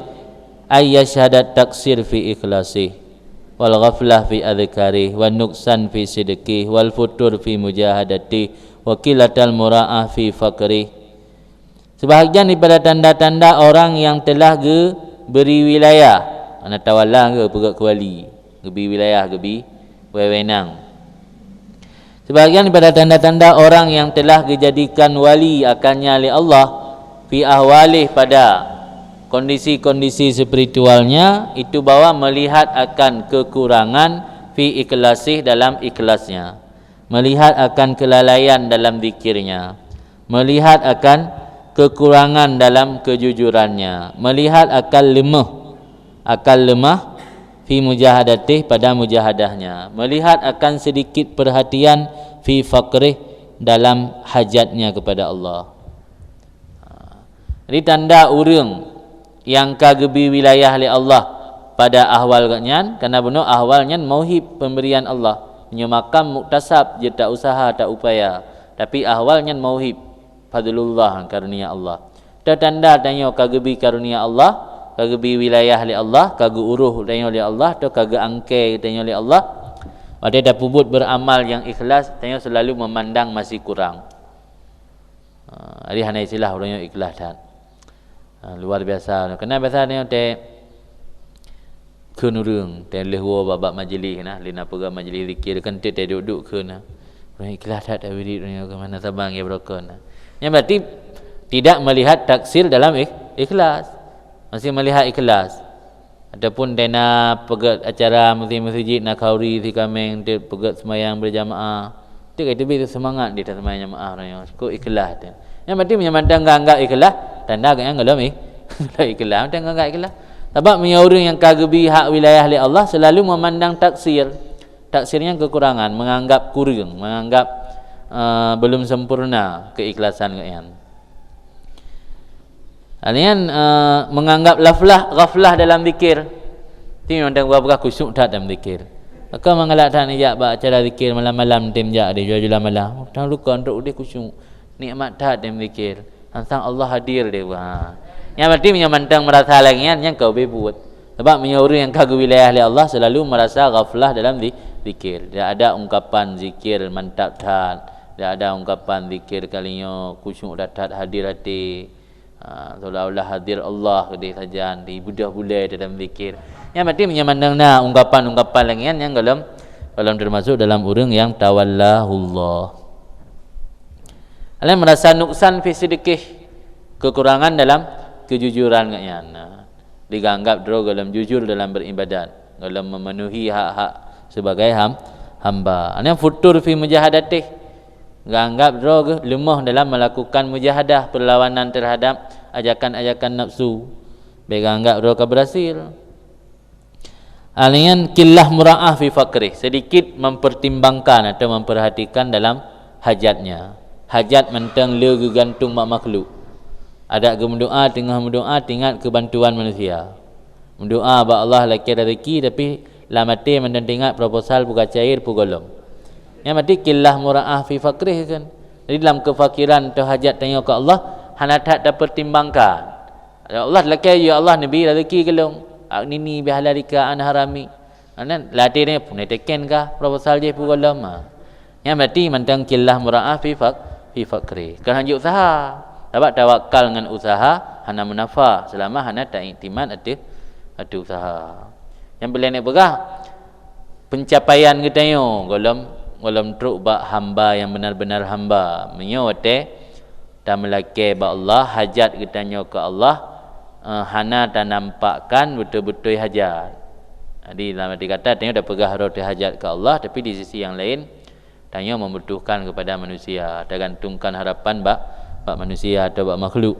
ay yashhadat taksir fi ikhlasih, wal ghaflah fi adhkarih, wan nuksan fi sidqih, wal futur fi mujahadatih, wa qillatal mura'ah fi faqrih." Sebahagian daripada tanda-tanda orang yang telah geubri wilayah, ana tawalla geupeugah keu wali, geubri wilayah, geubri wewenang. Sebahagian daripada tanda-tanda orang yang telah geujadikan wali akannya lé Allah, fi ahwalih, pada kondisi-kondisi spiritualnya, itu bahwa melihat akan kekurangan fi ikhlasih, dalam ikhlasnya, melihat akan kelalaian dalam zikirnya, melihat akan kekurangan dalam kejujurannya, melihat akan lemah, akan lemah fi mujahadatih, pada mujahadahnya, melihat akan sedikit perhatian fi faqrih, dalam hajatnya kepada Allah. Jadi tanda ureuëng nyang ka geubri wilayah lé Allah pada ahwal geuhnyan, karena bunoe ahwal nyan mauhib pemberian Allah. Nyoe makam muktasab, jeuet ta usaha, ta upaya, tapi ahwal nyan mauhib, fadlullah, karunia Allah. Tanda tanyoe ka geubri karunia Allah, ka geubri wilayah lé Allah, ka geuuroh tanyoe lé Allah, atau ka geuangkée tanyoe lé Allah. Watée tapeubuet beuramal nyang ikhlas, tanyoe seulalu meumandang masih kurang. Ha, jadi hana istilah ureuëng nyoe ikhlas that. Ha, luar biasa. Kena biasa nyoe teh kheun ureuëng, teh lheueh woe bak, bak majlis na, lina peugah majlis zikir kan teh, teh duek-duek kheun na. Ureuëng ikhlas that, eh, wirid ureuëng nyoe keu mana sabang ya brokon na. Nyan berarti tidak melihat taksir dalam ikh-, ikhlas. Masih melihat ikhlas. Ataupun tena peugét acara meuseujid-meuseujid, na khauri, si kaméng, teuk peugét seumayang beujamaah. Teuk ka teubiet seumangat di atas seumayang jamaah nyoe, kok ikhlas teuh. Nyang penting meunyoe mantong geuanggap ikhlas, tanda geuhnyan gohlom ih-, ikhlas, mantong geuanggap ikhlas. Sabab meunyoe ureuëng nyang ka geubri hak wilayah lé Allah seulalu meumandang taksir. Taksir nyan keukurangan, menganggap kureueng, menganggap, eh, belum sempurna keikhlasan geuhnyan. Hal nyan, eh, menganggap laflah, ghaflah dalam zikir. Ti memang dang buah-buah khusyuk that dalam zikir. Maka mangalak that nijak bak acara zikir malam-malam tem jak di jula-jula malam. Tang luka untuk udeh khusyuk. Nikmat that dalam zikir. Tantang Allah hadir deh buah. Nyang berarti meunyoe mantong merasa lagi nyan, nyang kau be buet. Sebab meunyoe ureuëng nyang ka geuwilayah lé Allah selalu merasa ghaflah dalam zi-, zikir. Tidak ada ungkapan zikir mantap that. Tidak ada ungkapan zikir kali nyoe khusyuk that, that hadir hati. Ha, seolah-olah hadir Allah keudeh sajan, di budah bulai dalam zikir. Nyang penting meunyoe mandang na ungkapan-ungkapan lagée nyan, nyang gohlom, gohlom termasuk dalam ureuëng nyang tawallahullah. Alai merasa nuksan fi sidqih, kekurangan dalam kejujuran geuhnyan. Nah, dianggap droe gohlom jujur dalam beribadat, gohlom memenuhi hak-hak sebagai ham-, hamba. Nyang futur fi mujahadatih, geuanggap droe geuh leumoh dalam melakukan mujahadah, perlawanan terhadap ajakan-ajakan nafsu. Bék geuanggap droe ka berhasil. Alian killah mura'ah fi faqrih, sedikit mempertimbangkan atau memperhatikan dalam hajatnya. Hajat mantong le geugantung bak makhluk. Adak geumeudoa, teungoh meudoa, teuingat keu bantuan manusia. Meudoa bak Allah lakée rezeki, tapi lam até mantong teuingat proposal peugah cair peue gohlom. Nyang mati killah mura'ah fi faqrih kan. Jadi dalam kefakiran atau hajat tanyoe keu Allah, hana that tapertimbangkan. Ya Allah, lakée, "Ya Allah, neubi rezeki keu lôn. Aghnini bihalalika an harami." Anan latih dia pun teken kah proposal jih peue gohlom. Ha. Nyang berarti mantong killah mura'ah fi faq-, fi faqri. Kan hanjeuet usaha. Sabab tawakal ngon usaha hana munafa selama hana taiktimat ateueh, ateueh usaha. Nyang peureulée neupeugah, pencapaian geutanyoe gohlom, gohlom trok bak hamba nyang benar-benar hamba. Meunyoe watée tameulakée bak Allah, hajat geutanyoe keu Allah, eh, hana tanampakkan beutôi-beutôi hajat. Jadi, dalam arti kata, tanyoe tapeugah droe teuh hajat keu Allah, tapi di sisi nyang laén, tanyoe membutuhkan kepada manusia, tagantungkan harapan bak, bak manusia atau bak makhluk.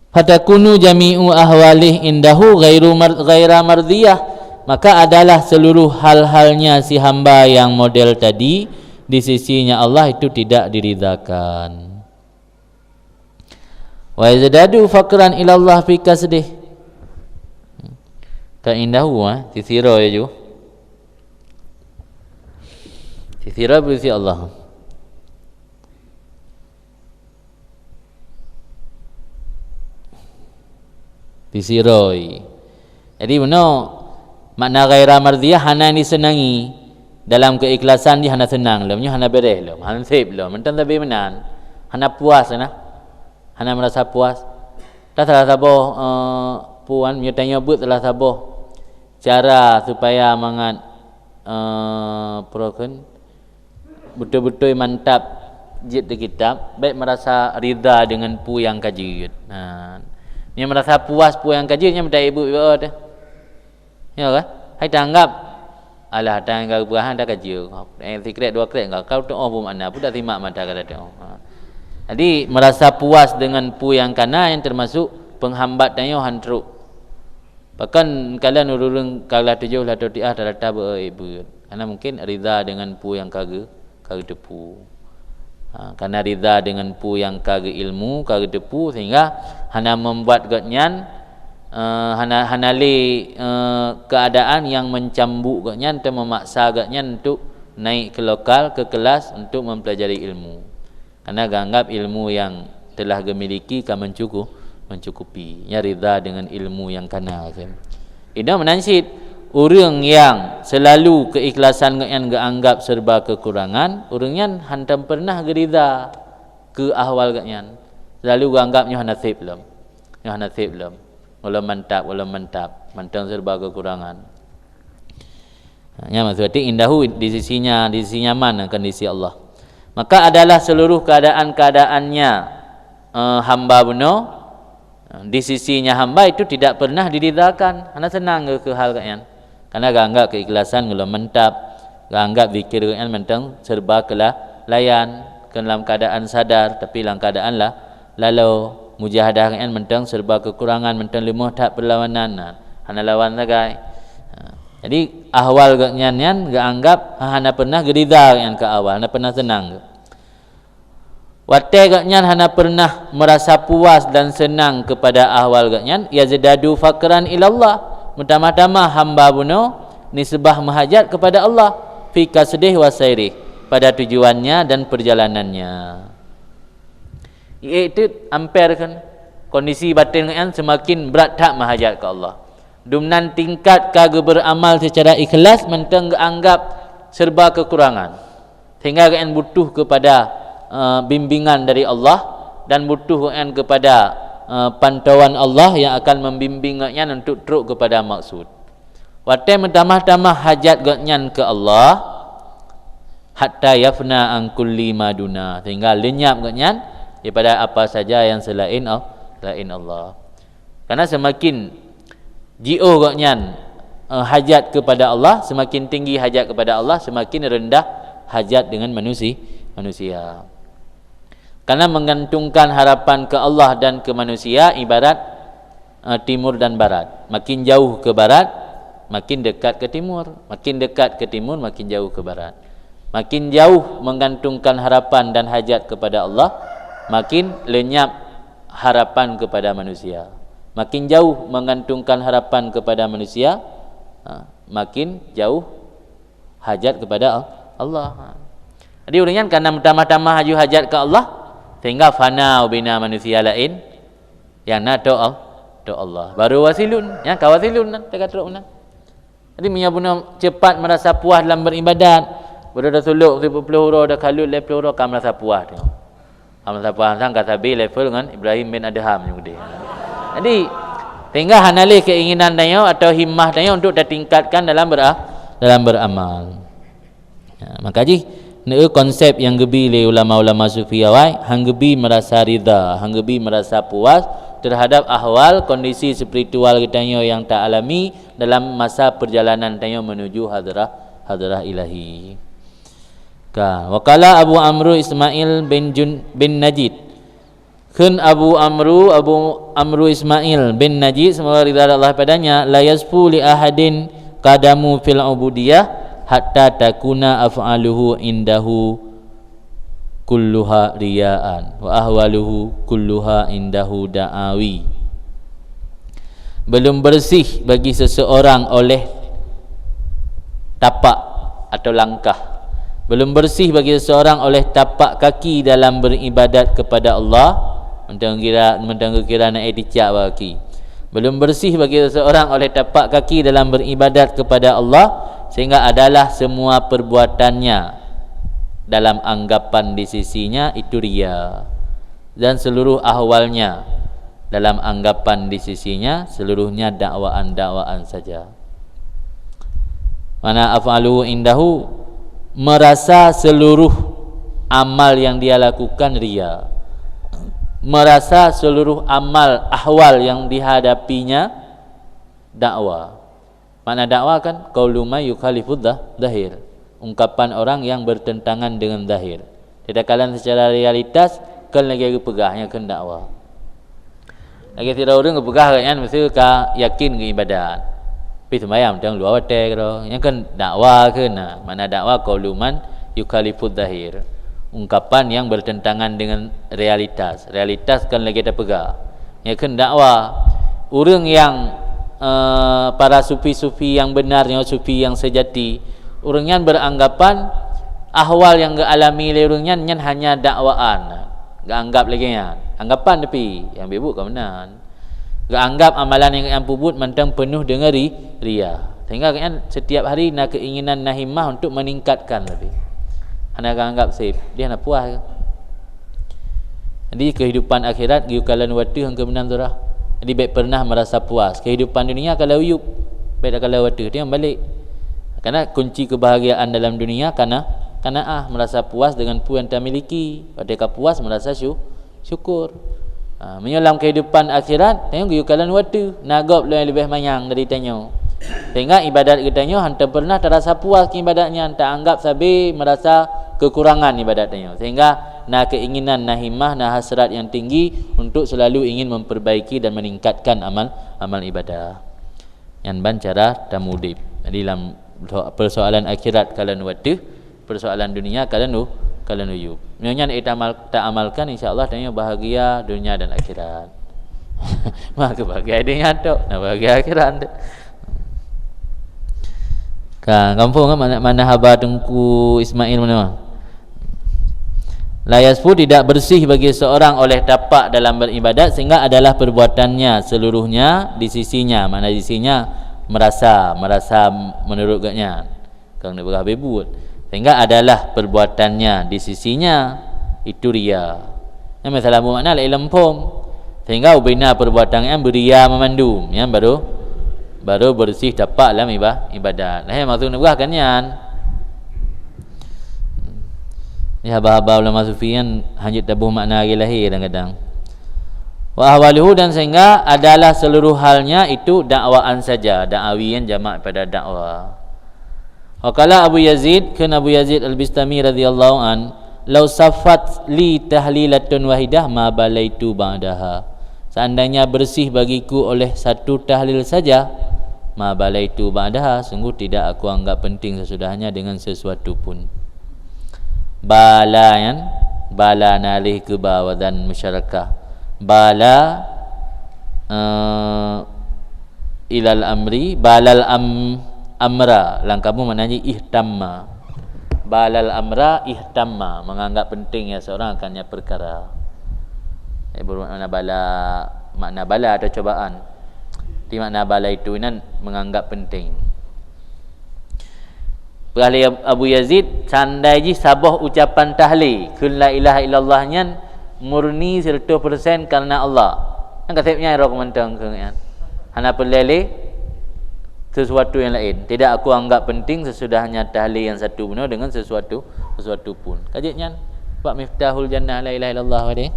Fatakunu jami'u ahwalih indahu ghairu mar-, ghaira mardiyah, maka adalah seluruh hal-halnya si hamba yang model tadi di sisinya Allah itu tidak diridhakan. Wa yazdadu faqran ilallah fi kasdih. Ka indahu, eh, sisi roh ya ju. Disiroi bak sisi Allah. Disiroi. Jadi bunoe makna ghaira mardiyah hana diseunangi. Dalam keikhlasan jih hana seunang lom, nyoe hana beres lom, hana seb lom, mantong sabe meunan. Hana puas na. Hana meurasa puas. Dah salah saboh, eh, puan, meunyoe tanyoe beuet salah saboh cara supaya mangat, eh, peurokon beutôi-beutôi mantap jeuet di kitab, bèk meurasa ridha deungon peue nyang ka jeuet. Nah, meunyoe meurasa puas peue nyang ka jeuet, nyan meutai ibu-ibu teuh. Ya kan? Hai tanggap, alah, tanggap peue hana ka jeuet. Eh, sikrek dua krek enggak, kau teu'oh bu makna, peue dak simak mata kata teu'oh. Ha. Jadi, meurasa puas deungon peue nyang kana, nyan teumasuk penghambat tanyoe han trok. Bahkan kalon ureueng ka lah tujoh lah tiah rata-rata beu-, beuet. Karena mungkin ridha deungon peue nyang ka geu-, ka geuteupeue. Ha, karena ridha deungon peue nyang ka geuilmu, ka geuteupeue, sehingga hana membuat gobnyan, eh, hana, hana lé, eh, keadaan yang mencambuk gobnyan atau memaksa gobnyan untuk naik ke lokal, ke kelas untuk mempelajari ilmu. Karena geuanggap ilmu nyang telah geumiliki ka mencuku-, mencukupi. Nyan ridha deungon ilmu nyang kana. Inong meunan cit, ureueng nyang seulalu keikhlasan gobnyan geuanggap serba kekurangan, ureueng nyan hantom pernah geuridha keu ahwal gobnyan. Seulalu geuanggap nyoe hana seb lom. Nyoe hana seb lom. Ulôn mantap, ulôn mantap. Mantong serba kekurangan. Nyan maksud, indahu, di sisinya, di sisi nyaman, kondisi Allah. Maka adalah seluruh keadaan-keadaannya, eh, hamba bunoe, di sisinya hamba itu tidak pernah diridhakan. Hana seunang keu hal gobnyan. Karena geuanggap keikhlasan ulôn mantap, geuanggap zikir gobnyan mantong serba keula-, layan, kon lam keadaan sadar, tapi lam keadaan la-, lalo, mujahadah gobnyan mantong serba kekurangan, mantong leumoh that perlawanan, nah, hana lawan sagai. Ha, jadi ahwal gobnyan nyan geuanggap hana pernah geuridha gobnyan keu ahwal, hana pernah seunang. Watée gobnyan hana pernah meurasa puas dan seunang keupada ahwal gobnyan, yazdadu faqran ilallah, meutamah-tamah hamba bunoe nisbah meuhajat keupada Allah, fi qasdih wa sairih, pada tujuannya dan perjalanannya. Ié teuk amper kan, kondisi baten gobnyan seumaken brat that meuhajat keu Allah. Dumnan tingkat ka geuberamal seucara ikhlas mantong geuanggap serba kekurangan. Sehingga gobnyan butuh keupada, eh, bimbingan dari Allah dan butuh gobnyan keupada, eh, pantauan Allah yang akan membimbing gobnyan untuk trok keupada maksud. Watée meutamah-tamah hajat gobnyan keu Allah, hatta yafna an kulli ma duna, sehingga lenyap gobnyan daripada apa saja yang selain Al-, selain Allah. Karena seumaken jiôh gobnyan, eh, hajat keupada Allah, seumaken tinggi hajat keupada Allah, seumaken reundah hajat deungon manusi-, manusia. Karena menggantungkan harapan keu Allah dan keu manusia ibarat, eh, timur dan barat. Makin jauh keu barat, makin dekat keu timur. Makin dekat keu timur, makin jauh keu barat. Makin jauh menggantungkan harapan dan hajat kepada Allah, makin lenyap harapan kepada manusia. Makin jauh menggantungkan harapan kepada manusia, ha, makin jauh hajat kepada Al-, Allah. Jadi ureueng nyan kana meutamah-tamah aju hajat keu Allah, sehingga fana ubena manusia laén nyang na tok Al-, tok Allah. Baru wasilun, nyan ka wasilun nyan, teuka trok meunan. Jadi meunyoe bunoe cepat merasa puas dalam beribadat, beudôh sulok siplôh uroe, dah kalut lhèe plôh uroe, ka merasa puas tengok. Ka merasa puas sang ka sabe level ngon Ibrahim bin Adham nyang gede. Jadi, sehingga hana lé keinginan tanyoe atau himmah tanyoe untuk tatingkatkan dalam bera-, dalam beramal. Ha, maka jih, neu konsep nyang geubi lé ulama-ulama sufi awai, han geubi merasa ridha, han geubi merasa puas terhadap ahwal kondisi spiritual geutanyoe nyang ta alami dalam masa perjalanan tanyoe menuju hadrah, hadrah ilahi. Ka, wa qala Abu Amru Ismail bin Jun-, bin Najid. Kheun Abu Amru, Abu Amru Ismail bin Najid, semoga ridha Allah padanya, la yasfu li ahadin qadamu fil ubudiyah hatta takuna af'aluhu indahu kulluha riyaan wa ahwaluhu kulluha indahu da'awi. Belum bersih bagi seseorang oleh tapak atau langkah Belum bersih bagi seseorang oleh tapak kaki dalam beribadat kepada Allah, mantong kira, mantong kira na itikad bak kaki. Belum bersih bagi seseorang oleh tapak kaki dalam beribadat kepada Allah, sehingga adalah semua perbuatannya dalam anggapan di sisinya itu ria, dan seluruh ahwalnya dalam anggapan di sisinya seluruhnya dakwaan-dakwaan saja. Mana af'aluhu indahu, merasa seluruh amal yang dia lakukan ria, merasa seluruh amal ahwal yang dihadapinya dakwa. Makna dakwa kan qaulu man yukhalifudz zah-, zahir, ungkapan orang yang bertentangan dengan zahir. Tetapi kalau secara realitas, kan lagi geupeugah nyan kheun dakwa. Lagi sidroe ureuëng geupeugah gobnyan mesti ka yakin geuibadat. Tapi sembahyang mantong luwa watée keudroe. Nyan kan dakwa kheun na. Makna dakwa qaulu man yukhalifudz zahir, ungkapan yang bertentangan dengan realitas. Realitas kan lagi tapeugah. Nyan kheun dakwa. Ureuëng yang, eh, para sufi-sufi yang benar nyoe, sufi yang sejati, ureuëng nyan beranggapan ahwal yang geualami lé ureuëng nyan, nyan hanya dakwaan. Geuanggap lagée nyan. Anggapan tapi yang beubuet ka meunan. Geuanggap amalan yang, yang peubuet mantong penuh dengan ri-, ria. Sehingga gobnyan setiap hari na keinginan, na himmah untuk meningkatkan lebih. Hana geuanggap seb, dia hana puas. Jadi kehidupan akhirat geuyue kalon wateuh nyang keu meunan surah. Jadi bék pernah merasa puas. Kehidupan dunia kalau uyueb, bék takalon wateuh, dia balik. Karena kunci kebahagiaan dalam dunia kana, kanaah, merasa puas dengan peue yang tamiliki. Watée ka puas, merasa syu-, syukur. Ha, meunyoe lam kehidupan akhirat, tanyoe geuyue kalon wateuh, na gob lom leubeh manyang dari tanyoe. Sehingga ibadat geutanyoe hana pernah tarasa puas keu ibadat nyan, taanggap sabe merasa kekurangan ibadat tanyoe. Sehingga na keinginan, na himmah, na hasrat yang tinggi untuk selalu ingin memperbaiki dan meningkatkan amal, amal ibadah. Nyan ban cara tamudeb. Jadi lam persoalan akhirat kalon wateuh, persoalan dunia kalon u-, kalon uyueb. Meunyoe nyan tamal-, taamalkan, insya Allah tanyoe bahagia dunia dan akhirat. Maka bahagia dunia tok, na bahagia akhirat tok. Ka, gampông kan makna, makna haba Teungku Ismail meunan. La yasfu, tidak bersih bagi seorang oleh tapak dalam beribadat, sehingga adalah perbuatannya seluruhnya di sisinya. Makna di sisinya, merasa, merasa menurut gobnyan. Kang neupeugah beubuet. Sehingga adalah perbuatannya di sisinya itu ria. Nyan masalah makna laén lom phom. Sehingga ubena perbuatan nyan beuria meumandum. Nyan baru, baru bersih tapak lam iba-, ibadat. Nah, maksud neupeugah kan nyan. Di haba-haba ulama sufi nyan hana jeuet taboh makna lagée lahé kadang-kadang. Wa ahwaluhu, dan sehingga adalah seluruh halnya itu dakwaan saja, da'awi nyan jamak pada dakwa. Wa qala Abu Yazid, kheun Abu Yazid Al-Bistami radhiyallahu an, "Lau saffat li tahlilatun wahidah ma balaitu ba'daha." Seandainya bersih bagiku oleh satu tahlil saja, ma balaitu ba'daha, sungguh tidak aku anggap penting sesudahnya dengan sesuatu pun. Bala nyan, bala na aleh keu ba wazan musyarakah. Bala, eh, ilal amri, balal am-, amra. Lam kamus makna jih ihtamma. Balal amra ihtamma, menganggap penting ya seorang akan nya perkara. Eh, bermakna bala, makna bala atau cobaan. Di makna bala itu inan menganggap penting. Peugah lé Abu Yazid, seandai jih saboh ucapan tahlil, kheun la ilaha illallah nyan murni seratus persen karena Allah. Nyan ka seb nyan rot mantong keu nyan. Hana peureulée lé sesuatu yang lain. Tidak aku anggap penting sesudahnya tahlil yang satu bunoe dengan sesuatu, sesuatu pun. Ka jeuet nyan bak Miftahul Jannah la ilaha illallah wadeh.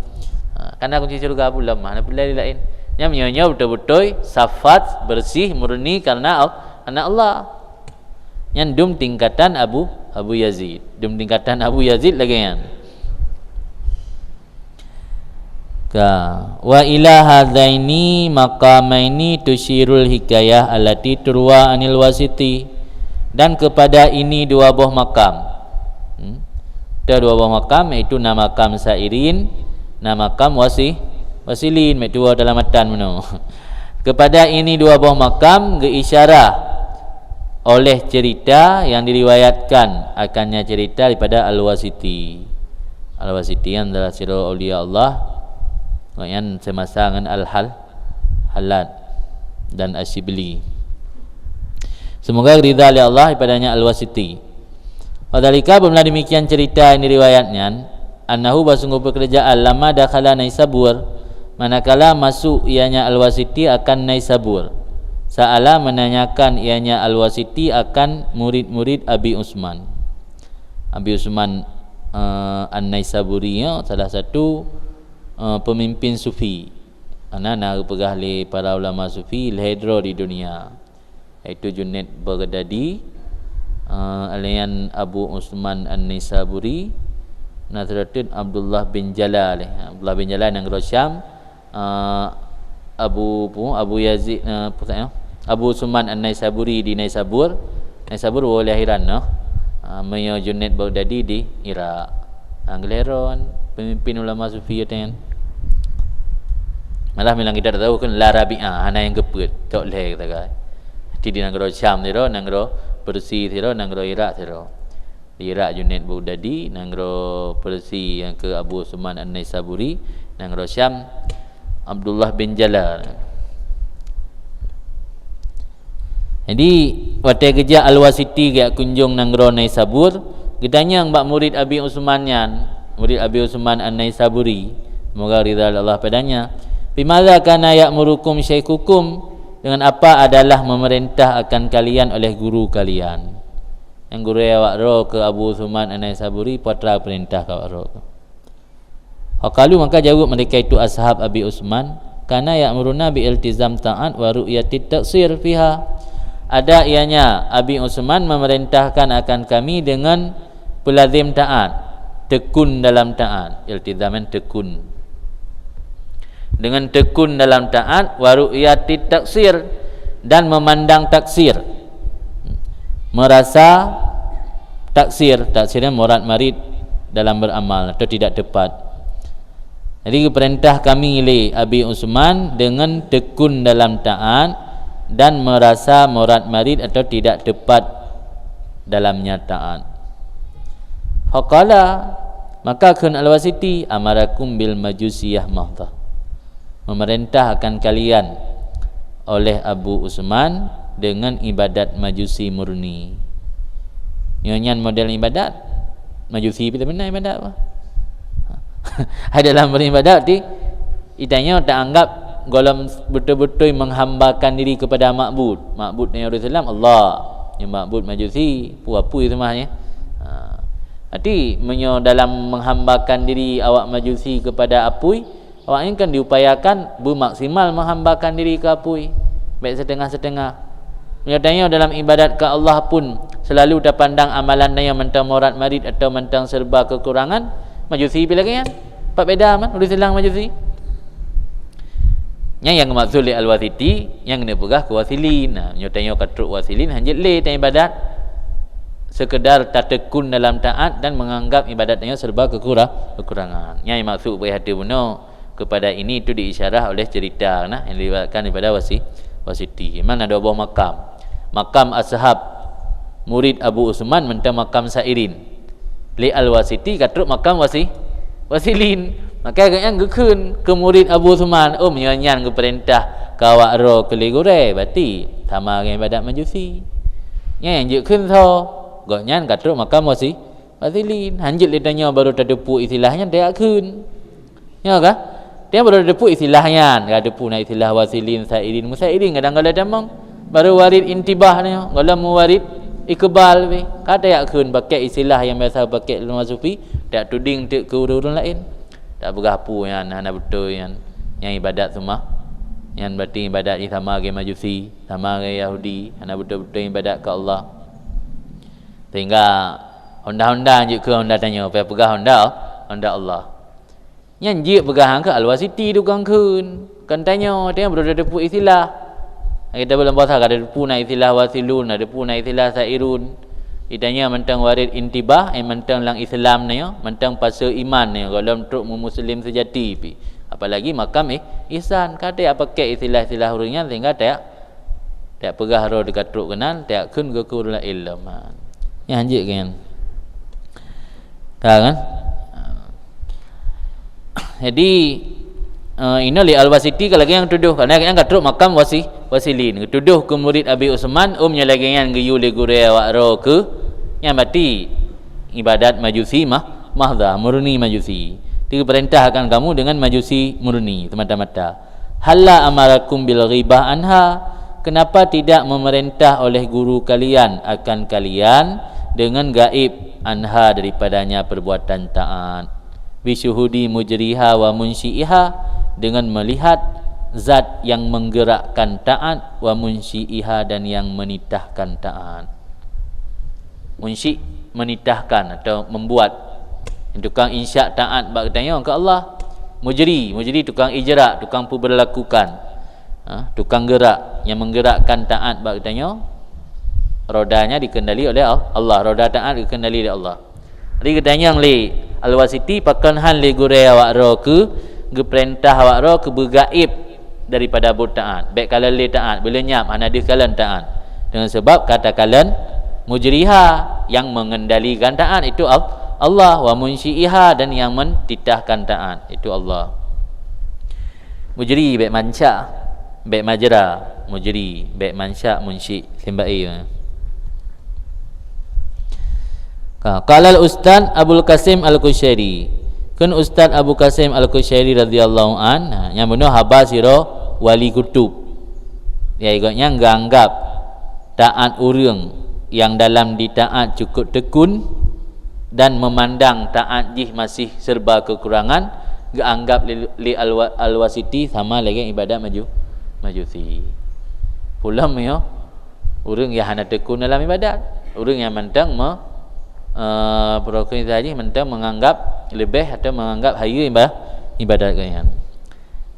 Ha, karena kunci syurga pun lemah, hana peureulée lé lain. Nyan meunyoe nyoe beutôi-beutôi safat bersih murni karena Al-, karena Allah. Nyan dum tingkatan Abu, Abu Yazid. Dum tingkatan Abu Yazid lagée nyan. Ka, wa ila hadzaini maqamaini tusyirul hikayah allati turwa anil Wasiti. Dan kepada ini dua boh makam. Hmm? Ada dua boh makam, yaitu na makam Sairin, na makam Wasi-, Wasilin, mak tuwo dalam matan meunoe. Kepada ini dua boh makam geuisyarah oleh cerita yang diriwayatkan akannya cerita daripada Al-Wasiti. Al-Wasiti nyan adalah sidroe aulia Allah, nyan semasa ngon Al-Hal-, Hallaj dan Asyibli. Semoga ridha lé Allah daripadanya Al-Wasiti. Wadhalika, beumula demikian cerita yang diriwayat nyan, annahu, bahwa sungguh pekerjaan, lama dakhala Naisabur, manakala masuk ianya Al-Wasiti akan Naisabur. Sa'ala, menanyakan ianya Al-Wasiti akan murid-murid Abi Usman. Abi Usman, eh, An-Naisaburi, ya, salah satu, eh, pemimpin sufi. Karena na geupeugah lé para ulama sufi lhèe droe di dunia, yaitu Junaid Baghdadi, eh, laén Abu Usman An-Naisaburi, na sidroe teuk Abdullah bin Jala. Abdullah bin Jala nanggroe Syam, eh, Abu, Abu Yazid, eh, Abu Usman An-Naisaburi di Naisabur. Naisabur woe lhèe hiran noh. Ah, meunyoe Junaid Baghdadi di Irak. Angleron pemimpin ulama sufi nyan. Malah milang kita tahu kan La Rabi'ah, hana nyang geupeuet, tok lhèe kata kan. Di nanggroe Syam sidroe, nanggroe Persia sidroe, nanggroe Irak sidroe. Di Irak Junaid Baghdadi, nanggroe Persia nyang keu Abu Usman An-Naisaburi, nanggroe Syam Abdullah bin Jala. Jadi, watèe geujak Al-Wasiti geujak kunjong nanggroe Naisabur, geutanyong bak murid Abi Usman nyan, murid Abi Usman An-Naisaburi, semoga ridha Allah padanya, "Bimadza kana ya'murukum syaikhukum?" Dengan apa adalah memerintah akan kalian oleh guru kalian? Nyang gurèe awak droe keu Abu Usman An-Naisaburi, peue atra peurintah keu awak droe. Faqalu, maka jaweueb mereka itu ashab Abi Usman, "Kana ya'muruna bi iltizam ta'at wa ru'yatit taqsir fiha." Ada ianya Abi Usman memerintahkan akan kami dengan peulazim taat, tekun dalam taat, iltizam nyan tekun. Dengan tekun dalam taat, wa ru'yatit taqsir, dan memandang taksir. Merasa taksir, taksir nyan murad marid dalam beramal atau tidak tepat. Jadi, geupeurintah kami lé Abi Usman dengan tekun dalam taat dan merasa murad marid atau tidak tepat dalamnya taat. Faqala, maka kheun Al-Wasiti, "Amarakum bil majusiyah mahdhah." Memerintah akan kalian oleh Abu Usman dengan ibadat Majusi murni. Nyoe nyan model ibadat Majusi, betul benar ibadat apa? Hai dalam beribadat ti, itanyoe taanggap gohlom beutôi-beutôi menghambakan diri kepada makbud. Makbud nyoe ureueng Islam Allah. Nyoe makbud Majusi, peue apui seumah nyan. Ha. Berarti meunyoe dalam menghambakan diri awak Majusi kepada apui, awaknyan kan diupayakan beumaksimal menghambakan diri keu apui, bèk setengah-setengah. Meunyoe tanyoe dalam ibadat keu Allah pun selalu tapandang amalan tanyoe mantong murad marid atau mantong serba kekurangan, Majusi pih lagèe nyan. Pat beda man ureueng Islam Majusi. Nyan nyang geumaksud lé Al-Wasiti, nyang geupeugah keu Wasilin. Nah, nyoe tanyoe ka trok Wasilin, hanjeuet lé tanyoe ibadat. Sekedar tatekun dalam taat dan menganggap ibadat tanyoe serba kekura-, kekurangan. Nyan maksud beuh hati bunoe kepada ini itu diisyarah oleh cerita nah yang diriwayatkan daripada Wasi-, Wasiti. Mana dua buah makam. Makam ashab murid Abu Usman mantong makam Sa'irin. Lé Al-Wasiti ka trok makam Wasi-, Wasilin. Maka gobnyan geukheun keu murid Abu Usman, "Oh, meunyoe nyan geupeurintah keu awak droe keu lé gurèe, berarti sama ngon ibadat Majusi." Nyan nyang jeuet kheun soe? Gobnyan ka trok makam Wasi-, Wasilin. Hanjeuet lé tanyoe barô tateupeue istilah nyan tajak kheun. Nyo ka? Tiep baru teupeue istilah nyan, ka teupeue na istilah Wasilin, Sa'irin, Musa'irin kadang kala tamong. Baru warid intibah nyoe, gohlom muwarid iqbal pih. Ka tajak kheun pakai istilah nyang biasa pakai lé ureueng sufi, tajak tuding teuk keu ureueng-ureueng laén. Tapeugah peue nyan hana beutôi nyan. Nyang ibadat seumah. Nyan berarti ibadat jih sama ngon Majusi, sama ngon Yahudi, hana beutôi-beutôi ibadat keu Allah. Sehingga honda-honda jeuet keu honda tanyoe, payah peugah honda, honda Allah. Nyan jeuet peugah keu Al-Wasiti tukang kheun. Kon tanyoe, tanyoe baru tateupeue istilah. Kita bulan puasa ka tateupeue na istilah Wasilun, tateupeue na istilah Sairun. Di tanyoe mantong warid intibah, eh, mantong lam Islam nyoe, mantong pasoe iman nyoe, gohlom trok muslim seujati pih. Apalagi makam, eh, ihsan. Ka tajak pakai istilah-istilah ureueng nyan sehingga tajak Tiep peugah roh teuka trok keunan, tiep kheun geuku la ilom. Nyan hanjeuet kan? Ka kan? Jadi, eh, inoe lé Al-Wasiti ka lagée nyang tudoh, karena nyang ka trok makam wasi-, wasilin. Geutudoh keu murit Abi Usman, um, nyang lagée nyan geuyue lé gurée awak roh keu, nyan berarti ibadat Majusi mah, mahdah, murni Majusi. Diperintahkan kamu dengan Majusi murni semata-mata. Halla amarakum bil ghibah anha? Kenapa tidak memerintah oleh guru kalian akan kalian dengan gaib anha daripadanya perbuatan taat? Bisyuhudi mujriha wa munsyi'iha, dengan melihat zat yang menggerakkan taat, wa munsyi'iha, dan yang menitahkan taat. Munsyi, menitahkan atau membuat. Tukang insya taat bak geutanyoe keu Allah. Mujri, mujri tukang ijra, tukang peuberlakukan. Ha, tukang gerak yang menggerakkan taat bak geutanyoe. Rodanya dikendali oleh Al-, Allah. Roda taat dikendali oleh Allah. Jadi geutanyong lé Al-Wasiti, pakon han lé gurée awak roh keu geupeurintah awak roh keu beugaéb daripada buet taat. Bék kalon lé taat, beuleunyap hana deuh kalon taat. Deungon sabab kata kalon mujriha, yang mengendalikan taat itu Al-, Allah, wa munsyi'iha, dan yang mentitahkan taat itu Allah. Mujri bék mansa, bék majra, mujri bék mansa, munsyi, simbak ie. Ka, qala al-Ustaz Abul Qasim Al-Qusyairi. Kheun Ustaz Abu Qasim Al-Qusyairi radhiyallahu an, ha, nyang bunoe haba sidroe wali kutub. Ya, gobnyan geuanggap taat ureuëng nyang dalam ditaat cukup tekun dan memandang taat jih masih serba kekurangan, geuanggap lé, lé Al-Wa-, Al-Wasiti sama lagée ibadat maju-, Majusi. Pulam yo, ureuëng nyang hana tekun dalam ibadat, ureuëng nyang mantong me-, eh, prokrinsa jih mantong menganggap leubeh atau menganggap hayeue iba-, ibadat gobnyan.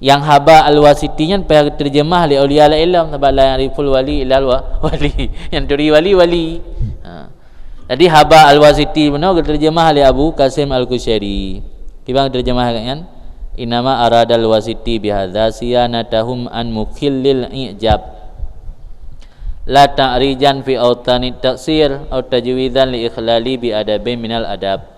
Nyang haba Al-Wasiti nyan payah terjemah lé aulia laén lom, sabab la ya'riful wali illal wa-, wali. Nyang turi wali, wali. Ha. Jadi haba Al-Wasiti bunoe geuterjemah lé Abu Qasim Al-Qusyairi. Kiban geuterjemah gobnyan, "Innama aradal Wasiti bihadza siyanatahum an mukhillil i'jab. La ta'rijan fi autanit taksir, au tajwizan li ikhlali bi adabin minal adab."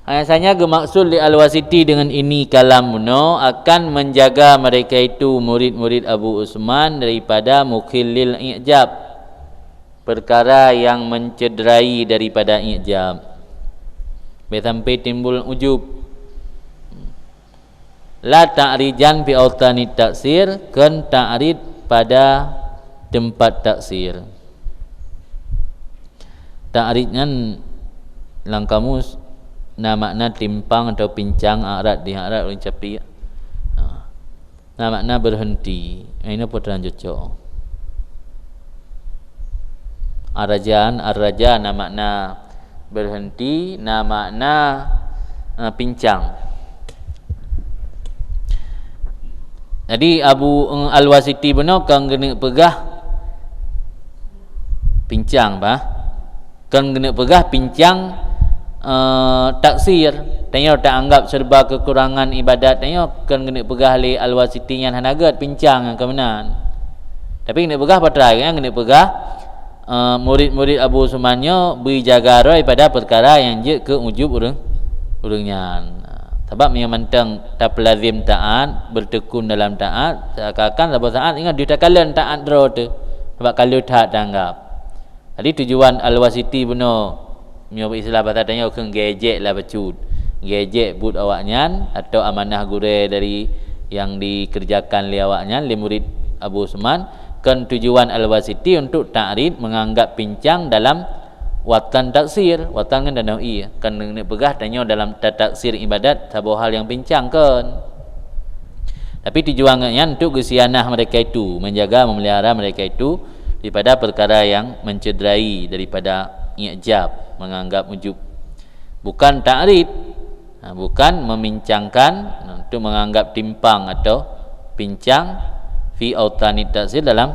Hanya saja geumaksud lé Al-Wasiti dengan ini kalam bunoe akan menjaga mereka itu, murid-murid Abu Usman, daripada mukhillil i'jab, perkara yang mencederai daripada i'jab. Bék sampai timbul ujub. La ta'rijan fi autanit taksir, kon ta'rid pada tempat taksir. Ta'rid nyan lam kamus na makna timpang atau pincang, a'rad di a'rad ureuëng capi. Ha. Na makna berhenti. Ini pun terang cocok. Arajan, araja na makna berhenti, na makna, eh, pincang. Jadi Abu, eh, Al-Wasiti bunoe kon geuneuk peugah pincang bah. Kon geuneuk peugah pincang, eh, taksir. Tanyoe taanggap serba kekurangan ibadat tanyoe, kon geuneuk peugah lé Al-Wasiti nyan hana gét pincang nyang keumeunang. Tapi geuneuk peugah patai, kan? Geuneuk peugah, eh, murid-murid Abu Usman nyoe bri jaga droe pada peukara nyang jeuet keu ujub ureuëng, ureuëng nyan. Sabab meunyoe mantong tapeulazim taat, bertekun dalam taat, seakan-akan saboh saat ingat ditakalon taat droe teuh. Sabab ka lheueh that taanggap. Jadi tujuan Al-Wasiti bunoe, meunyoe istilah basa tanyoe kheun gejek lah bacut. Gejek buet awaknyan atau amanah gurée dari nyang dikerjakan lé awaknyan, lé murid Abu Usman, kon tujuan Al-Wasiti untuk ta'rid, menganggap pincang dalam watan taksir. Watan kan tanoh ié, kon neupeugah tanyoe dalam ta-, taksir ibadat saboh hal nyang pincang kon. Tapi tujuan gobnyan untuk geusianah mereka itu, menjaga, memelihara mereka itu daripada perkara yang mencederai daripada i'jab, menganggap ujub. Bukan ta'rid, ha, bukan memincangkan, untuk menganggap timpang atau pincang, fi autanit taksir, dalam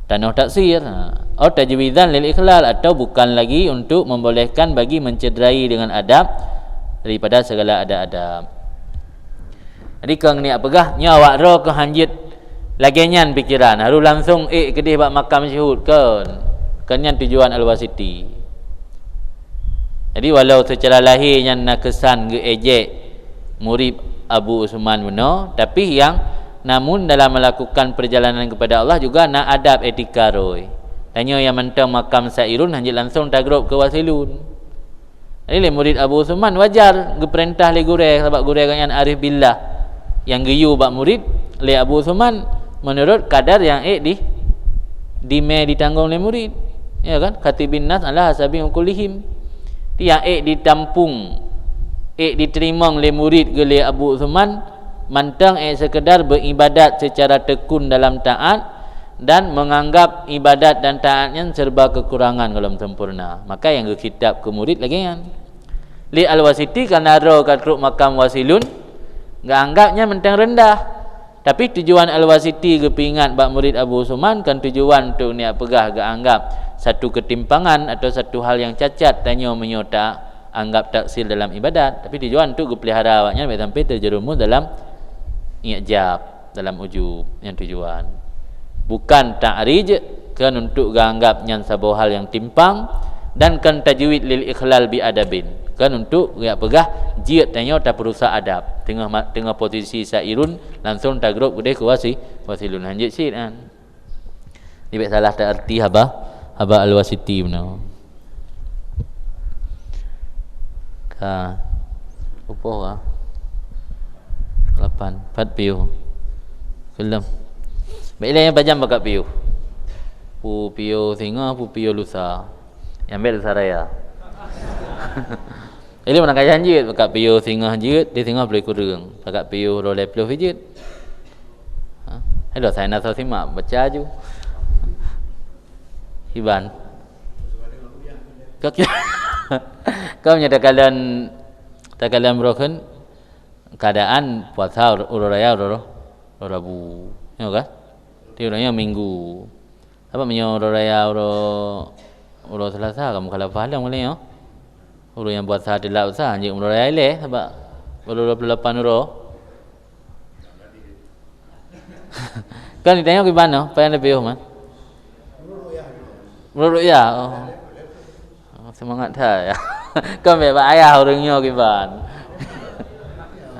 tanoh taksir. Ha. Au tajwizan lil ikhlal, atau bukan lagi untuk membolehkan bagi mencederai dengan adab daripada segala adab-adab. Jadi kon geuneuk peugah, nyoe awak droe keuh hanjeuet Lagée nyan pikiran, harôh langsong ék keudeh bak makam syuhud, kon. Kon nyan tujuan Al-Wasiti. Jadi, walau seucara lahé nyan na keusan geuejek murit Abu Usman bunoe, tapi nyang, namun dalam melakukan perjalanan kepada Allah juga na adab etika rhoi. Tanyoe nyang mantong makam Sairun hanjeuet langsong tagrôb keu Wasilun. Jadi, lé murit Abu Usman wajar geupeurintah lé gurée, sabab gurée gobnyan arif billah. Nyang geuyue bak murit lé Abu Usman meunurot kadar nyang ék di, dimé ditanggong lé murit. Ya kan? Khatibin nas ala hasabi uqulihim. Nyang ék ditampung, ék diteurimong lé murit geuh lé Abu Usman, mantong ék seukeudar beuibadat seucara tekun dalam taát, dan menganggap ibadat dan taát nyan serba kekurangan gohlom sempurna. Maka nyang geukhitab keu murit lagée nyan. Lé Al-Wasiti kana droe ka trok makam Wasilun, geuanggap nyan mantong reundah. Tapi tujuan Al-Wasiti geupeuingat bak murit Abu Usman kon tujuan untuk neujak peugah geuanggap satu keutimpangan atau satu hal nyang cacat tanyoe meunyoe ta anggap taksil dalam ibadat, tapi tujuan untuk geupeulihara awaknyan bèk sampai teujerumus dalam i'jab, dalam ujub, nyang tujuan. Bukan ta'rij, kon untuk geuanggap nyan saboh hal nyang timpang, dan kon tajwid lil ikhlal bi adabin, kon untuk geupeugah jeuet tanyoe tapeurusak adab. Teungoh ma-, teungoh posisi Sairun langsong tagrôb keudeh keu Wasi-, Wasilun, hanjeuet cit nyan. Jadi bèk salah taarti haba, haba Al-Wasiti bunoe. Ka. Upoh ka. Lapan, pat piôh. Keulom. Bèk ilèe pajan bak piôh. Pu piôh singoh, pu piôh lusa. Nyang bèk lusa raya. Jadi meunan ka hanjeuet, bak piôh singoh jeuet, di singoh ploh kureueng. Bak piôh droe lhèe ploh jeuet. Ha? Hello, saya nak tahu simak, baca aju. Iban. Kau ki-, kau punya takalon, takalon broken keadaan puasa ur-, uroe raya, uroe, uroe Rabu. Ya kan? Di uroe nyoe Minggu. Sabab meunyoe uroe raya, uroe, uroe Selasa, kamoe ka lapah lom kali nyoe. Uroe nyang puasa telat usah, anjeuk uroe raya ilèe, sabab baru dua puluh lapan uroe. Kan ditanya kiban noh, apa nyang leubeh man? Menurut ru'yah, oh. Oh, semangat that, ya. Kan bèk bak ayah ureueng nyoe kiban.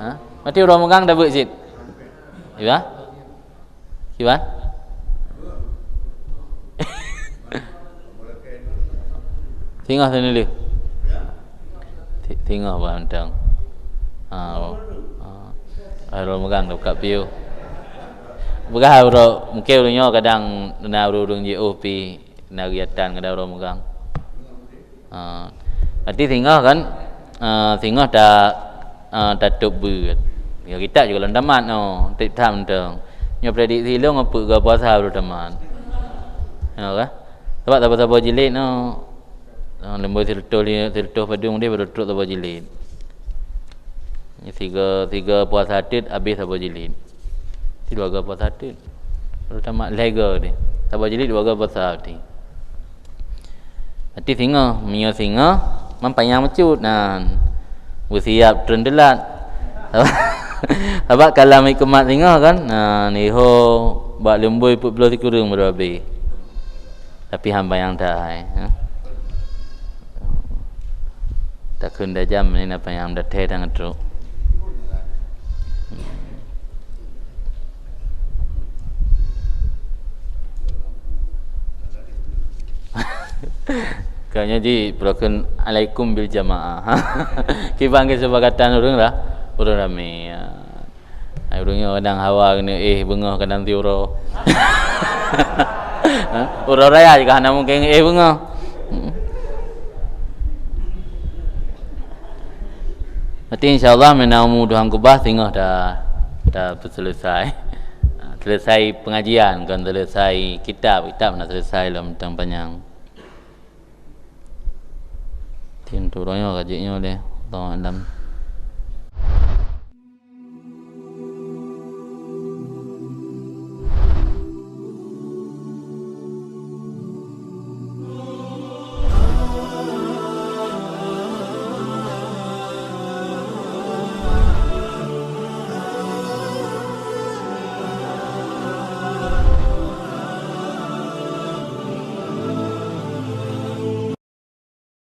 Ha? Mati uroe meugang dah beuet cit. Iya? Kiban? Singoh teuneulheueh. Ti-, singoh bah mantong. Ha, oh. Ha. Uroe meugang dah buka piôh. Peugah uroe, mungkin uroe nyoe kadang na ureueng-ureueng jiôh pi na kegiatan kadang uroe meugang. Ha. Berarti singoh kan, ha, singoh ta, ha, tatôb beuet. Ya, kitab juga lom tamat, no. Tiep that mantong. Nyoe prediksi lôn, ngon peuet gau puasa baru tamat. Ya, kan? Sabab saboh-saboh jilid, no. Ha, leumbôi sireutôh li-, sireutôh padum deh baru trok saboh jilid. Siga, siga puasa teut habéh saboh jilid. Ti dua gau puasa teut. Baru tamat lhèe gau deh. Saboh jilid dua gau puasa ti. Berarti singoh, meunyoe singoh, man panyang bacut nan. Beusiap treun teulat. Sabab kalam hikmat singoh kan, nah, niho bak leumbôi peuet ploh sikureueng baru habéh. Tapi han panyang that hai, ha? Takheun dajam ni na panyang dathé dan trok. Kayaknya ji, peulakon alaikum bil jamaah. Kiban kesepakatan ureueng lah, ureueng ramé. Ya. Ai, ureueng nyoe kadang hawa keuneuk éh beungoh kadang siuroe. Ha? Uroe raya juga hana mungken éh beungoh. Hmm. Berarti insya Allah meunyoe umu Tuhan keubah singoh ta, ta peuselesai. Ha, selesai pengajian, kon selesai kitab, kitab na selesai lom tang panyang. Tin tu roh nyoe ka jeuet nyoe lé. Allahu a'lam.